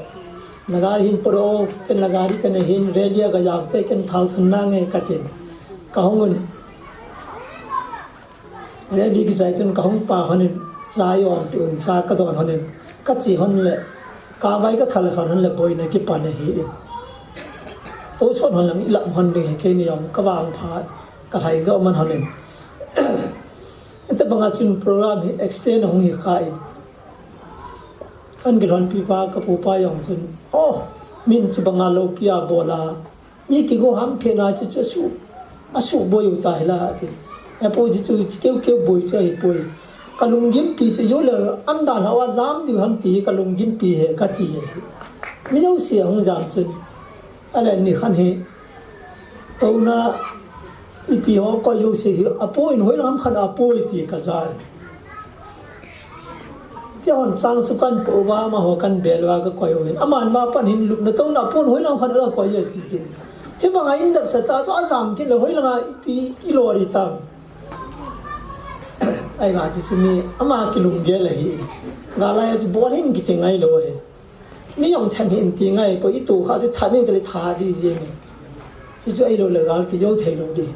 Na gari hin poro, ken na gari ken hin rally a ga jaw te ken thal than na nge ka tin. Ka hung un. Rally ki jai chun ka hung pa hon in, cha i om pi un, cha ka don hon in, ka chi hon le, ka vai ka khal khal hon le, boina ki pan ahi in. To son hon lang i lam hon ding he ke ni jong, ka vang pha, ka lai do man hon in. Ete banga chun program hi extend hung hi kha in. Kan gilhon pi pa ka pu pa jong chun, oh, min chu banga lo pi a bola, mi kigo ham phe na chu chu su, a su boi u ta hi la ti. E po chu chu keu keu boi chu hi poi. Ka lunggim pi chu yo le an da la wa jam di ham ti ka lunggim pi he ka ti he. Mi jong si hung jam chun. Ale ni khan hi. Tona ipi ho ko yo si hi a poi hoi lam khan a poi ti ka ja. Ti hon chang chu kan po va ma ho kan bel va ka koi hin. Aman ma pan hin lup na to na pon hoi lang khan la koi ye ti kin. Hi banga in dak sa ta chu a jam kin le hoi langa ipi i lo ri ta. Ai ma chi chu mi ama ki lung gel hi. Ga la ya chu bol hin ki te ngai lo he. Mi jong then hin ti ngai po i tu kha chu tha ni te le tha di jing. Hi chu ei lo le gal ki jo thei lo di.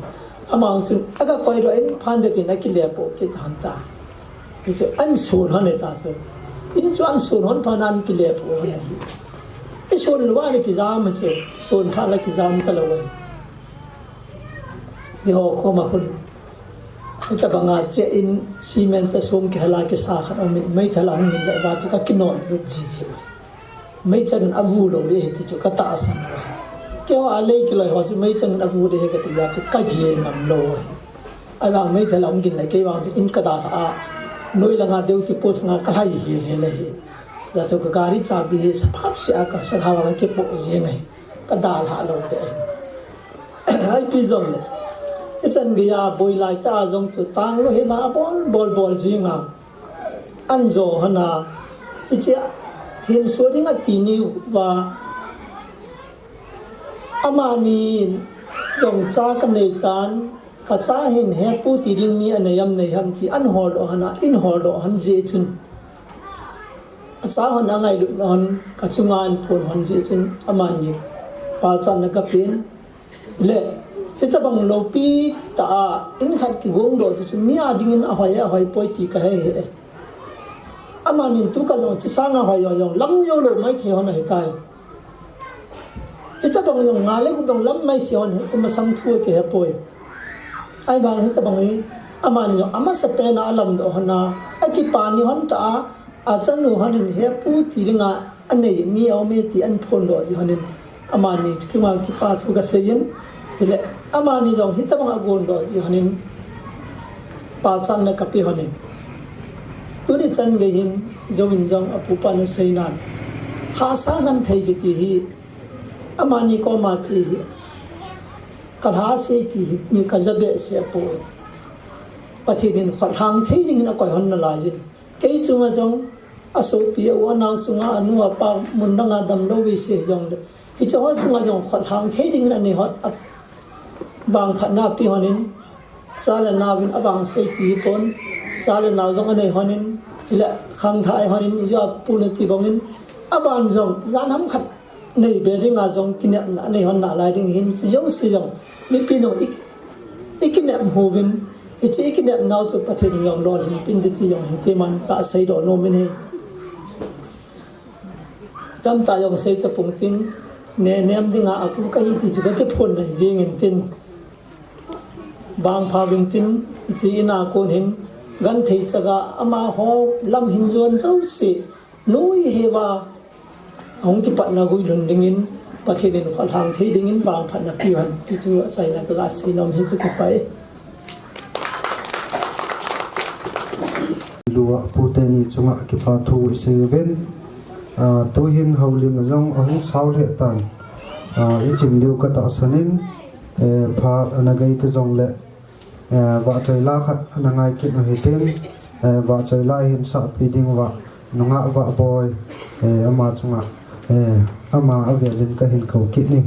Amang chu a ka koi ro in phan de tin a ki le po ki than ta. Hi chu an sun hon e ta chu. In chu an sun hon phan an ki le po hon e. I sun lo a le ki jam chu. Sun pha la ki jam ta lo. Ni ho ko ma hun. Hi ta banga che in cement ta sum ki hala ki sa khat om in mai thala hung in le ba chu ka ki non lut ji ji. Meichang in a vu lo de he ti chu ka tahsan. Keiho a lei kiloi ho chu meichang in a vu de he ka ti a chu ka gel ngam lo he. A vang meithal a hung gin lai kei vang chu in ka dalha a. Noi langa deu ti post nga ka lhai he he le he. Ja chu ka gari chabi he sa phap sia ka sa hawa ka kipo jeng he. Ka dalha lo de he. Ai pi jong le. I chan gei a boi lai ta jong chu tang lo he la bol bol bol jing a. An jo hana, hiche a, thin suading a ti ni va, amani jong cha ka nei tan, ka cha hin he pu ti ding mi a nei am nei ham ti an hol doh hana, in hol doh han je chun. A cha hon a ngailut hon, ka chunga an pon hon je chun, amani pa chan na ka pen, Le, hitabang lopi ta a, in khat kigong doh ti chu mi a dingin a hoi a hoi poi ti ka hei he. Amanin tu ka jong chi sang a hoi jong jong lam jo lo mai thei hon ahi tai. Hitabang jong nga le gup jong lam mai thei hon he, i masang thu ki he poi. Ai bang hitabang hi, amani jong a masa pen a lam doh hon a, a kipa ni hon ta a, A chanu hon in he pu ti dinga a nei mi a um e ti an phondoh ji hon in amani kipa thu ka sei in, chule amani jong hitabang a gondoh ji hon in pachanna ka pe hon in. Tuni chan gei hin Jouvin jong a pupa na sei nan. Hahsa ngan thei kiti hi amani koma che hi ka lha sei ti hi mi ka ja behseh a poi. Pathen in khutlhang thei dingin akoi hon nalai jin. Kei chunga jong, asopi, a u anao chunga, anu apa mun danga damlou veise jongle, hiche ho chunga jong khutlhang thei dingin anei hon, a, vangphatna ape hon in, cha le nao vin avangse ti hipon, cha le nao jong anei hon in, chule khangthah ahon in, ijou a puna ti bang in, aban jong, jan ham khat neibe dinga jong kinepna anei hon nalai ding ahin, hiche jouse jong, mipi nung i, ikinep uvin, hiche ikinepnau chu Pathen in jong lolhin peh in ti jong hin keiman kaseidoh nom in ahi. Tamtah jong sei tapong tin, nenem dinga apu kahi ti chu kati phon nai jeng in tin. Vangpha vin tin, hiche in a kon hin, genthei chaga amaho lam hin jon jouse, nuiheuva, ahung kipatna guilhun dingin, Pathen in khutlhang thei dingin vangphatna pe hon, ti chu achaina kaga sei nom hi, kakipah e. Lua pu teni chunga kipa thu isei uvin, a, tuhin houlim jong ahung sao lheh tan, a, ichim diu katahsan in, e, phat ana gei ta jongle, e, vahchoi la khat ana ngai kit u hitin, e, vahchoi la hin sahpi ding uva, nungah Vahboi, e, ama chunga, e, ama avel in kahin kou kit e.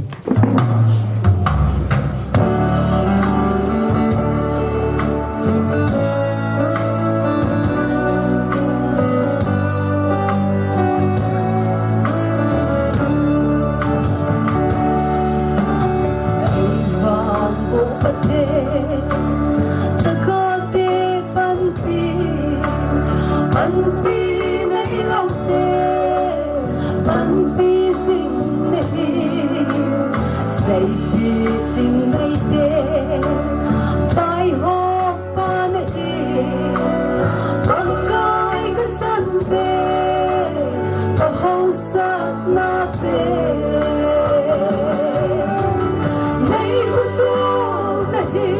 Vang u Pathen, chakate panpi, panpi neilou te, panpi jing nahi, seipi ding neite, vaihom pa nahi, Pakai kachan be, kahaosatna pen, neikhoto nahi,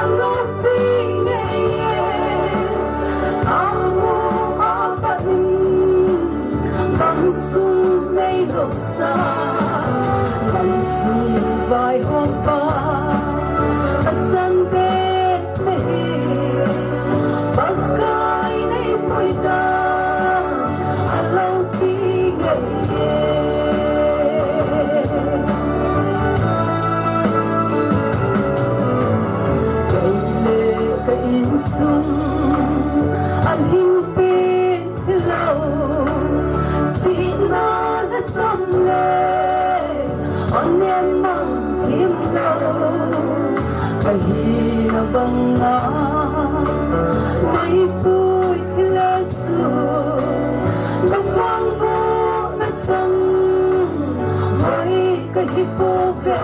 alou pi ngei e, amu apat in, gamsung neilou sa, gamsung vaihom pa, kachan be nahi, Pakai neipui ta, alou pi ngei e. Kei le ka insung, alhing pen hilou, chihna lhasam le, anem mang thim lou, kahina banga, neipui le chu, ka vangbohna chang, hoi kahi pouve.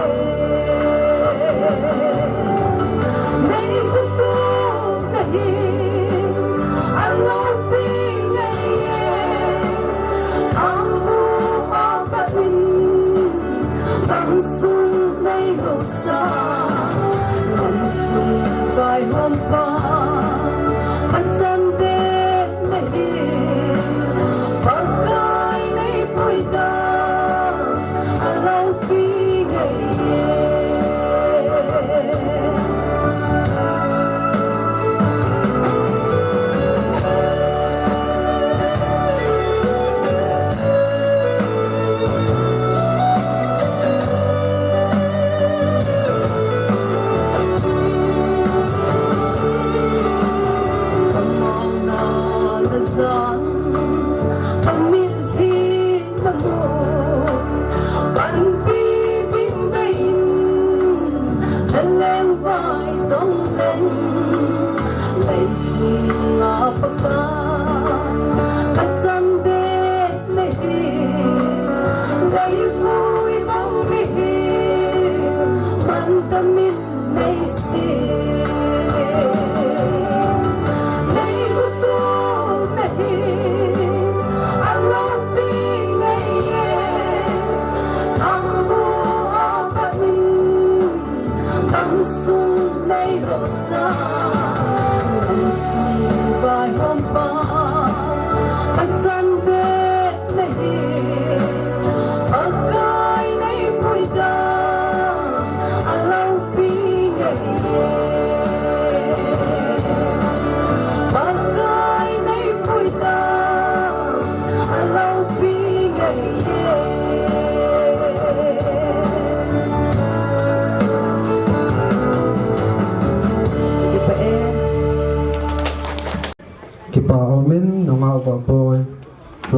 Neikhoto nahi, alou pi ngei e, amu apat in, gamsung neilou sa, gamsung vaihom pa, kachan be nahi, Pakai neipui ta, alou pi ngei e.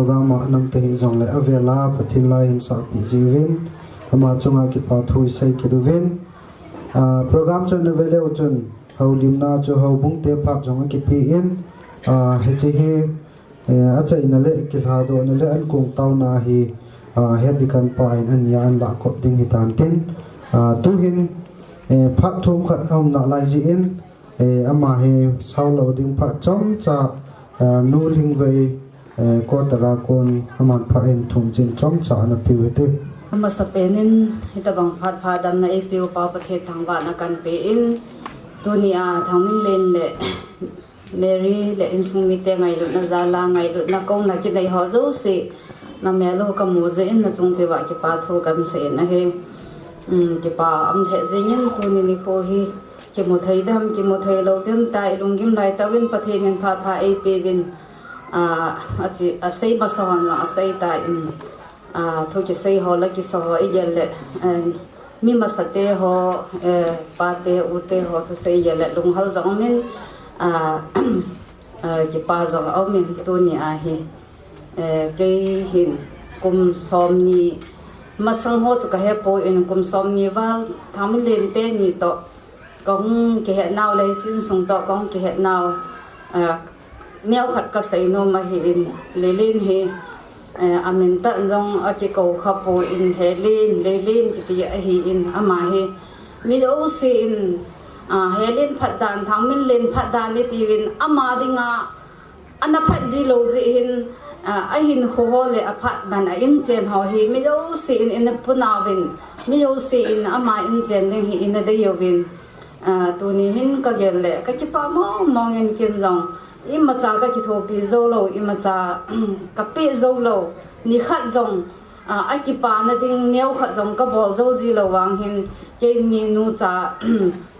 Program a namte hijong le avela Pathen lai hin sahpi jiuvin, ama chunga kipa thu isei kit uvin. Ah, program chu ana ve leu chun, houlimna chu houbung te phat jong akipe in, ah, hiche hi, eh, achaina le kilhadohna le ankong taona hi, ah, head deacon pa in ania anlah kop ding hitan tin, ah, tuhin, eh, phat thum khat aum nalai jin, eh, ama hi sao lou ding phat chomcha, ah, Nu Lhingvei, eh, quarter a kon aman phat hin thum chin chomcha ana piu hite. Amasapen in hitabang phat phadamna eipeu Pa Pathen thangvahna kahin pe in, tunia Thangminlen le Mary le insung mite ngailutna jal a, ngailutna kouna kinei ho jouse, namel u kamu jeh in nachung cheh uva kipa thu kahin sei in ahi. Um, kipa aum lheh jengin tuni nikho hi kimu thei dem, kimu thei lou dem tia ilunggim lai tauvin Pathen in phat pha eipeuvin, ah, achi, asei masa hon jong asei tan, ah, thu kisei ho le kisa ho igel le, eh, mi masate ho, eh, pate ute ho thusei igel le lunghal jong aumin, ah, ah, kipa jong aumin tunia hi, eh, kei hin kum somni masang ho chu kahepon kum somni val Thangminlen teni toh kahung kihetnau le hiche insung toh kahung kihetnau, ah, neokhat kasei nom ahin, Lelen hi, eh, amin tah in jong akikou khapon, Helen, Lelen kiti ahin, ama hi mi jousen, ah, Helen phatdan, Thangminlen phatdan itiuvin, ama dinga ana phat ji lou jeh hin, ah, ahinkho ho le aphat man a inchen ho hi mi jousen ina punauvin, mi jousen ama inchen ding hi ina deiuvin, ah, tuni hin kagel le kakipa mong mong in ken jong imacha kakithopi jou lou, imacha kapeh jou lou, nikhat jong, ah, akipana ding neokhat jong kabol jou ji lou vang hin, keini nucha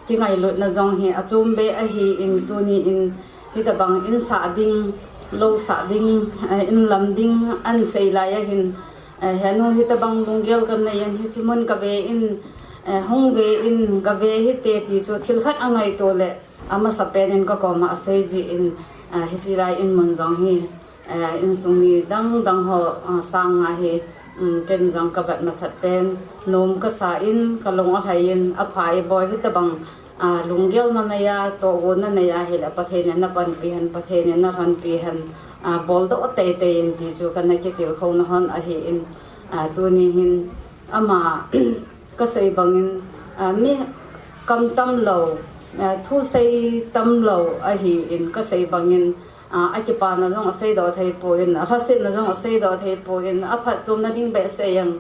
kingailutna jong hi achom be ahin, tuni in hitabang in sah ding, lou sah ding, eh, in lam ding ahin sei lai ahin, eh, henu hitabang lunggel kanei in hiche mun kaven, eh, hung ven kave hite ti chu thil khat angaito le amasapen in kakoma asei jin, eh, hiche lai in mun jong hi, eh, insung mi dang dang ho, ah, sang nga hi, um, ken jong kavet masat pen, nom kasa in, kalung alhai in, apha iboi hitabang, ah, lunggel nanei a, tohgon nanei a hile Pathen in napanpi hen, Pathen in nalhonpi hen, ah, boldoh teitei in ti chu kana kitilkhou na hon ahin, ah, tuni hin ama kasei bangin, ah, mi kam tam lou, ah, thusei tam lou ahin kasei bangin, ah, akipana jong aseidoh thei pon, alhasetna jong aseidoh thei pon, aphatchomna ding behseh jong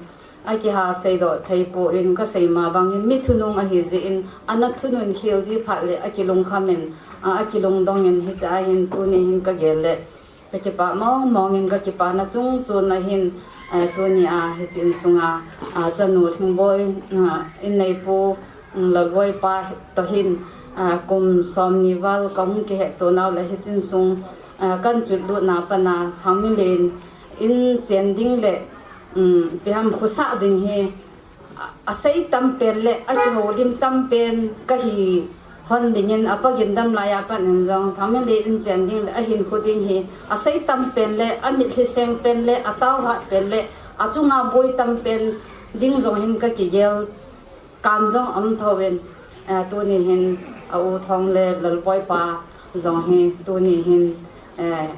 akiha seidoh thei pon, kasei ma bangin mi thunung ahi jeh in, ana thunun khel ji phat le akilungkham in, ah, akilungdong in hiche a hin tuni hin kagel le kakipa mong mong in kakipana chungchon ahin, eh, tunia hiche insunga, ah, chanu Lhingboi, ah, inneipu, um, Lalboi pa toh hin, ah, kum somni val kahung kihetto nau le hiche insung, ah, kahin chutlutna pana Thangminlen in chen ding le, um, ipi ham khosah ding hi, a, asei tam pen le akihoulim tam pen kahi hon dingin, apa gimdam laiya pat in jong Thangminlen in chen ding le ahinkho ding hi asei tam pen le amitlhi seng pen le atao hat pen le achunga boi tam pen ding jong hin kakigel kan jong aum thouvin, eh, tuni hin a u Thong le Lalboi pa jong hi tuni hin, eh,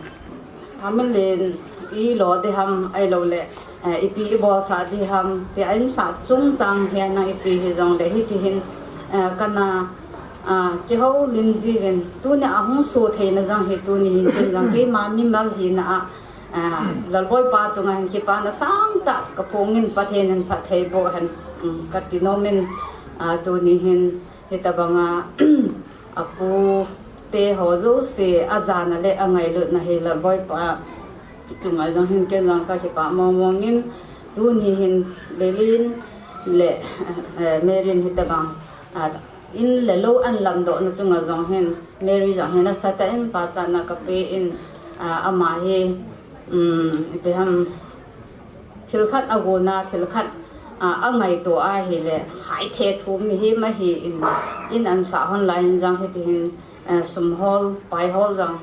Thangminlen ilo ding ham ahilou le, eh, ipi ibolsah ding ham ti a insah chungchang hi nang ipi hijong le hiti hin, eh, kana, ah, kihoulim jiuvin tunia ahung soh theina jong hi tuni hin ken jong keima mimal hina a, ah, Lalboi pa chunga hin kipana sangtah kaphongin Pathen in phatthei boh hen, um, kati nom in, ah, tuni hin hitabanga, apu te ho jouse ajana le angailutna hi Lalboi pa chunga jong hin ken jong kakipa mong mong in tuni hin Lelen le, eh, Mary in hitabang, ah, in le lou ahin lamdohna chunga jong hin Mary jong hin asatah in pachatna kape in, ah, ama hi, um, ipi ham, thil khat agonna, thil khat, ah, angaito ahile, haithe thum mihem ahin, in ansah hon lai in jong hiti hin, eh, sum hol, pai hol jong,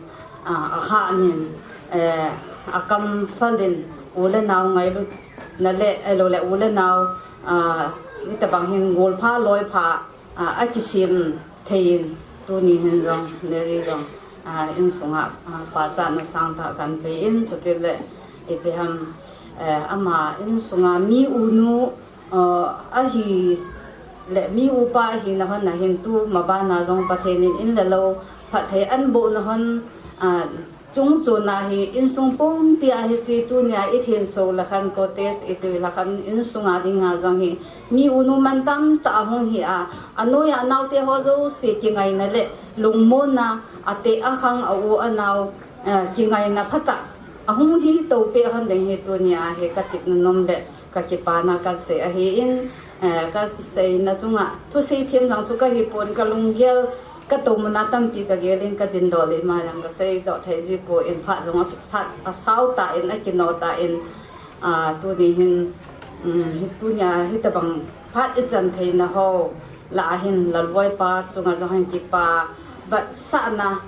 ah, ahah in, eh, Akam falin u le nao ngailutna le, ahilou le u le nao, ah, hitabang hin golpha loipha, ah, akisem thei in tuni hin jong Mary jong, ah, insunga, ah, pachatna sangtah kahin pe in, chukit le ipi ham, eh, ama insunga mi unu, ah, ahi le mi upa ahina hon ahin tu mabana jong Pathen in in le lou phatthei ahin boh na hon, ah, chung chon a hi insung pumpi a hiche tunia i thenso lakhan cottage i tui lakhan insunga dinga jong hi mi unu mantam tah ahung hi a, anoiya naote ho jouse kingaina le lungmonna, ate akhang a u anao, eh, kingaina phatah ahung hi toupeh hon ding hi tunia hi katepna nom le kakipana kasei ahin, eh, kaseina chunga thusei thim jong chu kahipon kalunggel Ka toumuna tampi ka gelin ka dingdoh le ima jong ka seidoh thei jipon phat jong a, a sao tan a kino tan, a, tuni hin, um, hi tunia hitabang phat i chan theina ho lah a hin Lalvaipa chunga jong hin kipa vetsahna,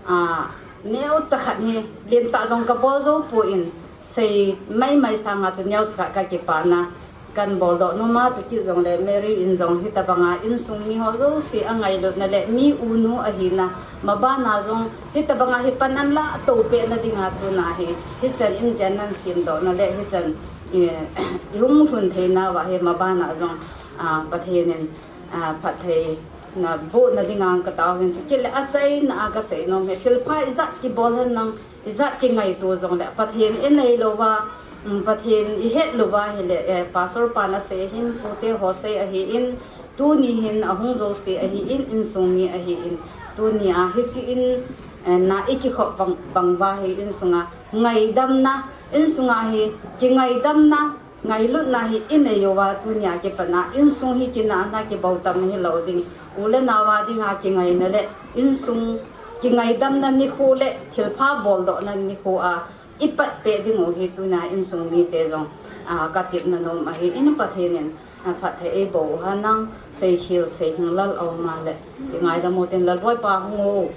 a, neocha khat hi lentah jong ka bol jou pon sei maimai sanga chu neocha khat ka kipana Kan boldoh nom a, chukit jongle Mary in jong hitabanga insung mi ho jouse a ngailutna le mi unu ahina, mabana jong hitabanga hi pan ahin lah toupeh na dinga tuna hi, hichan inchen nan semdoh na le hichan, eh, i hung lhun theina uva hi mabana jong, ah, Pathen in, ah, phattheina boh na dinga ka tao hin chukit le achaina a ka sei nom hi thilpha ijat kibol hen lang Ijat kingaito jongle, Pathen i nei louva, um, Pathen i het louva hile, eh, Pastor pan asei hin, pute ho sei ahin, tuni hin ahung jouse ahin, insung mi ahin, tunia hiche in, eh, na i kikhop bang, bang uva hi insunga ngaidamna, insunga hi kingaidamna, Ngailutna hi i nei uva tunia kipatna insung hi kinahna kibol tam hilou ding. U le nao a dinga kingaina le insung kingaidamna nikho le thilpha boldohna nikho a i patpeh diu hi tunia insung mite jong, a, ka tipna nom ahin Pathen in, a, phatthei eiboh u hen lang seikhel seilhing lal aum a le kingaidam u tin Lalvaipa hung o.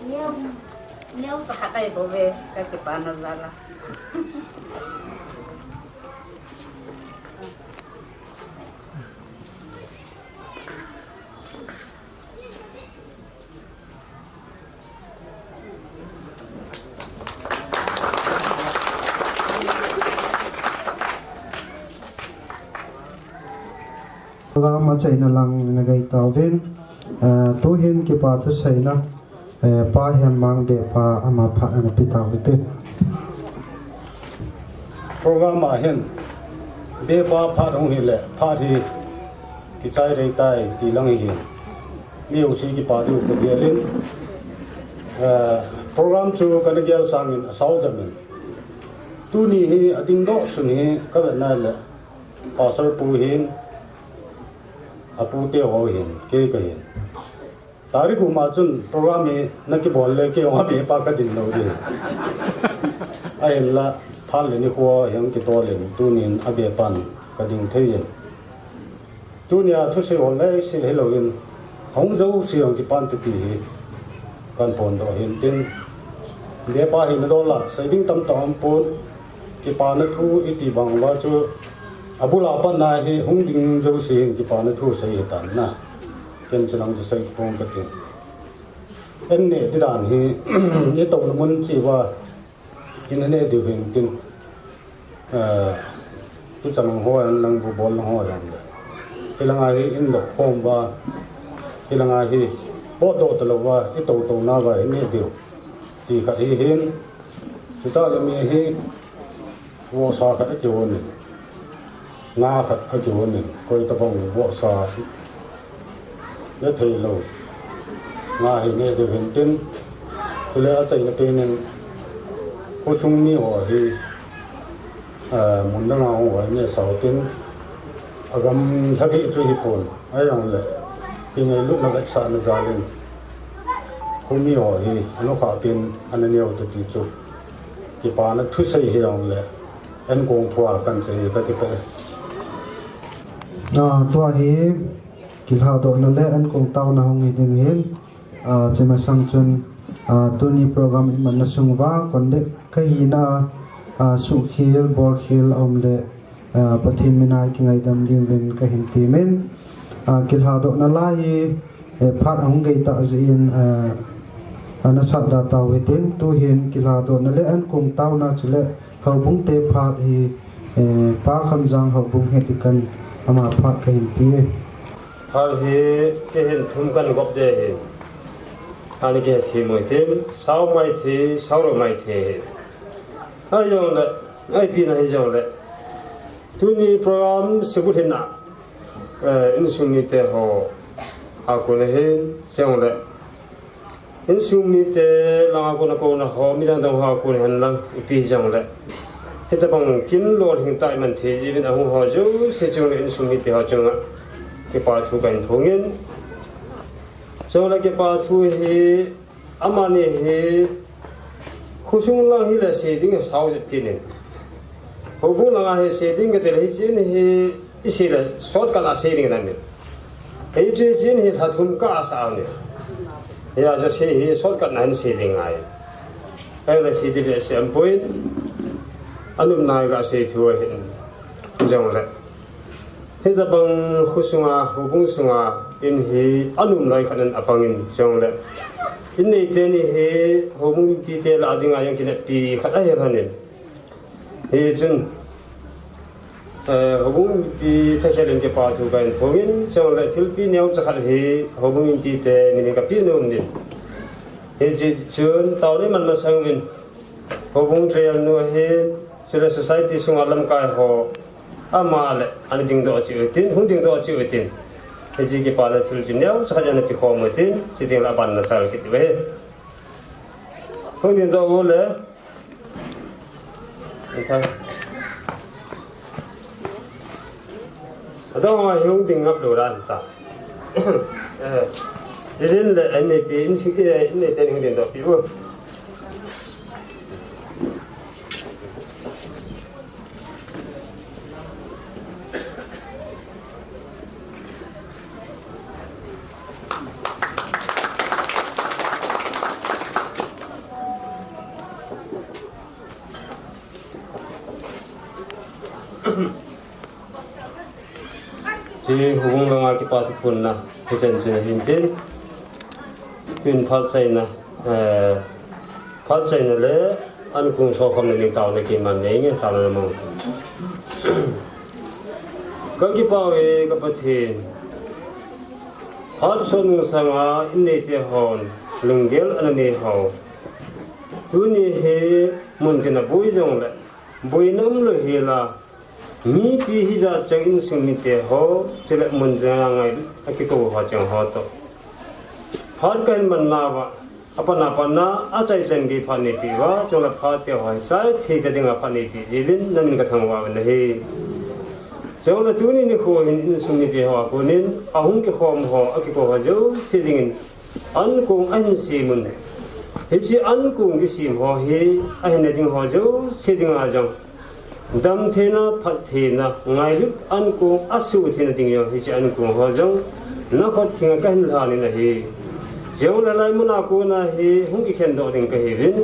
Neo, neo cha khat ahi bouve, ka kipana jal a. Program achaina lang na gei tauvin, eh, tuhin kipa thuseina, eh, Pa Hemmang Bepa ama phat ana pe tauhite. Program a hin Bepa phat hung hile phat hi kichai rei tai ti lang hi. Mi u si kipa diu ka gelin, eh, program chu kana gel sangin asao jamin. Tuni hi adingdoh sun hi ka vetna le Pastor pu hin, apute ho hin, kei kahin. Tarik uma chun program hi na kibol le kei jong abepa ka ding lou ding. Ahinla, phat le nikho hin kitol in, tunin abepan ka ding thei in. Tunia thusei hol le sei hilou in, hung jouse jong kipan te ti hi kan phondoh hin tin. Bepa hina dol a, sei ding tamtah um pon, kipana thu iti bang uva chu, abul a pat na hi hung ding jouse hin kipana thu sei hitan na. Ken chilang chu sei pong ka tin. En neh di dan hi, i touna mun cheh uva, i na neh diu hin tin. Eh, tu chan ho an lang bu bol lang ho lang le. Hilanga hi in lop khom uva, hilanga hi potdoh talou uva, i tou tou na uva i neh diu. Ti khat hi hin, chuta le mi hi, vohsa khat akihon in, nga khat akihon in, koi tabang vohsa, le thei lou. Nga hi neh diu hin tin, chule achaina pen in, khosung mi ho hi, eh, mun dang a hung ho hi neh sau tin, agam lha gei chu hi pon, ahijongle, kingailutna vetsahna jal in, khomi ho hi, anukhah pen, ana neo ta ti chu, kipana thusei hijongle, ankong thua kan chei ka kipah e. Ah, tua hi, Kilhadohna le ankong taona hung hi ding hin, Ah, chumasang chun, ah, tuni program imanna sung uva, conductor kahina, ah, suhkhel, bolkhel aum le, ah, Pathen mina kingaidam ding uvin kahin temin, ah, kilhadohna lai hi, eh, phat ahung gei tah jeh in, ah, ah, nasatda tau hitin, tuhin kilhadohna le ankong taona chule, Houbung te phat hi, eh, Pa Khamjang Houbung hi tikan ama phat kahin pe. Phat hi kei hin thum kan gop de hi. Ani kei thi mo tin, sao mai thi, sao lo mai thi hi. Ahi jongle, ahi pi na hi jongle. Tuni program sibul hin na, eh, insung mite ho, a kon hin, jongle. Insung mite langa kona kona ho, midang dang ho a kon hen lang, ipi jongle. Hitabang kin lolhing tah iman thei jiuvin ahung ho jouse chunga insung mite ho chunga. Kipa thu kahin phongin. Chule kipa thu hi, amani hi, khosung lang hile sei ding sao jep kit in. Houbung langa hi sei ding kati le hiche hi, Isei le shortcut a sei ding nani. Hiche chen hi lha thum kasa ni. Hia ja sei hi shortcut na hin sei ding ngai. Ahile sei ding behseh ampoi. Anop nai ga sei thu ahin. Jongle. Hitabang khosunga, houbung sunga, in hi anop nai khat in apangin jongle. In neite ni hi houbung mipite lah a dinga jong kineppi khat ahi lhonin. Hichun, eh, houbung mipi thakhel in kipa thu kahin phongin, chule thilpi neocha khat hi houbung mipite min in kapeh nom in. Hichun, taona iman masang uvin, houbung trainer nu hin, chule society sunga lamkai ho, ama le, ana dingdoh cheh utin, hung dingdoh cheh utin. Hiche kipana thil chu neocha khat ana pe khom utin, chuti le aban na chal kit uve. Hung dingdoh u le, Adang a hung ding ngap lou dan ta. Eh, ilin le, ani pi, in sing, eh, in le ten hung dingdoh pi u. Hiche houbung langa kipa thu phonna, hichan chun ahin tin. Tun phat chaina, eh, phat chaina le ankong sokhomna ding taona keiman nei nge, taona mang. Kakipah uve ka Pathen. Phat sot nung sanga in neite hon lunggel ana nei ho. Tuni hi mun tina boi jongle, boina umlou hela, mipi hijat cheng insung mite ho, chule mun tina ngailut a kikou ho cheng ho toh. Phat kahin man nauva, apatna patna, achaichan gei phat neipeh uva, chule phat te ho hi chai thei ta dinga phat neipeh jiuvin, namin kathangvah uvin ahi. Chule tuni nikho hin insung mite ho a konin, ahung kikhom ho, akikou ho jouse dingin, ankong ahin sem un. Hiche ankong kisem ho hi, ahinna ding ho jouse dinga jong damtheina, phattheina, ngailut ankong asuh theina ding jong hiche ankong ho jong nakhut thenga kahin lhanin ahi. Chule hilai muna kona hi hung kikhendoh ding kahiuvin.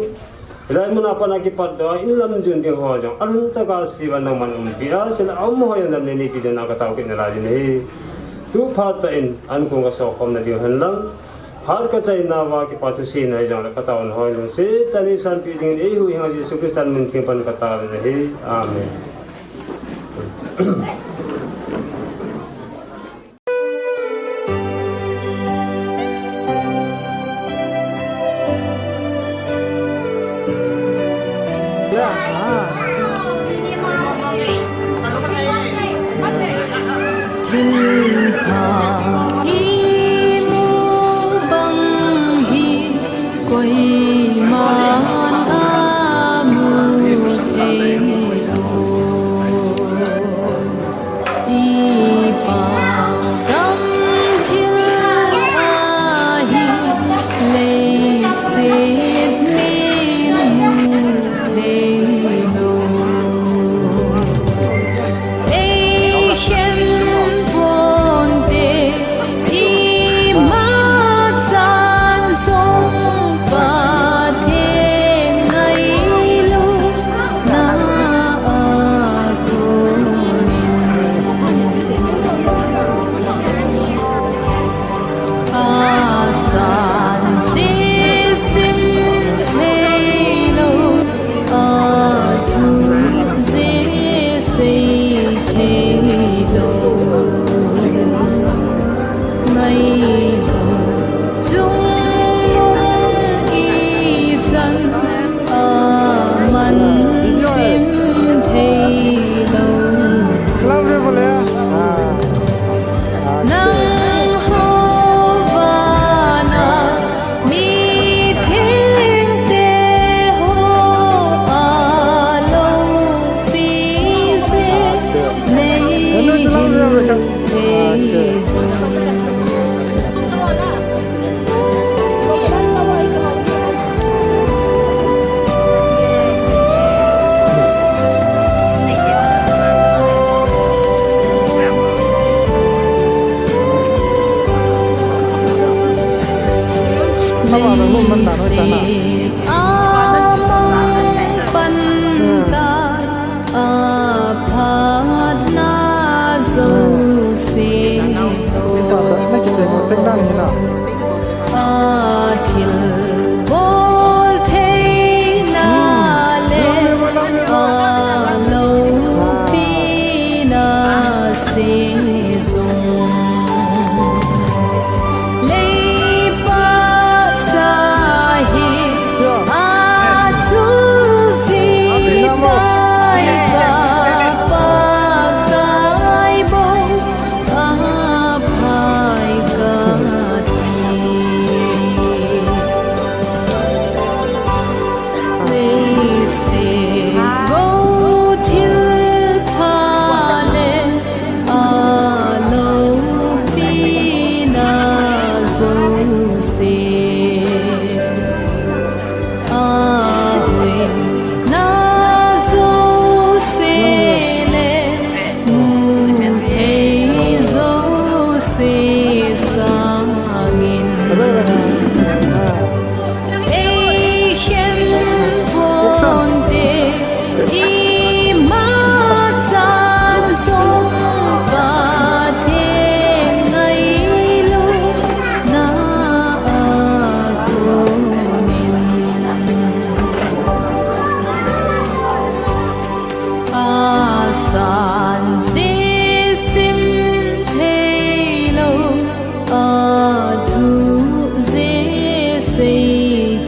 Hilai muna patna kipatdoh a inlam jon ding ho jong alhun tah a seiva nangman umpi a, chule aum ho jong damna neipi dingin katao kit nalaijin ahi. Tu phat tah in ankong kasokhomna ding hen lang. Phat kachai nauva kipa thu seina hijongle kataona ho lungset tah in eisanpeh dingin eihuhhinga Jesu Christa min theng pan kataovin ahi. Amen. Thilpha imu bang hi koiman amu thei lou. Ipa gamthil ahi leiset min mu thei lou. Ei khen ponte, ima chan Amang panta aphatna jouse athilbol theina le aloupina seijong. Leipa cha hi achu jitai ka Pakai bou aphai kati. Leiset gou thilpha le aloupina jouse ahoina jouse le muthei jouse sangin eikhen ponte, imachan jong Pathen ngailutna akonin. Asan jeh sim theilou, athu jeh sei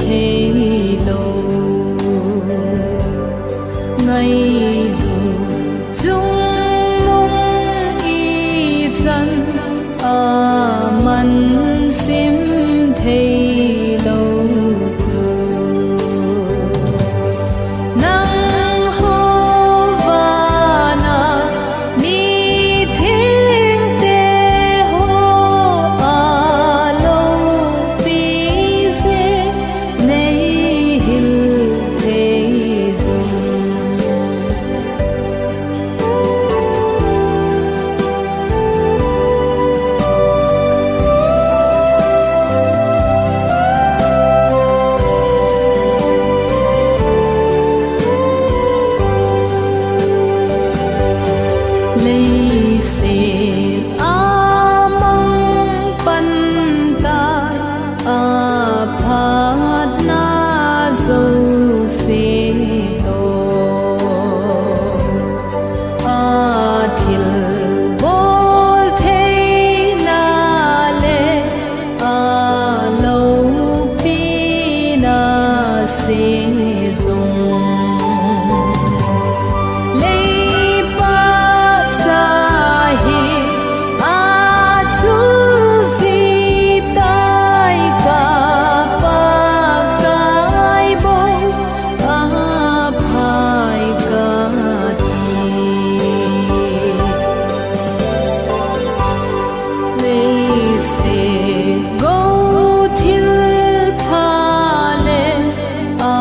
theilou, ngailut chungnung ichan aman sim theilou chu, nangho vana mithengte ho aloupi jeh neihil thei jong. Leiset amang panta aphatna jouse toh athilbol theina le aloupina seijong. Leipa cha hi achu jitai ka Pakai bou aphai kati. Leiset gou thilpha le a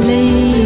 lei